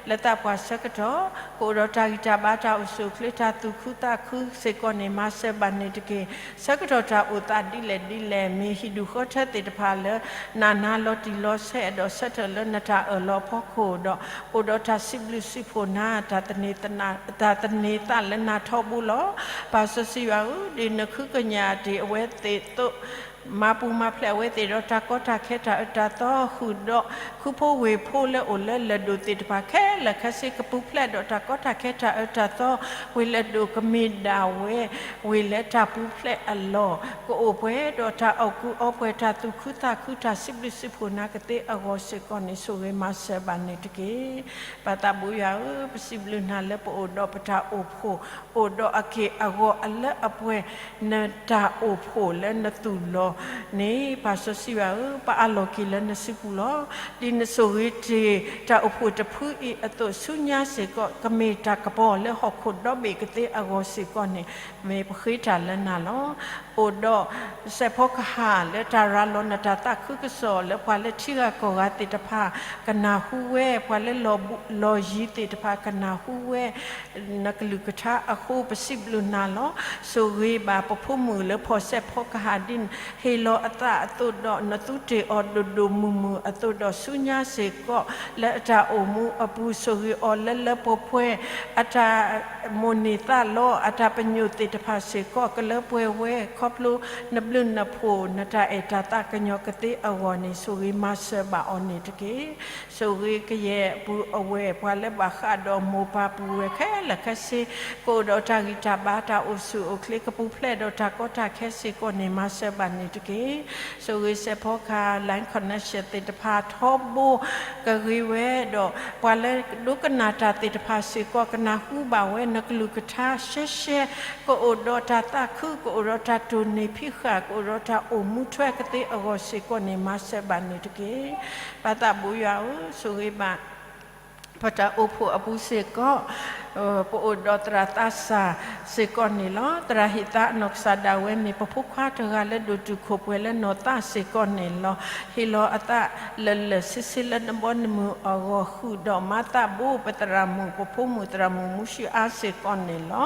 လၢသးပှၢ်ဆၢကတီၢ် ကအိၣ်ဒီးတၢ်ဂံၢ်တၢ်ဘါတၢ်အိၣ်ဆူၣ်အိၣ်ချ့ တၢ်သူၣ်ခုသးခုစ့ၢ်ကီးန့ၣ် မၤစၢၤဘၣ်န့ၣ်တက့ၢ်. ဆၢကတီၢ်တၢ်အိၣ်သးဒ်လဲၣ်ဒ်လဲၣ် မ့ၢ်ဟံၣ်ဒူၣ်ဃီထၢသ့ၣ်တဖၣ်လၢ နးနးလီၤတံၢ်လီၤဆဲး ဒီးဆၢထၢၣ်လၢနတၢ်အၢၣ်လီၤဖီခိၣ်ဒီး အိၣ်ဒီးတၢ်စံးဘျုးစံးဖှိၣ်နၤ တၢ်သန့ၤသးလၢနၤထီဘိလီၤ. ပၢ်စီဆှံယွၤဧၢ, ဒ်နဃုကညးတ့ၢ်အဝဲသ့ၣ်အသိး မၤပူၤမၤဖျဲးအဝဲသ့ၣ်ဒီးတၢ်ကီတၢ်ခဲတၢ်အၢတၢ်သီ ဃုာ်ဒီး ခူဖိဝ့ၢ်ဖိလၢအိၣ်လၢလၢၢ်ဒိၣ်သ့ၣ်တဖၣ်ခဲလၢာ်ခဲဆ့ ကပူၤဖျဲးဒီးတၢ်ကီတၢ်ခဲတၢ်အၢတၢ်သီ ဝ့ၢ်လၢၢ်ဒိၣ်ကမ့ၢ်ဒၣ်ဝဲ ဝ့ၢ်လၢတၢ်ပူၤဖျဲးအလီၢ် ကအိၣ်ပှဲၤဒီးတၢ်အီၣ်ကူအီပှဲၤ တၢ်သူၣ်ခုသးခု တၢ်စံးဘျုးစံးဖှိၣ်နၤကသ့အဂီၢ်စ့ၢ်ကီးန့ၣ် ဆိၣ်ဂ့ၤမၤစၢၤဘၣ်န့ၣ်တက့ၢ်. ပၢ်သးဘိယွၤဧၢ, ပစံးဘျုးနၤလၢပအိၣ်ဒီးပတၢ်အိၣ်ဖှိၣ် အိၣ်ဒီးအက့ၢ်အဂီၤအလၢအပှဲၤ နတၢ်အိၣ်ဖှိၣ်လၢနသူၣ်လီၤန့ၣ် ပၢ်စီဆှံယွၤဧၢ, ပအးလီၤက့ၤလၢနစုပူၤလီၤ. ဒ်နဆိၣ်ဂ့ၤတ့ၢ်တၢ်အိၣ်ဖှိၣ်တဖုအံၤအသိး ဆူညါစ့ၢ်ကီး ကမ့ၢ်တၢ်ကပီၤလၢဟီၣ်ခိၣ်ဒီဘ့ၣ်ကသ့အဂီၢ်စ့ၢ်ကီးန့ၣ် မ့ၢ်ပဃ့တၢ်လၢနၤလီၤ. အိၣ်ဒီးစဲးဖီကဟၣ်လၢတၢ်ရၤလီၤနတၢ်သးခုကစီၣ်လၢပှၤလၢထံဂၤကီၢ်ဂၤသ့ၣ်တဖၣ်ကနၢ်ဟူဝဲ, ပှၤလၢလီၢ်ယံၤသ့ၣ်တဖၣ်ကနၢ်ဟူဝဲ နကလုၢ်ကထါအဃိ ပစံးဘျုးနၤလီၤ. ဆိၣ်ဂ့ၤဘၣ်ပဖိမုၣ်လၢဖီၣ်စဲးဖီကဟၣ်ဒ် ဟ့ၣ်လီၤအသးအသိးဒီး နသူတ့ၢ်အီၤဒိၣ်ဒိၣ်မုၢ်မုၢ်အသိးဒီး ဆူညါစ့ၢ်ကီး လၢအတၢ်အိၣ်မူအပူၤ ဆိၣ်ဂ့ၤအီၤလၢလၢပှဲၤပှဲၤ အတၢ်မိၣ်န့ၢ်သးလီ အတၢ်ပညိၣ်သ့ၣ်တဖၣ်စ့ၢ်ကီး ကလၢပှဲၤဝဲ ခီဖျိနဘျုးနဖှိၣ် နတၢ်အဲၣ်တၢ်သးကညီၤကသ့အဂီၢ်န့ၣ် ဆိၣ်ဂ့ၤမၤစၢၤဘၣ်အီၤန့ၣ်တက့ၢ်. ဆိၣ်ဂ့ၤကယဲၢ်ပူၤအဝဲ ပှၤလၢဘၣ်ဃးဒီးမိၢ်ပၢ်ပုၢ်ဝဲၢ်ခဲလၢာ်ခဲဆ့ ကအိၣ်ဒီးတၢ်ဂံၢ်တၢ်ဘါ တၢ်အိၣ်ဆူၣ်အိၣ်ချ့ ကပူၤဖျဲးဒီးတၢ်ကီတၢ်ခဲစ့ၢ်ကီးန့ၣ် မၤစၢၤဘၣ်န့ၣ်တက့ၢ်. ဆိၣ်ဂ့ၤစဲးဖီကဟၣ် Line Connection သ့ၣ်တဖၣ်ထီဘိ ကဂ့ၤဝဲဒီး ပှၤလၢဒိကနၣ်တၢ်သ့ၣ်တဖၣ်စ့ၢ်ကီး ကနၢ်ဟူဘၣ်ဝဲ နကလုၢ်ကထါရှဲရှဲ ကအိၣ်ဒီးတၢ်သးခု ကအိၣ်ဒီးတၢ်တိၢ်နီၣ်ဖံးဃာ် ကအိၣ်ဒီးတၢ်အိၣ်မူထွဲကသ့အဂီၢ်စ့ၢ်ကီးန့ၣ် မၤစၢၤဘၣ်န့ၣ်တက့ၢ်. ပၢ်သးဘိယွၤဧၢ, ဆိၣ်ဂ့ၤဘၣ် ပတၢ်အိၣ်ဖှိၣ်အပူၤစ့ၢ်ကီး ပအိၣ်ဒီးသရၣ်သးစၢ်စ့ၢ်ကီးန့ၣ်လီၤ. သရၣ်ဟ့ၣ်သးအနီၢ်ကစၢ်ဒၣ်ဝဲမ့ၢ်ပဖိခွါတဂၤလၢဒိၣ်တုာ်ခိၣ်ပှဲၤလၢနီၢ်သးစ့ၢ်ကီးန့ၣ်လီၤ. ဟ့ၣ်လီၤအသးလၢာ်လၢာ်ဆ့ဆ့လၢနဘီနမုၢ်အဂီၢ် ဃုာ်ဒီးမၤသးဘိပသရၣ်မုၣ် ပဖိမုၣ်သရၣ်မုၣ်မူၡူအါစ့ၢ်ကီးန့ၣ်လီၤ.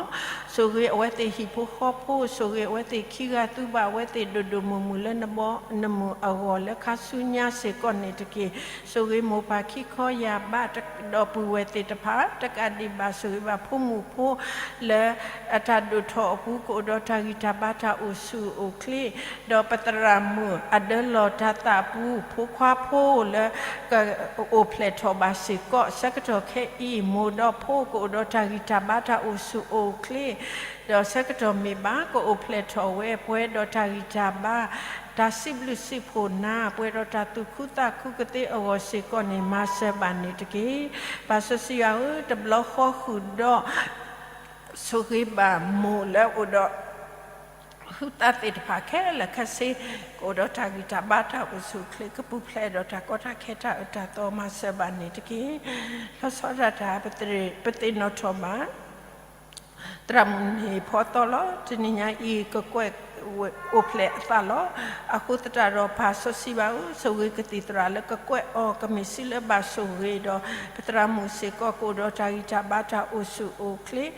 ဆိၣ်ဂ့ၤအဝဲသ့ၣ်ဟံၣ်ဖိဃီဖိ, ဆိၣ်ဂ့ၤအဝဲသ့ၣ်ခံဂၤသူဘၣ်အဝဲသ့ၣ်ဒိၣ်ဒိၣ်မုၢ်မုၢ်လၢနဘီနမုၢ်အဂီၢ်လၢခါဆူညါစ့ၢ်ကီးန့ၣ်တက့ၢ်. ဆိၣ်ဂ့ၤမိၢ်ပၢ်ခံခီယာ်ဘး ဒီပုၢ်ဝဲၢ်သ့ၣ်တဖၣ် တကးဒံးဘၣ် ဆိၣ်ဂ့ၤဘၣ်ဖိမုၣ်ဖိ လၢအတၢ်ဒိၣ်ထီၣ်အပူၤ ကအိၣ်ဒီးတၢ်ဂံၢ်တၢ်ဘါတၢ်အိၣ်ဆူၣ်အိၣ်ချ့, ဒီးပသရၣ်မုၣ်အဒၢလီၢ်တၢ်သးပူၤ ဖိခွါဖိလၢ ကအိၣ်ဖျဲၣ်ထီၣ်ဘၣ်စ့ၢ်ကီး ဆၢကတီၢ်ခဲအံၤ မိၢ်ဒီးဖိကအိၣ်ဒီးတၢ်ဂံၢ်တၢ်ဘါတၢ်အိၣ်ဆူၣ်အိၣ်ချ့, ဒီးဆၢကတီၢ်မ့ၢ်ဘၣ် ကအိၣ်ဖျဲၣ်ထီၣ်ဝဲ ပှဲၤဒီးတၢ်ဂံၢ်တၢ်ဘါ တၢ်စံးဘျုးစံးဖှိၣ်နၤ ပှဲၤဒီးတၢ်သူၣ်ခုသးခုကသ့အဂီၢ်စ့ၢ်ကီးန့ၣ် မၤစၢၤဘၣ်န့ၣ်တက့ၢ်. ပၢ်စီဆှံယွၤဧၢ, တဘျီဃီဃုာ်ဒီး ဆိၣ်ဂ့ၤဘၣ်မိၢ်လၢအအိၣ်ဒီး ဟုးသးသ့ၣ်တဖၣ်ခဲလၢာ်ခဲဆ့ ကအိၣ်ဒီးတၢ်ဂံၢ်တၢ်ဘါတၢ်အိၣ်ဆူၣ်အိၣ်ချ့ ကပူၤဖျဲးဒီးတၢ်ကီတၢ်ခဲတၢ်အၢတၢ်သီ မၤစၢၤဘၣ်န့ၣ်တက့ၢ်. လီၤဆီဒၣ်တၢ် ပသ့ၣ်နီၣ်ထီၣ်ဘၣ် သရၣ်မုၣ်န့ၣ်ဖီသီလီၤ. တနံၤညါအံၤ ကကွဲးအိၣ်ဖျဲၣ်အသးလီၤ. အဃိသတးဒီး ပၢ်စီဆှံယွၤဧၢ, ဆိၣ်ဂ့ၤကသံၣ်သရၣ်လၢကကွဲးအီၤ ကမ့ၢ်စုလၢဘၣ်ဆိၣ်ဂ့ၤဒီး ပသရၣ်မုၣ်စ့ၢ်ကီးကအိၣ်ဒီးတၢ်ဂံၢ်တၢ်ဘါတၢ်အိၣ်ဆူၣ်အိၣ်ချ့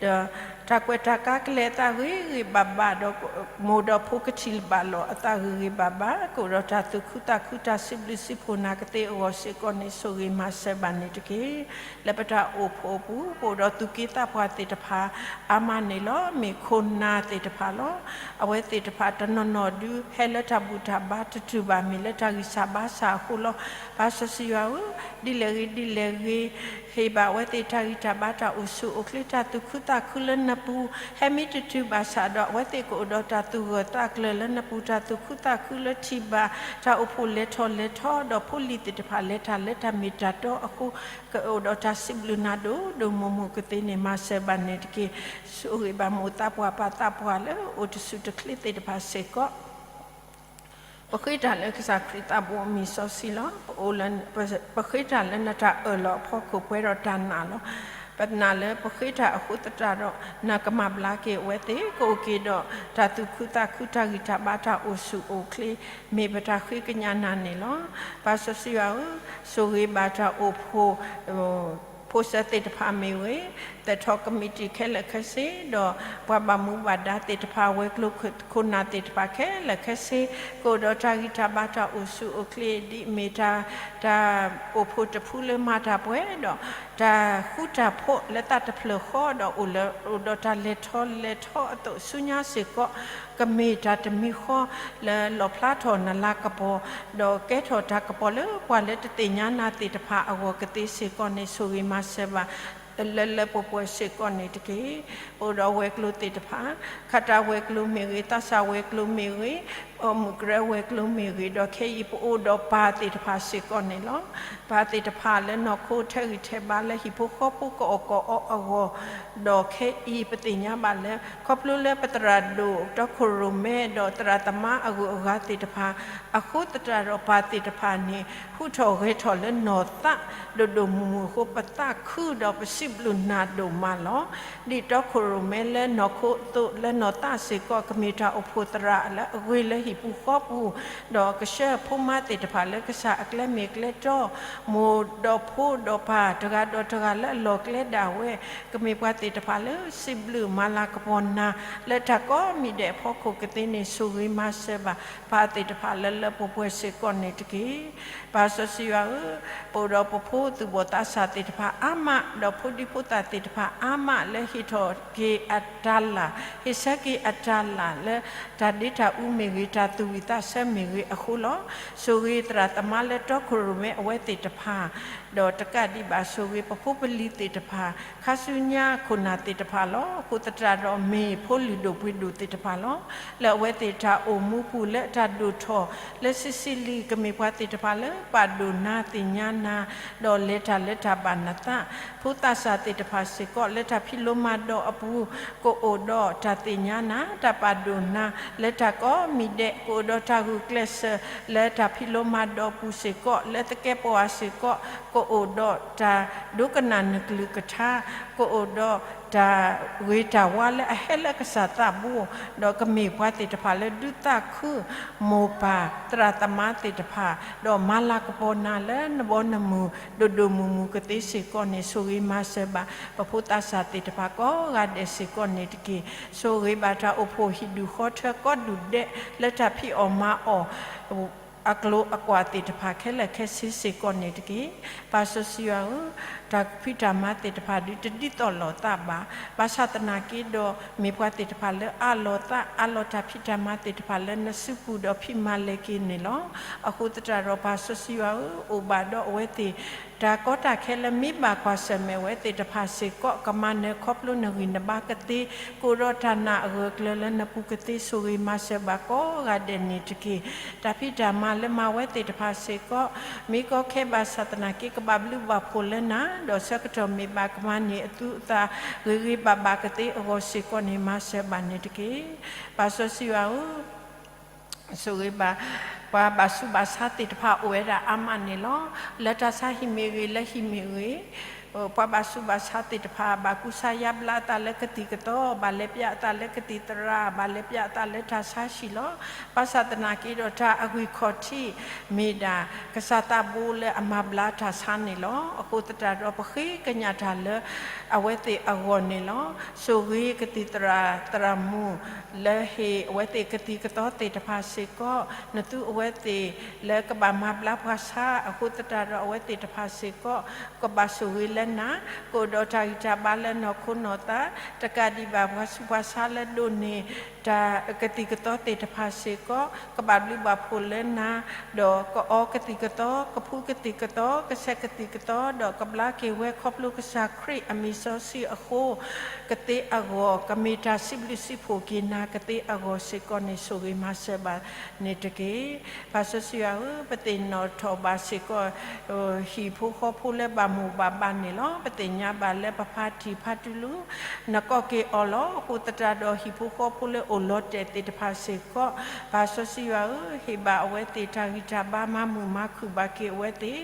ဒီးတၢ်ကွဲးတၢ်ကါကလဲၤအသးဂ့ၤဂ့ၤဘၣ်ဘၣ်ဒီး မိၢ်ဒီးဖိကထံၣ်ဘၣ်လိာ်အသးဂ့ၤဂ့ၤဘၣ်ဘၣ် ကအိၣ်ဒီးတၢ်သူၣ်ခုသးခုတၢ်စံးဘျုးစံးဖှိၣ်နၤကသ့အဂီၢ်စ့ၢ်ကီးန့ၣ် ဆိၣ်ဂ့ၤမၤစၢၤဘၣ်န့ၣ်တက့ၢ်. လၢပတၢ်အိၣ်ဖှိၣ်အပူၤ ပအိၣ်ဒီးသူၣ်က့သးပှၢ်သ့ၣ်တဖၣ် အါမးန့ၣ်လီၤ. မ့ၢ်ခိၣ်နၢ်သ့ၣ်တဖၣ်လီၤ. အဝဲသ့ၣ်တဖၣ်တနီၤနီၤဒုး ဟဲလၢတၢ်ဘူၣ်တၢ်ဘါတတုၤဘၣ် မ့ၢ်လၢတၢ်ဂံၢ်စၢ်ဘါစၢ်အဃိလီၤ. ပၢ်စီဆှံယွၤဧၢ, ဒ်လဲၣ်ဂ့ၤဒ်လဲၣ်ဂ့ၤ ဟ့ၣ်ဘၣ်အဝဲသ့ၣ်တၢ်ဂံၢ်တၢ်ဘါတၢ်အိၣ်ဆူၣ်အိၣ်ချ့ တၢ်သူၣ်ခုသးခုလၢနပူၤ ဟဲမ့ၢ်တတုၤဘၣ်ဆၣ်ဒီး အဝဲသ့ၣ်ကအိၣ်ဒီးတၢ်သူၣ်ဂၢၢ်သးကျၢၤလၢနပူၤ တၢ်သူၣ်ခုသးခုလၢထံၣ်ဘၣ် တၢ်အိၣ်ဖှိၣ်လဲၤထီၣ်လဲၤထီဒီးဖိလံၤသ့ၣ်တဖၣ်လဲၤတၢ်လၢတၢ်မ့ၢ်တၢ်တီအဃိ ကအိၣ်ဒီးတၢ်စံးဘျုးနၤဒိၣ်ဒိၣ်မုၢ်မုၢ်ကသ့န့ၣ် မၤစၢၤဘၣ်န့ၣ်တက့ၢ်. ဆိၣ်ဂ့ၤဘၣ်မိၢ်သးပှၢ်ပၢ်သးပှၢ်လၢအိၣ်တဆူၣ်တချ့သ့ၣ်တဖၣ်စ့ၢ်ကီး ပဃ့တၢ်လၢကစၢ်ခရံာ်သးဘိအမံၤစီဆှံလီၤ. ပအိၣ်လၢ ပဃ့တၢ်လၢနတၢ်အၢၣ်လီၤအဖီခိၣ်ပှဲၤဒီးတၢ်နာ်လီၤ. ပနာ်လၢပဃ့တၢ်အဃိသတးဒီး နကမၤဘျါက့ၤအဝဲသ့ၣ် ကအိၣ်က့ၤဒီးတၢ်သူၣ်ခုသးခု တၢ်ဂံၢ်တၢ်ဘါတၢ်အိၣ်ဆူၣ်အိၣ်ချ့ မ့ၢ်ပတၢ်ဃ့ကညးနၤန့ၣ်လီၤ. ပၢ်စီဆှံယွၤဧၢ, ဆိၣ်ဂ့ၤဘၣ်တၢ်အိၣ်ဖှိၣ် ဖိစၢၤသ့ၣ်တဖၣ်မ့ၢ်ဂ့ၤ, သထီကမံးတံာ်ခဲလၢာ်ခဲဆ့, ဒီးပှၤဘၣ်မူဘၣ်ဒါသ့ၣ်တဖၣ် ဝဲၤကျိၤခိၣ်နၢ်သ့ၣ်တဖၣ်ခဲလၢာ်ခဲဆ့, ကအိၣ်ဒီးတၢ်ဂံၢ်တၢ်ဘါတၢ်အိၣ်ဆူၣ်အိၣ်ချ့ ဒ်အမ့ၢ်တၢ် တၢ်အိၣ်ဖှိၣ်တဖုလၢမၤတၢ်ပှဲၤဒီး တၢ်ဃူတၢ်ဖိးလၢသးတဖျၢၣ်ဃီဒီး အိၣ်လၢ အိၣ်ဒီးတၢ်လဲၤထီၣ်လဲၤထီအသိးဆူညါစ့ၢ်ကီး ကမ့ၢ်တၢ်တမံၤဃီလၢလီၣ်ဖျါထီၣ်နလၤကပီၤ, ဒီးကဲထီၣ်တၢ်ကပီၤလၢပှၤလၢတသ့ၣ်ညါနၤသ့ၣ်တဖၣ်အဂီၢ်ကသ့စ့ၢ်ကီးန့ၣ် ဆိၣ်ဂ့ၤမၤစၢၤဘၣ် လၢလၢပှဲၤပှဲၤစ့ၢ်ကီးန့ၣ်တက့ၢ်. ပအိၣ်ဒီးဝဲၤကျိၤသ့ၣ်တဖၣ်, ခးတၢ်ဝဲၤကျိၤမ့ၢ်ဂ့ၤ, သးစၢ်ဝဲၤကျိၤမ့ၢ်ဂ့ၤ, အိၣ်မုၢ်ကြဲဝဲၤကျိၤမ့ၢ်ဂ့ၤ, ဒီးခဲအံၤပအိၣ်ဒီးပၢ်သ့ၣ်တဖၣ်စ့ၢ်ကီးန့ၣ်လီၤ. ပၢ်သ့ၣ်တဖၣ်လၢနီၢ်ခိထဲဂံၢ်ထဲဘါလၢဟံၣ်ဖိဃီဖိကအီၣ်ကအီအဂီၢ်, ဒီးခဲအံၤပသ့ၣ်ညါဘၣ်လၢ ခီဖျိလၢပသရၣ်ဒိၣ်တီခိၣ်ရိၣ်မဲဒီးသရၣ်သမါအဂုၤအဂၤသ့ၣ်တဖၣ် အဃိသတးဒီးပၢ်သ့ၣ်တဖၣ်န့ၣ် ဟူးထီၣ်ဂဲၤထီၣ်လၢနီၢ်သး ဒိၣ်ဒိၣ်မုၢ်မုၢ်အဃိ ပသးခုဒီးပစံးဘျုးနၤဒိၣ်မးလီၤ. ဒ်တီခိၣ်ရိၣ်မဲလၢနီၢ်ခိအသိး လၢနီၢ်သးစ့ၢ်ကီး ကမ့ၢ်တၢ်အိၣ်ဖှိၣ်သရၣ်လၢအဂ့ၤလၢဟံၣ်ပူၤဃီပူၤ, ဒီးကဆှၢဖိမါသ့ၣ်တဖၣ်လၢကစၢ်အကျဲမ့ၢ်ကျဲတီ, မိၢ်ဒီးဖိဒီးပၢ်တဂၤဒီးတဂၤလၢအလီၢ်ကျဲဒၣ်ဝဲ, ကမ့ၢ်ပှၤသ့ၣ်တဖၣ်လၢစံးဘျုးမၤလၤကပီၤနၤ လၢတၢ်ကိးမံၤဒဲးအဖီခိၣ်ကသ့န့ၣ် ဆိၣ်ဂ့ၤမၤစၢၤဘၣ် ပၢ်သ့ၣ်တဖၣ်လၢလၢပှဲၤပှဲၤစ့ၢ်ကီးန့ၣ်တက့ၢ်. ပၢ်စီဆှံယွၤဧၢ, ပအိၣ်ဒီးပဖိသူၣ်ဘီၣ်သးစၢ်သ့ၣ်တဖၣ်အါမး, ဒီးဖိဒံဖိသၣ်သ့ၣ်တဖၣ်အါမးလၢဟ့ၣ်ထီၣ်က့ၤအတၢ်လၢ်, ဟ့ၣ်ဆၢက့ၤအတၢ်လၢ်လၢ တၢ်ဒ့တၢ်အူမ့ၢ်ဂ့ၤ, တၢ်သူၣ်ဝံၣ်သးဆၢမ့ၢ်ဂ့ၤအဃိလီၤ. ဆိၣ်ဂ့ၤသရၣ်သမါလၢတီခိၣ်ရိၣ်မဲအဝဲသ့ၣ်တဖၣ်, ဒီးတကးဒံးဘၣ်ဆိၣ်ဂ့ၤပဖိပလံၤသ့ၣ်တဖၣ် ခါဆူညါခိၣ်နၢ်သ့ၣ်တဖၣ်လီၤ. အဃိသတးဒီးမ့ၢ်ဖိလုၢ်ဒိၣ်ပှ့ၤဒိၣ်သ့ၣ်တဖၣ်လီၤ. လၢအဝဲသ့ၣ်တၢ်အိၣ်မူပူၤလၢတၢ်ဒိၣ်ထီၣ် လၢဆံးဆံးလံ ကမ့ၢ်ပှၤသ့ၣ်တဖၣ်လၢပာ်ဒိၣ်နၤသ့ၣ်ညါနၤ, ဒီးလဲၤတၢ်လၢတၢ်ဘၣ်နသး, ဖိသးစၢ်သ့ၣ်တဖၣ်စ့ၢ်ကီး လၢတၢ်ဖံးလိမၤဒိးအပူၤ ကအိၣ်ဒီးတၢ်သ့ၣ်ညါနၤ, တၢ်ပာ်ဒိၣ်နၤ လၢတၢ်ကိးမံၤဒဲး ကအိၣ်ဒီးတၢ်ဂုာ်ကျဲးစၢးလၢတၢ်ဖံးလိမၤဒိးပူၤစ့ၢ်ကီး, လၢသကဲးပဝးစ့ၢ်ကီး ကအိၣ်ဒီးတၢ်ဒိကနၣ်နကလုၢ်ကထါ, ကအိၣ်ဒီးတၢ်ဂ့ၤတၢ်ဝါလၢအဟဲလၢကစၢ်သးဘိ, ဒီးကမ့ၢ်ပှၤသ့ၣ်တဖၣ်လၢဒုးသးခု မိၢ်ပၢ်သရၣ်သမါသ့ၣ်တဖၣ်, ဒီးမၤလၤကပီၤနၤလၢနဘီနမုၢ် ဒိၣ်ဒိၣ်မုၢ်မုၢ်ကသ့စ့ၢ်ကီးန့ၣ် ဆိၣ်ဂ့ၤမၤစၢၤဘၣ် ပဖိသးစၢ်သ့ၣ်တဖၣ်ကိးဂၤဒဲးစ့ၢ်ကီးန့ၣ်တက့ၢ်. ဆိၣ်ဂ့ၤဘၣ်တၢ်အိၣ်ဖှိၣ်ဟံၣ်ဒူၣ်ဃီထၢ ကီၢ်ဒူၣ်ဒဲးလၢတၢ်ဖံးအီၣ်မၤအီၣ် အကျိၤအကွာ်သ့ၣ်တဖၣ်ခဲလၢာ်ခဲဆ့စ့ၢ်ကီးန့ၣ်တက့ၢ်. ပၢ်စီဆှံယွၤဧၢ, တၢ်ဖံးတၢ်မၤသ့ၣ်တဖၣ်ဒုးတဒ်သိးလိာ်သးဘၣ်. ဘၣ်ဆၣ်သနာ်က့ဒီး မ့ၢ်ပှၤသ့ၣ်တဖၣ်လၢအးလီၤသး အးလီၤတၢ်ဖံးတၢ်မၤသ့ၣ်တဖၣ်လၢနစုပူၤဒီးဖံးမၤလဲၤက့ၤန့ၣ်လီၤ. အဃိသတးဒီးပၢ်စီဆှံယွၤဧၢ, အိၣ်ဘၣ်ဒီးအဝဲသ့ၣ် တၢ်ကီတၢ်ခဲလၢမ့ၢ်ဘၣ်ကွၢ်ဆၢၣ်မဲာ်ဝဲသ့ၣ်တဖၣ်စ့ၢ်ကီး ကမၤနၢၤခီဖျိနဂံၢ်နဘါကသ့, ကအိၣ်ဒီးတၢ်နာ်အဂၢၢ်အကျၢၤလၢနပူၤကသ့ ဆိၣ်ဂ့ၤမၤစၢၤဘၣ်ကိးဂၤဒဲးန့ၣ်တက့ၢ်. တၢ်ဖံးတၢ်မၤလၢမၤဝဲသ့ၣ်တဖၣ်စ့ၢ်ကီး မ့ၢ်ကီခဲဘၣ်ဆၣ်သနာ်က့ ကဘၣ်ဘျုးဘၣ်ဖှိၣ်လၢနၤ, ဒီးဆၢကတီၢ်မ့ၢ်ဘၣ်ကမၤန့ၢ်အသူအသးဂ့ၤဂ့ၤဘၣ်ဘၣ်ကသ့အဂီၢ်စ့ၢ်ကီးန့ၣ် မၤစၢၤဘၣ်န့ၣ်တက့ၢ်. ပၢ်စီဆှံယွၤဧၢ, ဆိၣ်ဂ့ၤဘၣ် ပှၤဘၣ်ဆူးဘၣ်ဆါသ့ၣ်တဖၣ်အိၣ်ဝဲဒၣ်အါမးန့ၣ်လီၤ. လၢတၢ်ဆါဟံၣ်မ့ၢ်ဂ့ၤ လၢဟံၣ်မ့ၢ်ဂ့ၤ, ပှၤဘၣ်ဆူးဘၣ်ဆါသ့ၣ်တဖၣ် ဘၣ်ကူစါယါဘျါအသးလၢကသံၣ်ကသီ, ဘၣ်လဲၤပျးအသးလၢကသံၣ်သရၣ်, ဘၣ်လဲၤပျးအသးလၢတၢ်ဆါဟံၣ်လီၤ. ဘၣ်ဆၣ်သနာ်က့ဒီးတၢ်အဂံၢ်ခီၣ်ထံး မ့ၢ်ဒၣ်ကစၢ်သးဘိလၢအမၤဘျါတၢ်ဆါန့ၣ်လီၤ. အဃိသတးဒီးပဃ့ကညးတၢ်လၢ အဝဲသ့ၣ်အဂီၢ်န့ၣ်လီၤ. ဆိၣ်ဂ့ၤကသံၣ်သရၣ်သရၣ်မုၣ် လၢဟ့ၣ်အဝဲသ့ၣ်ကသံၣ်ကသီသ့ၣ်တဖၣ်စ့ၢ်ကီး, နသူအဝဲသ့ၣ်လၢကဘၣ်မၤဘျါပှၤဆါ, အဃိသတးဒီးအဝဲသ့ၣ်တဖၣ်စ့ၢ်ကီး ကဘၣ်ဆိၣ်ဂ့ၤလၢနၤ, ကအိၣ်ဒီးတၢ်ဂံၢ်တၢ်ဘါလၢနီၢ်ခိနီၢ်သး, တကးဒံးဘၣ်ပှၤဆူးပှၤဆါလၢဒိးန့ၢ် တၢ်ကသံၣ်ကသီသ့ၣ်တဖၣ်စ့ၢ်ကီး ကဘၣ်ဘျုးဘၣ်ဖှိၣ်လၢနၤ, ဒီးကအီကသံၣ်ကသီ, ကဖှူကသံၣ်ကသီ, ကဆဲးကသံၣ်ကသီ, ဒီးကဘျါက့ၤဝဲခီဖျိကစၢ်ခရံာ်အမံၤစီဆှံအဃိ ကသ့အဂီၢ်, ကမ့ၢ်တၢ်စံးဘျုးစံးဖှိၣ်က့ၤနၤကသ့အဂီၢ်စ့ၢ်ကီးန့ၣ် ဆိၣ်ဂ့ၤမၤစၢၤဘၣ်န့ၣ်တက့ၢ်. ပၢ်စီဆှံယွၤဧၢ, ပသ့ၣ်နီၣ်ထီၣ်ဘၣ်စ့ၢ်ကီး ဟံၣ်ဖိဃီဖိလၢဘၣ်မိၢ်ဘၣ်ပၢ်န့ၣ်လီၤ. ပသ့ၣ်ညါဘၣ်လၢပဖါတံၢ်ဖါတံၢ်လူၤ နကိးက့ၤအီၤလီၤ. အဃိသတးဒီးဟံၣ်ဖိဃီဖိလၢအိၣ်လီၤတဲာ်သ့ၣ်တဖၣ်စ့ၢ်ကီး ပၢ်စီဆှံယွၤဧၢ, ဟ့ၣ်ဘၣ်အဝဲသ့ၣ်တၢ်ဂံၢ်တၢ်ဘါ မၤမုာ်မၤခုၣ်ဘၣ်က့ၤအဝဲသ့ၣ်,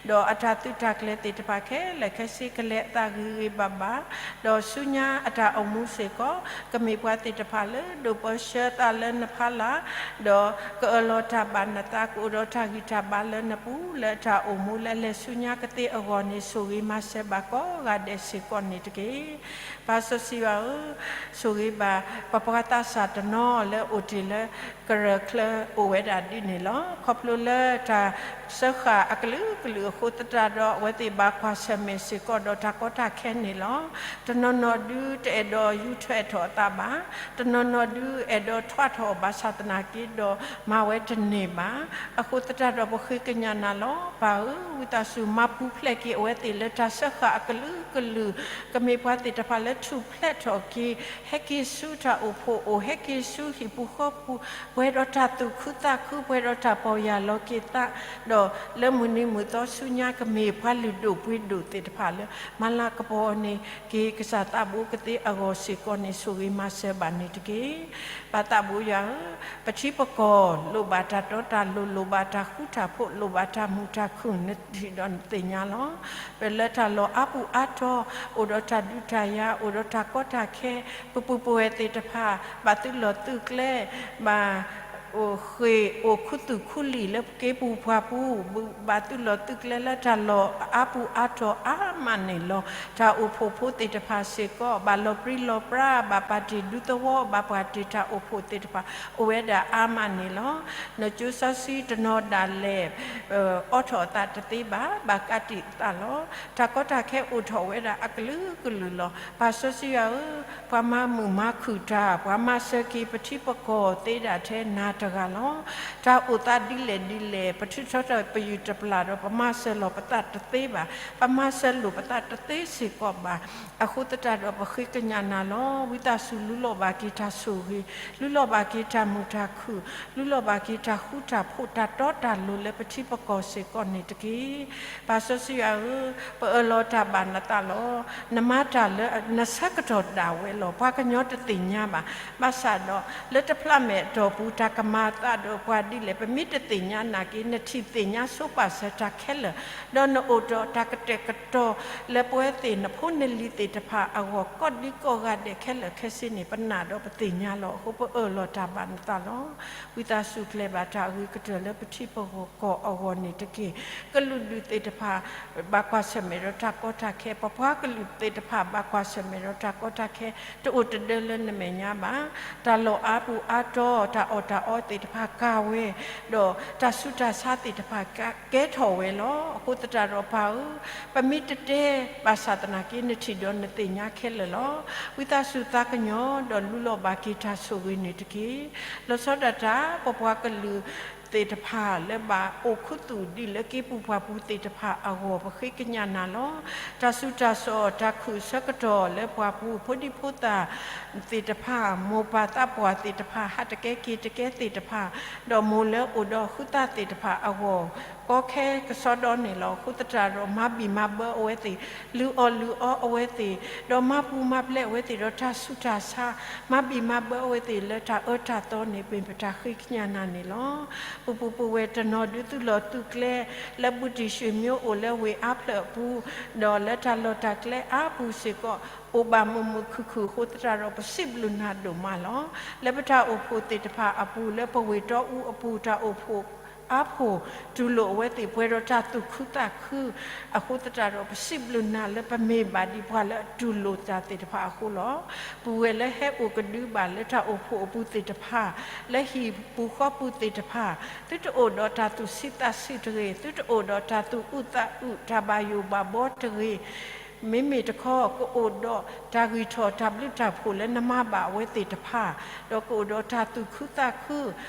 ဒီးအတၢ်သုးတၢ်ကျဲၤသ့ၣ်တဖၣ်ခဲလၢာ်ခဲဆ့ ကလဲၤအသးဂ့ၤဂ့ၤဘၣ်ဘၣ်, ဒီးဆူညါအတၢ်အိၣ်မူစ့ၢ်ကီး ကမ့ၢ်ပှၤသ့ၣ်တဖၣ်လၢဒိးပၢဆှၢသးလၢနဖီလာ်, ဒီးကအၢၣ်လီၤတၢ်ဘၣ်နသး ကအိၣ်ဒီးတၢ်ဂံၢ်တၢ်ဘါလၢနပူၤ လၢတၢ်အိၣ်မူလၢလဲၤဆူညါကသ့အဂီၢ်န့ၣ် ဆိၣ်ဂ့ၤမၤစၢၤဘၣ်ကိးဂၤဒဲးစ့ၢ်ကီးန့ၣ်တက့ၢ်. ပၢ်စီဆှံယွၤဧၢ, ဆိၣ်ဂ့ၤဘၣ် ပပှၤသးစၢ်တနီၤလၢအိၣ်တ့ၢ်လၢ ကရၢၢ်ချၢအိၣ်ဝဲဒၣ်ဒ်န့ၣ်လီၤ. ခီဖျိလၢတၢ်စၢဃာ်အကလုာ်ကလုာ်အဃိသတးဒီး အဝဲသ့ၣ်ဘၣ်ကွၢ်ဆၢၣ်မဲာ်စ့ၢ်ကီးဒီးတၢ်ကီတၢ်ခဲန့ၣ်လီၤ. တနီၤနီၤဒုးတအဲၣ်ဒိးယူၤထွဲထီၣ်အသးဘၣ်, တနီၤနီၤဒုးအဲၣ်ဒိးထွဲထီၣ်ဘၣ်ဆၣ်သနာ်က့ဒီး မၤဝဲတန့ၢ်ဘၣ်. အဃိသတးဒီးပဃ့ကညးနၤလီၤ. ပၢ်ဧၢ, ဝံသးစူၤမၤပူၤဖျဲးက့ၤအဝဲသ့ၣ်လၢတၢ်စၢဃာ်အကလုာ်ကလုာ်, ကမ့ၢ်ပှၤသ့ၣ်တဖၣ်လၢထူၣ်ဖျဲးထီၣ်က့ၤ, ဟဲက့ၤဆူတၢ်အိၣ်ဖှိၣ်အိၣ်, ဟဲက့ၤဆူဟံၣ်ပူၤဃီပူၤ, ပှဲၤဒီးတၢ်သူၣ်ခုသးခု, ပှဲၤဒီးတၢ်ပီၢ်ယၢ်လီၤက့ၤသး, ဒီးလၢမုၢ်နံၤမုၢ်သီဆူညါ ကမ့ၢ်ပှၤလုၢ်ဒိၣ်ပှ့ၤဒိၣ်သ့ၣ်တဖၣ်လၢ မၤလၤကပီၤန့ၢ်က့ၤကစၢ်သးဘိကသ့အဂီၢ်စ့ၢ်ကီးန့ၣ် ဆိၣ်ဂ့ၤမၤစၢၤဘၣ်န့ၣ်တက့ၢ်. ပၢ်သးဘိယွၤဧၢ, ပထံပကီၢ်လိၣ်ဘၣ်တၢ်တီတၢ်လိၤ, လိၣ်ဘၣ်တၢ်ဃူတၢ်ဖိး, လိၣ်ဘၣ်တၢ်မုာ်တၢ်ခုၣ်, နထံၣ်ဒီးနသ့ၣ်ညါလီၤ. ပလၢတၢ်လီၢ်အါပူၤအါတီၤ, အိၣ်ဒီးတၢ်ဒုးတၢ်ယၤ, အိၣ်ဒီးတၢ်ကီတၢ်ခဲ, ပပုၢ်ပဝဲၢ်သ့ၣ်တဖၣ် ဘၣ်သုးလီၢ်သုးကျဲ, ဘၣ် အိၣ်ဃ့ၢ်အိၣ်ခူသူၣ်ခူလံာ်လၢက့ပူၤပှၢ်ပူၤ, ဘၣ်သုးလီၢ်သုးကျဲလၢတၢ်လီၢ်အါပူၤအါတီၤအါမးန့ၣ်လီၤ. တၢ်အိၣ်ဖှိၣ်ဖိသ့ၣ်တဖၣ်စ့ၢ်ကီး ဘၣ်လီၤပြံလီၤပြါ, ဘၣ်ပာ်တ့ၢ်ဒူသဝီ, ဘၣ်ပာ်တ့ၢ်တၢ်အိၣ်ဖှိၣ်သ့ၣ်တဖၣ် အိၣ်ဝဲဒၣ်အါမးန့ၣ်လီၤ. နကၠိစီဆှံတနီၤဒၣ်လဲာ် အိးထီၣ်အသးတသ့ဘၣ်, ဘၣ်ကးတံာ်အသးလီၤ. တၢ်ကီတၢ်ခဲအိၣ်ထီၣ်ဝဲဒၣ်အကလုာ်ကလုာ်လီၤ. ပၢ်စီဆှံယွၤဧၢ, ပှၤမၤမုာ်မၤခုၣ်တၢ်, ပှၤမၤစၢၤက့ၤပထံပကီၢ်သ့ဒၣ်ထဲနၤတဂၤလီၤ. တၢ်အိၣ်သးဒ်လဲၣ်ဒ်လဲၣ်, ပထုးထီၣ်တၢ်ပယုၢ်တပျၢ်ဒီး ပမၤစၢၤလီၤပသးတသ့ဘၣ်, ပမၤစၢၤလိာ်ပသးတသ့စ့ၢ်ကီးဘၣ်. အဃိသတးဒီးပဃ့ကညးနၤလီၤ. ဝံသးစူၤလူလီၤဘၣ်က့ၤတၢ်ဆိၣ်ဂ့ၤ, လူလီၤဘၣ်က့ၤတၢ်မုာ်တၢ်ခုၣ်, လူလီၤဘၣ်က့ၤတၢ်ဃူတၢ်ဖိး တၢ်တီတၢ်လိၤလၢပထံပကီၢ်စ့ၢ်ကီးန့ၣ်တက့ၢ်. ပၢ်စီဆှံယွၤဧၢ, ပအၢၣ်လီၤတၢ်ဘၣ်နသးလီၤ. နမၤတၢ်လၢနဆၢကတီၢ်ဒၣ်ဝဲလီၤ. ပှၤကညီတသ့ၣ်ညါဘၣ်. ဘၣ်ဆၣ်ဒီး လၢတဖျးမဲာ်အတီၢ်ပူၤ တၢ်က နမၤသးဒီးပှၤဒ်လဲၣ်. ပမ့ၢ်တသ့ၣ်ညါနာ်က့ နထံၣ်သ့ၣ်ညါဆိပာ်စၢၤတၢ်ခဲလၢာ်, ဒီးနအိၣ်ဒီးတၢ်ကတဲာ်ကတီၤလၢပဝဲသ့ၣ် နဖိနလံၤသ့ၣ်တဖၣ်အဂီၢ် ကိးဒံကိးဂၤဒဲးခဲလၢာ်ခဲဆ့န့ၣ် ပနာ်ဒီးပသ့ၣ်ညါလီၤ. အဃိပအၢၣ်လီၤတၢ်ဘၣ်နသးလီၤ. ဝံသးစူၤကျဲၤဘၣ်တၢ်အဂ့ၤကတၢၢ်လၢပထံပကီၢ်အဂီၢ်န့ၣ်တက့ၢ်. ကလုာ်ဒူၣ်သ့ၣ်တဖၣ် ဘၣ်ကွၢ်ဆၢၣ်မဲာ်ဒီးတၢ်ကီတၢ်ခဲ, ပပှၤကလုာ်သ့ၣ်တဖၣ် ဘၣ်ကွၢ်ဆၢၣ်မဲာ်ဒီးတၢ်ကီတၢ်ခဲ, တအိၣ်တဒၢလၢနမဲာ်ညါဘၣ်. တၢ်လီၢ်အါပူၤအါတီၤ, တၢ်အီၣ်တၢ်အီသ့ၣ်တဖၣ်ကၤဝဲ, ဒီးတၢ်ဆူးတၢ်ဆါသ့ၣ်တဖၣ်ကဲထီၣ်ဝဲလီၤ. အဃိသတးဒီးပၢ်ဧၢ, ပမ့ၢ်တတဲဘၣ်ဆၣ်သနာ်က့ နထံၣ်ဒီးနသ့ၣ်ညါခဲလၢာ်လီၤ. ဝံသးစူၤသးကညီၤဒီးလူလီၤဘၣ်က့ၤတၢ်ဆိၣ်ဂ့ၤန့ၣ်တက့ၢ်. လီၤဆီဒၣ်တၢ် ပပှၤကလုာ် သ့ၣ်တဖၣ်လၢဘၣ်အိၣ်ခူသူၣ်ဒ်လၢက့ၤပူၤပှၤပူၤသ့ၣ်တဖၣ်အဂီၢ် ပဃ့ကညးနၤလီၤ. တၢ်ဆူးတၢ်ဆါ တၢ်ခုၣ်ဆၢကတီၢ်လၢပှၤပူၤ ဖိဒံဖိသၣ်သ့ၣ်တဖၣ် မိၢ်ပၢ်သးပှၢ်သ့ၣ်တဖၣ် ဟးတကဲက့ၤတကဲသ့ၣ်တဖၣ်, ဒီးမိၢ်လၢအိၣ်ဒီးဃုသးသ့ၣ်တဖၣ်အဂီၢ် ကီခဲကစီဒီန့ၣ်လီၤ. အဃိသတးဒီး မၤဘံၣ်မၤဘၢအဝဲသ့ၣ်, လုၢ်အီၣ်လုၢ်အီအဝဲသ့ၣ်, ဒီးမၤပူၤမၤဖျဲးအဝဲသ့ၣ်ဒီးတၢ်ဆူးတၢ်ဆါ, မၤဘံၣ်မၤဘၢအဝဲသ့ၣ်လၢတၢ်အၢတၢ်သီန့ၣ် မ့ၢ်ပတၢ်ဃ့ကညးနၤန့ၣ်လီၤ. ပပူၤပဝဲၢ်တနီၤဒုးသုးလီၢ်သုးကျဲ လၢဘူးတံၢ်ၡ့ၣ်မၠိအိၣ်လၢဝ့ၢ်အါဖျၢၣ်အပူၤ, ဒီးလၢတၢ်လီၢ်တၢ်ကျဲအါပူၤစ့ၢ်ကီး အိၣ်ဘၣ်မုာ်မုာ်ခုၣ်ခုၣ်အဃိသတးဒီး ပစံးဘျုးနၤဒိၣ်မးလီၤ. လၢပတၢ်အိၣ်ဖှိၣ်သ့ၣ်တဖၣ်အပူၤ လၢပဝ့ၢ်တီအူအပူၤ တၢ်အိၣ်ဖှိၣ်အါဖှိၣ် တူၢ်လိာ်အဝဲသ့ၣ် ပှဲၤဒီးတၢ်သူၣ်ခုသးခု အဃိသတးဒီး ပစံးဘျုးနၤလၢပမ့ၢ်ဘၣ်ဒံးပှၤလၢအတူၢ်လိာ်တၢ်သ့ၣ်တဖၣ်အဃိလီၤ. ပဝဲၢ်လၢဟဲအိၣ်ကဒုဘၣ်လၢတၢ်အိၣ်ဖှိၣ်အပူၤသ့ၣ်တဖၣ်, လၢဟံၣ်ပူၤဃီပူၤသ့ၣ်တဖၣ်, သုတအိၣ်ဒီးတၢ်သူၣ်ဆံးသးဆံးတဂ့ၤ, သုတအိၣ်ဒီးတၢ်သူၣ်အုးသးအုး တၢ်ဘၣ်ယိၣ်ဘၣ်ဘီတဂ့ၤ. မ့မ့ၢ်တခီ ကအိၣ်ဒီးတၢ်ဂံၢ်ထီၣ်တၢ်ဘျုးတၢ်ဖှိၣ်လၢနမၤဘၣ်အဝဲသ့ၣ်တဖၣ်, ဒီးကအိၣ်ဒီးတၢ်သူၣ်ခုသးခု,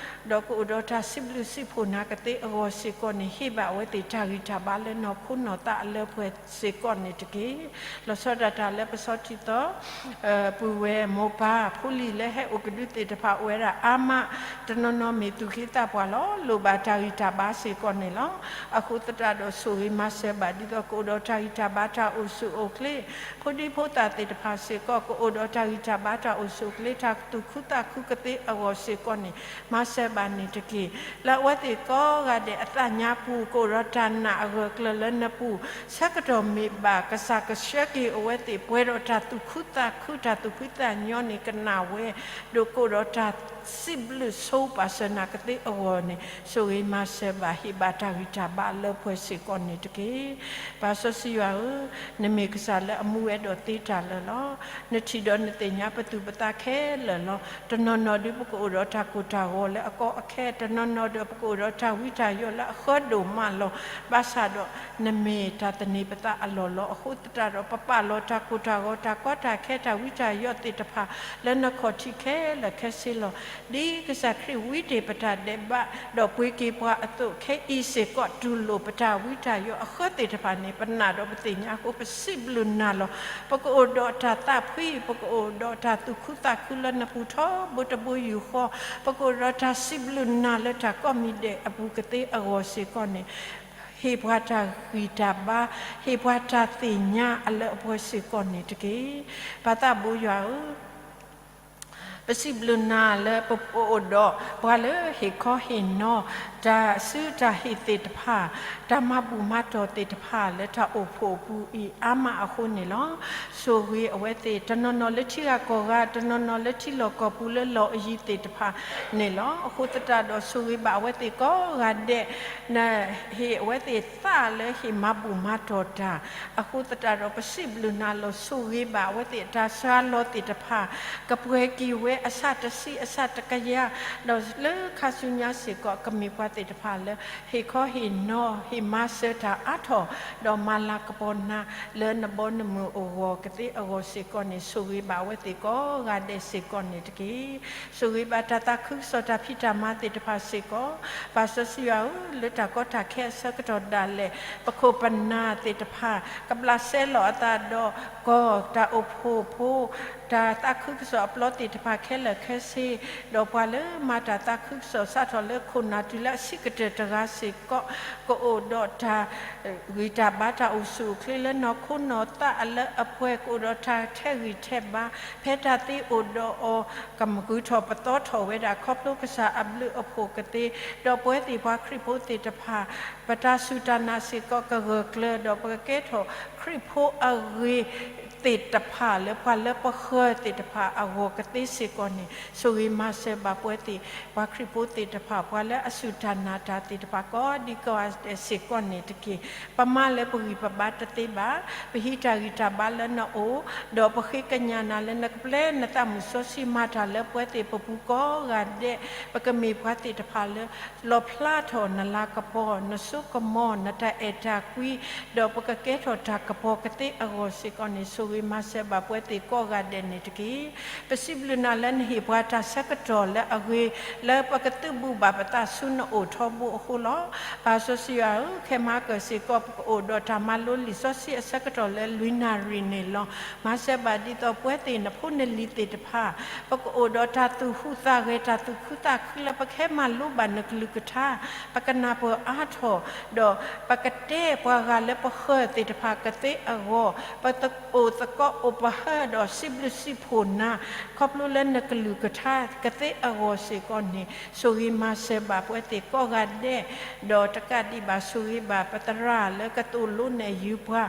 ဒီးကအိၣ်ဒီးတၢ်စံးဘျုးစံးဖှိၣ်နၤကသ့အဂီၢ်စ့ၢ်ကီးန့ၣ် ဟ့ၣ်ဘၣ်အဝဲသ့ၣ်တၢ်ဂံၢ်တၢ်ဘါလၢနီၢ်ခိနီၢ်သးအလၢပှဲၤစ့ၢ်ကီးန့ၣ်တက့ၢ်. လီၤဆီဒၣ်တၢ်လၢပစီထံသီ ပုၢ်ဝဲၢ်မိၢ်ပၢ်ဖိလံၤလၢဟဲအိၣ်ကဒုသ့ၣ်တဖၣ်အိၣ်ဝဲဒၣ်အါမး, တနီၤနီၤမ့ၢ်သူၣ်က့သးပှၢ်လီၤ, လိၣ်ဘၣ်တၢ်ဂံၢ်တၢ်ဘါစ့ၢ်ကီးန့ၣ်လီၤ. အဃိသတးဒီးဆိၣ်ဂ့ၤမၤစၢၤဘၣ် ဒ်သိးကအိၣ်ဒီးတၢ်ဂံၢ်တၢ်ဘါတၢ်အိၣ်ဆူၣ်အိၣ်ချ့, ဖိဒံဖိသၣ်သ့ၣ်တဖၣ်စ့ၢ်ကီး ကအိၣ်ဒီးတၢ်ဂံၢ်တၢ်ဘါတၢ်အိၣ်ဆူၣ်အိၣ်ချ့ တၢ်သူၣ်ခုသးခုကသ့အဂီၢ်စ့ၢ်ကီးန့ၣ် မၤစၢၤဘၣ်န့ၣ်တက့ၢ်. လၢအဝဲသ့ၣ်ကိးဂၤဒဲးအသးညါပူၤ ကအိၣ်ဒီးတၢ်နာ်အဂၢၢ်အကျၢၤလၢနပူၤ ဆၢကတီၢ်မ့ၢ်ဘၣ် ကစၢ်ကဆှၢက့ၤအဝဲသ့ၣ် ပှဲၤဒီးတၢ်သူၣ်ခုသးခု တၢ်သူၣ်ဖှံသးညီန့ၣ် ကနၣ်ဝဲ, ဒီးကအိၣ်ဒီးတၢ်စံးဘျုးဆိပာ်စၢၤနၤကသ့အဂီၢ်န့ၣ် ဆိၣ်ဂ့ၤမၤစၢၤဘၣ် ဟ့ၣ်ဘၣ်တၢ်ဂံၢ်တၢ်ဘါလၢပှဲၤစ့ၢ်ကီးန့ၣ်တက့ၢ်. ပၢ်စီဆှံယွၤဧၢ, နမ့ၢ်ကစၢ်လၢအမူဝဲဒီးသ့တၢ်လၢာ်လီၤ. နထံၣ်ဒီးနသ့ၣ်ညါပသူၣ်ပသးခဲလၢာ်လီၤ. တနီၤနီၤဒုးပကအိၣ်ဒီးတၢ်ကိၢ်တၢ်ဂီၤလၢအကီအခဲ, တနီၤနီၤဒီးပကအိၣ်ဒီးတၢ်ဝံတၢ်ယိးလၢအဃၢဒိၣ်မးလီၤ. ဘၣ်ဆၣ်ဒီး နမ့ၢ်တၢ်သန့ၤပသးအလီၢ်လီၤ. အဃိသတးဒီး ပပာ်လီၤတၢ်ကိၢ်တၢ်ဂီၤ တၢ်ကီတၢ်ခဲ တၢ်ဝံတၢ်ယိးသ့ၣ်တဖၣ် လၢနခီၣ်ထံးခဲလၢာ်ခဲဆ့လီၤ. ဒ်ကစၢ်ခရံာ်ဝံတ့ၢ်ပတၢ်ဒဲးဘး ဒီးပှ့ၤက့ၤပှၤအသိး ခဲအံၤစ့ၢ်ကီး တူၢ်လိာ်ပတၢ်ဝံတၢ်ယိးအဃၢသ့ၣ်တဖၣ်န့ၣ် ပနာ်ဒီးပသ့ၣ်ညါအဃိ ပစံးဘျုးနၤလီၤ. ပကအိၣ်ဒီးတၢ်သးဖှံ, ပကအိၣ်ဒီးတၢ်သူၣ်ခုသးခုလၢနပူၤထီဘိတဘိယူၢ်ဃီ, ပကအိၣ်ဒီးတၢ်စံးဘျုးနၤလၢတၢ်ကိးမံၤဒဲးအပူၤကသ့အဂီၢ်စ့ၢ်ကီးန့ၣ် ဟ့ၣ်ပှၤတၢ်ဂံၢ်တၢ်ဘါ, ဟ့ၣ်ပှၤတၢ်သ့ၣ်ညါအလၢအပှဲၤစ့ၢ်ကီးန့ၣ်တက့ၢ်. ပၢ်သးဘိယွၤဧၢ, ပစံးဘျုးနၤလၢပအိၣ်ဒီးပှၤလၢဟ့ၣ်ခီဟ့ၣ်နီၤ တၢ်စုတၢ်ဟ့ၣ်သ့ၣ်တဖၣ်, တၢ်မၤဘူၣ်မၤတီၢ်သ့ၣ်တဖၣ် လၢတၢ်အိၣ်ဖှိၣ်အပူၤအံၤအါမးအဃိန့ၣ်လီၤ. ဆိၣ်ဂ့ၤအဝဲသ့ၣ် တနီၤနီၤလၢထံဂၤကီၢ်ဂၤ, တနီၤနီၤလၢထံလီၢ်ကီၢ်ပူၤလၢလီၢ်အယံၤသ့ၣ်တဖၣ်န့ၣ်လီၤ. အဃိသတးဒီးဆိၣ်ဂ့ၤဘၣ်အဝဲသ့ၣ်ကိးဂၤဒဲး နဟ့ၣ်အဝဲသ့ၣ်သးလၢဟ့ၣ်မၤဘူၣ်မၤတီၢ်တၢ်, အဃိသတးဒီးပစံးဘျုးနၤလီၤ. ဆိၣ်ဂ့ၤဘၣ်အဝဲသ့ၣ်တၢ်စှၤလီၤသ့ၣ်တဖၣ်, ကပှဲၤက့ၤဝဲအဆၣ်တဆံအဆၣ်တကယၤ, ဒီးလၢခါဆူညါစ့ၢ်ကီး ကမ့ၢ်ပှၤသ့ၣ်တဖၣ်လၢ ဟ့ၣ်ခီဟ့ၣ်နီၤ ဟ့ၣ်မၤစၢၤတၢ်အါထီၣ်, ဒီးမၤလၤကပီၤနၤလၢနဘီနမုၢ်အဂီၢ်ကသ့အဂီၢ်စ့ၢ်ကီးန့ၣ် ဆိၣ်ဂ့ၤဘၣ်အဝဲသ့ၣ်ကိးဂၤဒဲးစ့ၢ်ကီးန့ၣ်တက့ၢ်. ဆိၣ်ဂ့ၤဘၣ်တၢ်သးခုကစီၣ်တၢ်ဖံးတၢ်မၤသ့ၣ်တဖၣ်စ့ၢ်ကီး, ပၢ်စီဆှံယွၤဧၢ, လၢတၢ်ကီတၢ်ခဲအဆၢကတီၢ်ဒၣ်လဲာ် ပခိၣ်ပနၢ်သ့ၣ်တဖၣ် ကဘျးစဲလီၤအသးဒီး ကီၢ်တၢ်အိၣ်ဖှိၣ်ဖိ တ တၢ်သးခုကစီၣ်အပျီသ့ၣ်တဖၣ်ခဲလၢာ်ခဲဆ့, ဒီးပှၤလၢမၤတၢ်သးခုကစီၣ်စးထီၣ်လၢခိၣ်နၢ်တုၤလၢအဆံးကတၢၢ်တဂၤစ့ၢ်ကီး, ကအိၣ်ဒီးတၢ်ဂံၢ်တၢ်ဘါတၢ်အိၣ်ဆူၣ်အိၣ်ချ့လၢနီၢ်ခိနီၢ်သးအလၢအပှဲၤ, ကအိၣ်ဒီးတၢ်ထဲးဂံၢ်ထဲးဘါ, ဖဲတၢ်သ့အိၣ်ဒီးအီၤ ကမၤဂုၤထီၣ်ပသီထီၣ်ဝဲဒၣ် ခီဖျိကစၢ်အဘျုးအဖှိၣ်ကသ့, ဒီးပဝဲသ့ၣ်ပှၤခရံာ်ဖိသ့ၣ်တဖၣ် ပတၢ်စူၢ်တၢ်နာ်စ့ၢ်ကီးကဂၢၢ်ကျၢၤ, ဒီးပကကဲထီၣ်ခရံာ်ဖိအဂ့ၤ သ့ၣ်တဖၣ်လၢပှၤလၢပဃၢၤသ့ၣ်တဖၣ်အဂီၢ်ကသ့စ့ၢ်ကီးန့ၣ်, ဆိၣ်ဂ့ၤမၤစၢၤဘၣ်ပဝဲသ့ၣ် ပှၤခရံာ်ဖိသ့ၣ်တဖၣ် ပှၤလၢအစူၢ်တၢ်နာ်တၢ်သ့ၣ်တဖၣ် ကိးဒံကိးဂၤဒဲးစ့ၢ်ကီးန့ၣ်တက့ၢ်. ပမၤလၢပဂံၢ်ပဘါတသ့ဘၣ်, ပဟံးတၢ်ဂံၢ်တၢ်ဘါလၢနအိၣ်, ဒီးပဃ့ကညးနၤလၢနကပျဲနသးမုၢ်စီဆှံမၤတၢ်လၢပဝဲသ့ၣ်ပပူၤကိးဂၤဒဲး, ပကမ့ၢ်ပှၤသ့ၣ်တဖၣ်လၢ လီၣ်ဖျါထီၣ်နလၤကပီၤ, နစိကမီၤ, နတၢ်အဲၣ်တၢ်ကွံ, ဒီးပကကဲထီၣ်တၢ်ကပီၤကသ့အဂီၢ်စ့ၢ်ကီးန့ၣ်, ဆိၣ်ဂ့ၤမၤစၢၤဘၣ်ပဝဲသ့ၣ်ကိးဂၤဒဲးန့ၣ်တက့ၢ်. ပစံးဘျုးနၤလၢနဟ့ၣ်ပှၤတၢ်ဆၢကတီၢ်လၢအဂ့ၤ, လၢပကသုးဘူးဘၣ်ပသးဆူနအိၣ်ထီဘိအဃိလီၤ. ပၢ်စီဆှံယွၤဧၢ, ခဲမၤကၢၢ်စ့ၢ်ကီး ပကအိၣ်ဒီးတၢ်မၤလိလံာ်စီဆှံအဆၢကတီၢ်လၢလွံၢ်နၣ်ရံၣ်န့ၣ်လီၤ. မၤစၢၤဘၣ်ဒ်သိးပဝဲသ့ၣ်နဖိနလံၤသ့ၣ်တဖၣ် ပကအိၣ်ဒီးတၢ်သူၣ်ဟူးသးဂဲၤ တၢ်သူၣ်ခုသးခုလၢပကဟဲမၤလိဘၣ်နကလုၢ်ကထါ, ပကနၢ်ပၢၢ်အါထီၣ်, ဒီးပကတဲပှၤဂၤလၢပဃၢၤသ့ၣ်တဖၣ်ကသ့အဂီၢ်, ပအိၣ်သကိးအိၣ်ပဟၢဒီးစံးဘျုးစံးဖှိၣ်နၤ, ခီဖျိလၢနကလုၢ်ကထါကသ့အဂီၢ်စ့ၢ်ကီးန့ၣ်, ဆိၣ်ဂ့ၤမၤစၢၤဘၣ်ပဝဲသ့ၣ်ကိးဂၤဒဲး, ဒီးတကးဒံးဘၣ်ဆိၣ်ဂ့ၤဘၣ်ပသရၣ်လၢကသိၣ်လိနဲၣ်ယုၤပှၤ,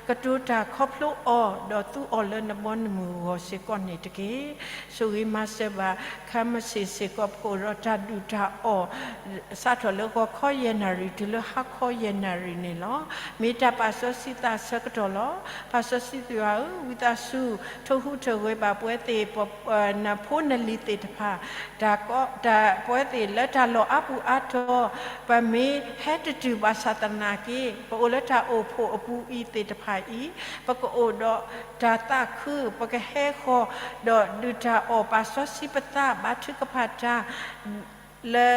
ကတိၤတၢ်ခီဖျိအီၤ, ဒီးသူအီၤလၢနဘီနမုၢ်အဂီၢ်စ့ၢ်ကီးန့ၣ်တက့ၢ်. ဆိၣ်ဂ့ၤမၤစၢၤဘၣ် ခဲမုၢ်ဆ့ၣ်စ့ၢ်ကီး ပကအိၣ်ဒီးတၢ်ဒုၣ်တၢ်အီၣ် စးထီၣ်လၢဂီၤခီယဲၢ်နၣ်ရံၣ် တုၤလၢဟါခီယဲၢ်နၣ်ရံၣ်န့ၣ်လီၤ. မ့ၢ်တၢ်ပာ်စီဆှံသးဆၢကတီၢ်လီၤ. ပၢ်စီဆှံယွၤဧၢ, ဝံသးစူၤ ထိၣ်ဟူးထိၣ်ဂဲၤဘၣ်ပဝဲသ့ၣ် နဖိနလံၤသ့ၣ်တဖၣ်, တၢ်ကီ, တၢ်, ပဝဲသ့ၣ်လၢတၢ်လီၢ်အါပူၤအါတီၤ, ပမ့ၢ်ဟဲတတုၤဘၣ်ဆၣ်သနာ်က့, ပအိၣ်လၢတၢ်အိၣ်ဖှိၣ်အပူၤအံၤသ့ၣ်တဖၣ်အံၤ, ပကအိၣ်ဒီးတၢ်သးခု, ပကဟဲဃီၤ, ဒီးဒုၣ်တၢ်အီၣ် ပာ်စီဆှံပသး ဘါထုကဖၣ်တၢ် လၢ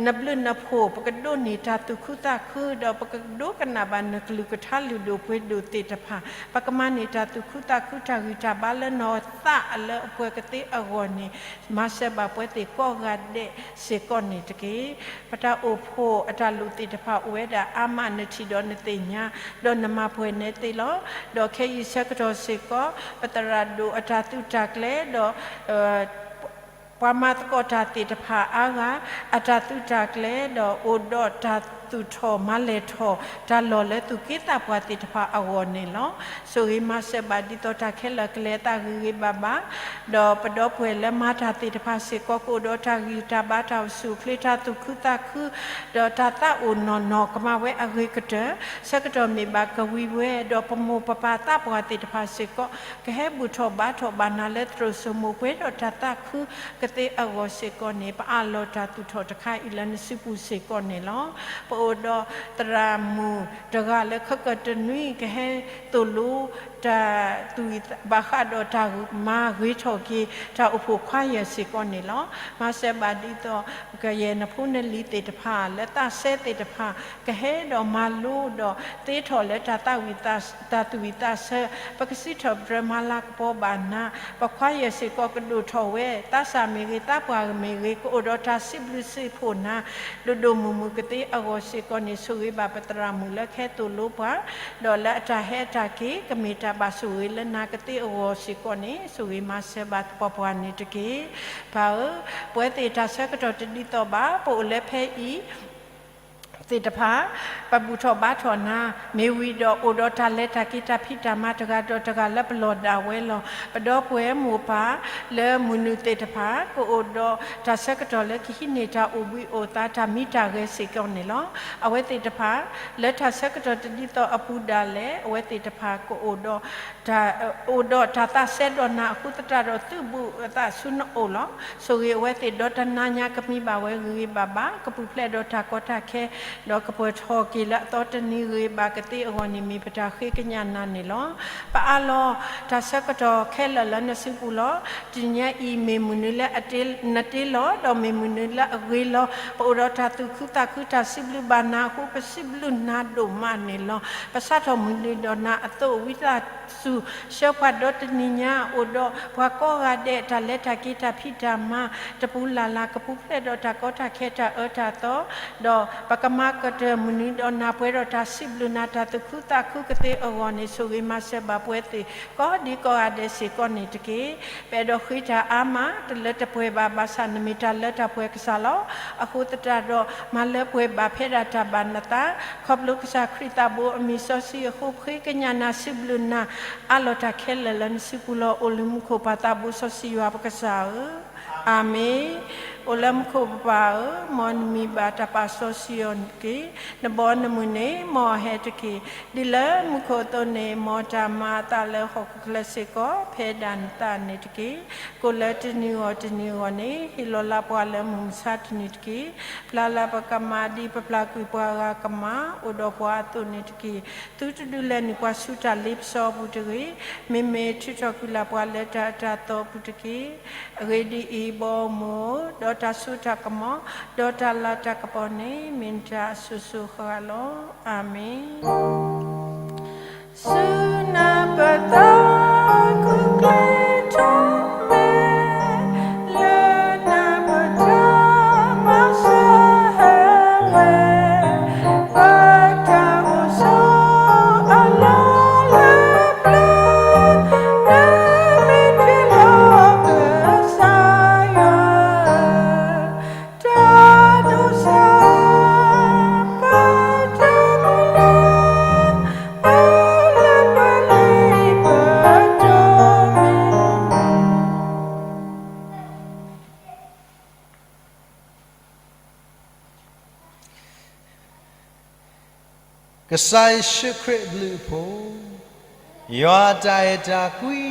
နဘျုးနဖှိၣ်, ပကဒိးန့ၢ်တၢ်သူၣ်ခုသးခု, ဒီးပကဒိကနၣ်ဘၣ်နကလုၢ်ကထါလုၢ်ဒိၣ်ပှ့ၤဒိၣ်သ့ၣ်တဖၣ်, ပကမၤန့ၢ်တၢ်သူၣ်ခုသးခု တၢ်ဂံၢ်တၢ်ဘါလၢနီၢ်သးအလၢအပှဲၤကသ့အဂီၢ်န့ၣ်, မၤစၢၤဘၣ်ပဝဲသ့ၣ်ကိးဂၤဒဲးစ့ၢ်ကီးန့ၣ်တက့ၢ်. ပတၢ်အိၣ်ဖှိၣ်အတၢ်လိၣ်သ့ၣ်တဖၣ်အိၣ်ဝဲဒၣ်အါမး နထံၣ်ဒီးနသ့ၣ်ညါ, ဒီးနမၤပှဲၤနဲသ့လီၤ. ဒီးခဲအံၤဆၢကတီၢ်စ့ၢ်ကီး ပသရၣ်ဒိၣ်အတၢ်သုးတၢ်ကျဲၤ, ဒီး ပှၤမၤသကိးတၢ်သ့ၣ်တဖၣ်အါဂၤ အတၢ်သုးတၢ်ကျဲၤ, ဒီးအိၣ်ဒီးတၢ်သူၣ်ထီၣ်မၤလဲၢ်ထီၣ် တၢ်လီၢ်လၢသူၣ်က့သးပှၢ်သ့ၣ်တဖၣ်အဂီၢ်န့ၣ်လီၤ. ဆိၣ်ဂ့ၤမၤစၢၤဘၣ်ဒ်သိးတၢ်ခဲလၢာ်ကလဲၤအသးဂ့ၤဂ့ၤဘၣ်ဘၣ်, ဒီးပဒီပုၢ်ဝဲၢ်လၢမၤတၢ်သ့ၣ်တဖၣ်စ့ၢ်ကီး ကအိၣ်ဒီးတၢ်ဂံၢ်တၢ်ဘါ တၢ်အိၣ်ဆူၣ်အိၣ်ချ့ တၢ်သူၣ်ခုသးခု, ဒီးတၢ်သးအိၣ်နီၢ်နီၢ် ကမၤဝဲအဂ့ၤကတၢၢ်, ဆၢကတီၢ်မ့ၢ်ဘၣ်ကဝံၤဝဲ, ဒီးပမိၢ်ပပၢ်သးပှၢ်သ့ၣ်တဖၣ်စ့ၢ်ကီး ကဟဲဘူၣ်ထီၣ်ဘါထီၣ်ဘၣ်နၤလၢသရိာ်စိမိၤပှဲၤဒီးတၢ်သးခုကသ့အဂီၢ်စ့ၢ်ကီးန့ၣ်, ပအးလီၤတၢ်သူၣ်ထီၣ်တခါအံၤလၢနစုပူၤစ့ၢ်ကီးန့ၣ်လီၤ. ပအိၣ်ဒီးသရၣ်မုၣ်တဂၤလၢခဲကတနွံ ကဟဲသိၣ်လိတၢ်သူၣ် ဘၣ်ဃးဒီးတၢ်မၤဂ့ၤထီၣ်က့ၤ တၢ်အိၣ်ဖှိၣ်ခွါယဲၢ်စ့ၢ်ကီးန့ၣ်လီၤ. မၤစၢၤဘၣ်ဒ်သိး ကယဲၢ်နဖိနလံၤသ့ၣ်တဖၣ် လၢသးစဲသ့ၣ်တဖၣ် ကဟဲဒီးမၤလိဒီးသ့ထီၣ်လၢတၢ်သးဝံၣ်သး တၢ်သူၣ်ဝံၣ်သးဆၢ, ပကစံးထီၣ်ပတြၢၤမၤလၤကပီၤဘၣ်နၤ, ပခွါယဲၢ်စ့ၢ်ကီးကဒိၣ်ထီၣ်ဝဲ, သးစၢ်မ့ၢ်ဂ့ၤ သးပှၢ်မ့ၢ်ဂ့ၤ ကအိၣ်ဒီးတၢ်စံးဘျုးစံးဖှိၣ်နၤ ဒိၣ်ဒိၣ်မုၢ်မုၢ်ကသ့အဂီၢ်စ့ၢ်ကီးန့ၣ်, ဆိၣ်ဂ့ၤဘၣ်ပသရၣ်မုၣ်လၢကဟဲသိၣ်လိပှၤ, ဒီးလၢအတၢ်ဟဲအတၢ်က့ၤ ကမ့ၢ်တၢ်ဘၣ်ဆိၣ်ဂ့ၤလၢနၤကသ့အဂီၢ်စ့ၢ်ကီးန့ၣ်, ဆိၣ်ဂ့ၤမၤစၢၤဘၣ်ပှၤပှၢ်န့ၣ်တက့ၢ်. ပၢ်ဧၢ, ပဝဲသ့ၣ်တၢ်ဆၢကတီၢ်တဒ်သိးဘၣ်, ပအိၣ်လၢဖဲအံၤ သ့ၣ်တဖၣ်, ပဘူၣ်ထီၣ်ဘါထီၣ်နၤ, မ့ၢ်ဝံၤဒီးအိၣ်ဒီးတၢ်လဲၤတၢ်က့ၤ တၢ်ဖံးတၢ်မၤတဂၤဒီးတဂၤလၢပလီၢ်ဒၣ်ဝဲလီၤ. ပဒီပုၢ်ဝဲၢ်မိၢ်ပၢ်လၢမုၢ်နုာ်သ့ၣ်တဖၣ် ကအိၣ်ဒီးတၢ်ဆၢကတီၢ်လၢကဟံးန့ၢ်တၢ်အိၣ်ဘှံးအိၣ်သါ တၢ်မံတၢ်ဂဲၤစ့ၢ်ကီးန့ၣ်လီၤ. အဝဲသ့ၣ်တဖၣ် လၢတၢ်ဆၢကတီၢ်တဒ်သိးအပူၤဒၣ်လဲာ် အဝဲသ့ၣ်တဖၣ်ကအိၣ်ဒီး တၢ်, အိၣ်ဒီးတၢ်သးစဲဒီးနၤအဃိသတးဒီး သုးဘူးအသးဆူနအိၣ်လီၤ. ဆိၣ်ဂ့ၤအဝဲသ့ၣ်ဒီးတနၤညါ ကမံဘၣ်ဝဲဂ့ၤဂ့ၤဘၣ်ဘၣ်, ကပူၤဖျဲးဒီးတၢ်ကီတၢ်ခဲ ဒီးကပှဲၤထီၣ်က့ၤလၢအသီတနံၤဂ့ၤဘၣ်ကသ့အဂီၢ်န့ၣ် မ့ၢ်ပတၢ်ဃ့ကညးနၤန့ၣ်လီၤ. ပအးလီၤတၢ်ဆၢကတီၢ်ခဲလၢာ်လၢနစုပူၤလီၤ. တနံၤအံၤမ့ၢ်မုၢ်နံၤလၢအတ့လီၤ, ဒီးမ့ၢ်မုၢ်နံၤလၢအဂ့ၤလီၤ. ပအိၣ်ဒီးတၢ်သူၣ်ခုသးခု တၢ်စံးဘျုးဘၣ်နၤအဃိ ပစံးဘျုးနၤဒိၣ်မးန့ၣ်လီၤ. ပစးထီၣ်မုၢ်နံၤဒီးနၤအသိး ဝံသးစူၤ ဆှၢပှၤဒီတနံၤညါ အိၣ်ဒီးပှၤကိးဂၤဒဲး တၢ်လဲၤတၢ်က့ၤ တၢ်ဖံးတၢ်မၤ တပူၤလၢ်လၢ် ကပူၤဖျဲးဒီးတၢ်ကီတၢ်ခဲ တၢ်အၢတၢ်သီ, ဒီးပကမၤကတၢၢ်မုၢ်နံၤဒီးနၤ ပှဲၤဒီးတၢ်စံးဘျုးနၤ တၢ်သူၣ်ခုသးခုကသ့အဂီၢ်န့ၣ် ဆိၣ်ဂ့ၤမၤစၢၤဘၣ်ပှၤသ့ၣ် ကိးဒံကိးဂၤဒဲးစ့ၢ်ကီးန့ၣ်တက့ၢ်. ပအဲၣ်ဒိးဃ့တၢ်အါမး တလၢတပှဲၤဘၣ် ဘၣ်ဆၣ်နမ့ၢ်တၢ်လၢတၢ်ပှဲၤကစၢ်လီၤ. အဃိသတးဒီး မၤလၢပှဲၤဘၣ်ဖဲဒၣ်တၢ်ဘၣ်နသး, ခီဖျိကစၢ်ခရံာ်သးဘိအမံၤစီဆှံအဃိ ပဃ့ကညးနၤ စံးဘျုးနၤ, အးလီၤတၢ်ခဲလၢာ်လၢနစုပူၤလီၤ. အိၣ်လၢမူခိၣ်ပၢ်သးဘိစီဆှံယွၤပကစၢ်ဧၢ, အၤမ့ၣ်. အိၣ်လၢမူခိၣ်ပၢ်ဧၢ, မ်နမံၤဘၣ်တၢ်ပာ်စီဆှံအီၤတက့ၢ်. နဘီနမုၢ်န့ၣ် မ်အဟဲတက့ၢ်. ဒ်လၢမူခိၣ်အသိးန့ၣ် မ်တၢ်မၤအသးလၢဟီၣ်ခိၣ်ချၢစ့ၢ်ကီး ဖဲဒၣ်နသးန့ၣ်တက့ၢ်. ကိၣ်လၢတနံၤဂီၢ်တနံၤအဂီၢ်န့ၣ် ဟ့ၣ်လီၤလၢပှၤလၢမုၢ်မဆါတနံၤတက့ၢ်. ပျၢ်လၢပကမၤ ဒ်ပပျၢ်ကွံာ်ပှၤဂၤကမၤ အိၣ်ဒီးပှၤအသိးန့ၣ်တက့ၢ်. သုတဒုးလဲၤနုာ်ပှၤဆူတၢ်လ့ပစီအပူၤတဂ့ၤ, မ့မ့ၢ်ထုးထီၣ်ကွံာ်လၢပှၤလၢတၢ်အၢတၢ်သီအပူၤတက့ၢ်. အဂ့ၢ်ဒ်အံၤ, ဘီမုၢ်, ဒီးတၢ်စိတၢ်ကမီၤ, ဒီးတၢ်လၤတၢ်ကပီၤန့ၣ် မ့ၢ်နတၢ်အစိၤစိၤဃၣ်ဃၣ်လီၤ. အၤမ့ၣ်. ဆူနၢ်ပၢၢ်သးခုကလဲၤထီၣ်မဲာ်, လၢနၢ်ပၢၢ်တၢ်မၤစၢၤဟဲဝဲ, ပတၢ်အိၣ်ဆိးအလီၢ်လၢပျၢၤ, နမ့ၢ်တ့လီၤကစၢ်ယွၤ တၢ်ဒိၣ်စၢ် ပတၢ်မုၢ်လၢ် အလၢပှဲၤလံပဒိၣ်မုၢ်. ကစၢ်ယ့ၣ်ၡူးခရံာ်အဘျုးအဖှိၣ်, ယွၤအတၢ်အဲၣ်တၢ်ကွံ,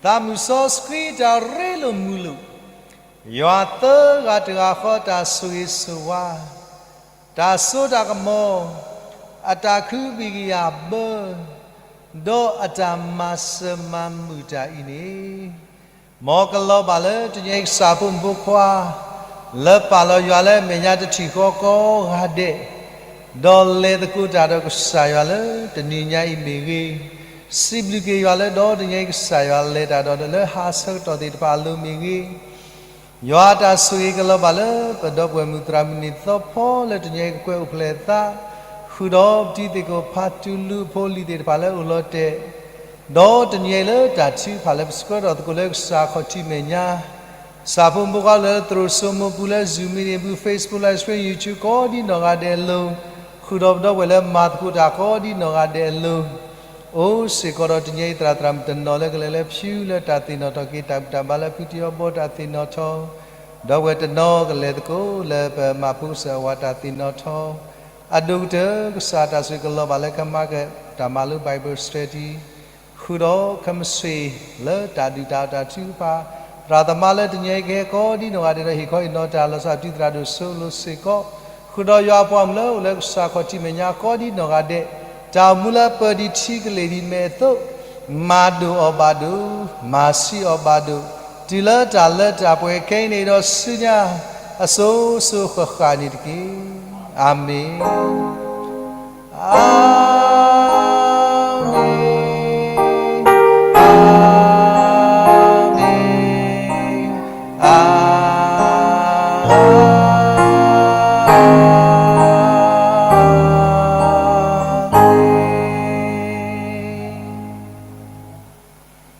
သးမုၢ်စီဆှံတၢ်ရ့လိာ်မုာ်လိာ်, ယွၤသၢဂၤတဂၤဃီတၢ်ဆိၣ်ဂ့ၤဆိၣ်ဝါ, တၢ်စိတၢ်ကမီၤ, အတၢ်ခုဘံၣ်ကယာ်ဘၢ, ဒီးအတၢ်မၤစၢၤမၤမုာ်တၢ်အံၤန့ၣ် မ်ကလီၤဘၣ်လၢတနံၤအံၤကစၢ်ဖိမုၣ်ဖိခွါ လၢပာ်လီၤယွၤလၢအမဲာ်ညါတထံၣ်ဃီကိးဂၤဒဲး, ဒီးလဲၤသကိးတၢ်ဒီးကစၢ်ယွၤလၢတနံၤညါအံၤမ့ၢ်ဂ့ၤ, စံးဘျုးက့ၤယွၤလၢဒီတနံၤအံၤကစၢ်ယွၤလဲၤတၢ်ဒီးလၢဟါဆၢကတီၢ်သ့ၣ်တဖၣ်အလိၤမ့ၢ်ဂ့ၤ, ယွၤအတၢ်ဆိၣ်ဂ့ၤကလီၤဘၣ်လၢပဒီပုၢ်ဝဲၢ်မုၣ်သရၣ်မုၣ်န့ၣ်သီဖီလၢတနံၤအံၤကကွဲးအိၣ်ဖျဲၣ်အသး, ဃုာ်ဒီးပတံၤသ့ၣ်ကိးဖးတူလူၤအဖိအလံၤသ့ၣ်တဖၣ်လၢအိၣ်လီၤတဲာ် ဒီးတနံၤအံၤလၢတၢ်ထုကဖၣ်လၢပဆှၢထီၣ်သကိးလၢကစၢ်ခီၣ်ထံးမဲာ်ညါ, ကစၢ်ဖိမုၣ်ဖိခွါလၢသရိာ်စိမိၤပူၤလၢ Zoom meeting ပူၤ Facebook live stream YouTube ကိးဒ်နီၢ်ဂၤဒဲးအလိၤ, ဃုာ်ဒီးပဒီပုၢ်ဝဲၢ်လၢမၤသကိးတၢ်ကိးဒ်နီၢ်ဂၤဒဲးအလိၤ, အိၣ်စ့ၢ်ကီးဒီးတနံၤအံၤသရၣ်သရၣ်မုၣ်တနီၤလၢကလဲၤလၢဖၠူလၢတၢ်သ့ၣ်နီၣ်ထီၣ်က့ၤတၢ်ဘူၣ်တၢ်ဘါလၢဖုတံၢ်အီဘီတၢ်သ့ၣ်နီၣ်ထီၣ်, ဒီပုၢ်ဝဲၢ်တနီၤကလဲၤသကိးလၢပမၤဖိကစၢ်အဝၤတၢ်သ့ၣ်နီၣ်ထီၣ်, အဒိၣ်ကတၢၢ်ကစၢ်တၢ်ဆိၣ်ဂ့ၤကလီၤဘၣ်လၢကမၤကတၢၢ်တၢ်မၤလိ Bible study ဃုာ်ဒီးခဲမုၢ်ဆ့ၣ်လၢတၢ်ဒုၣ်တၢ်အီၣ်တၢ်ထုကဖၣ်, သရၣ်သမါလၢတနံၤအံၤကဟဲကိးဒ်နီၢ်ဂၤဒဲးဒီးဟ့ၣ်ခီဟ့ၣ်နီၤတၢ်လီၤဆီ ပတံၤသရၣ်ဒိၣ်စိလိၤစ့ၢ်ကီး, ဃုာ်ဒီးယွၤအပှၤမုၣ်လၢအိၣ်လၢကစၢ်ခီၣ်ထံးမဲာ်ညါကိးဒ်နီၢ်ဂၤဒဲး, တၢ်အိၣ်မူလၢပၢၤဒံးထံကလ့ၢ်ဒံးမဲာ်အသိး, မၤဒိၣ်အီၤဘၣ်ဒိၣ်, မၤဆံးအီၤဘၣ်ဒိၣ်, တုၤလၢတၢ်လၢတၢ်ပှဲၤခဲအံၤန့ၣ်ဒီးဆူညါ အစိၤစိၤဃၣ်ဃၣ်န့ၣ်တက့ၢ်. အၤမ့ၣ်. အၤ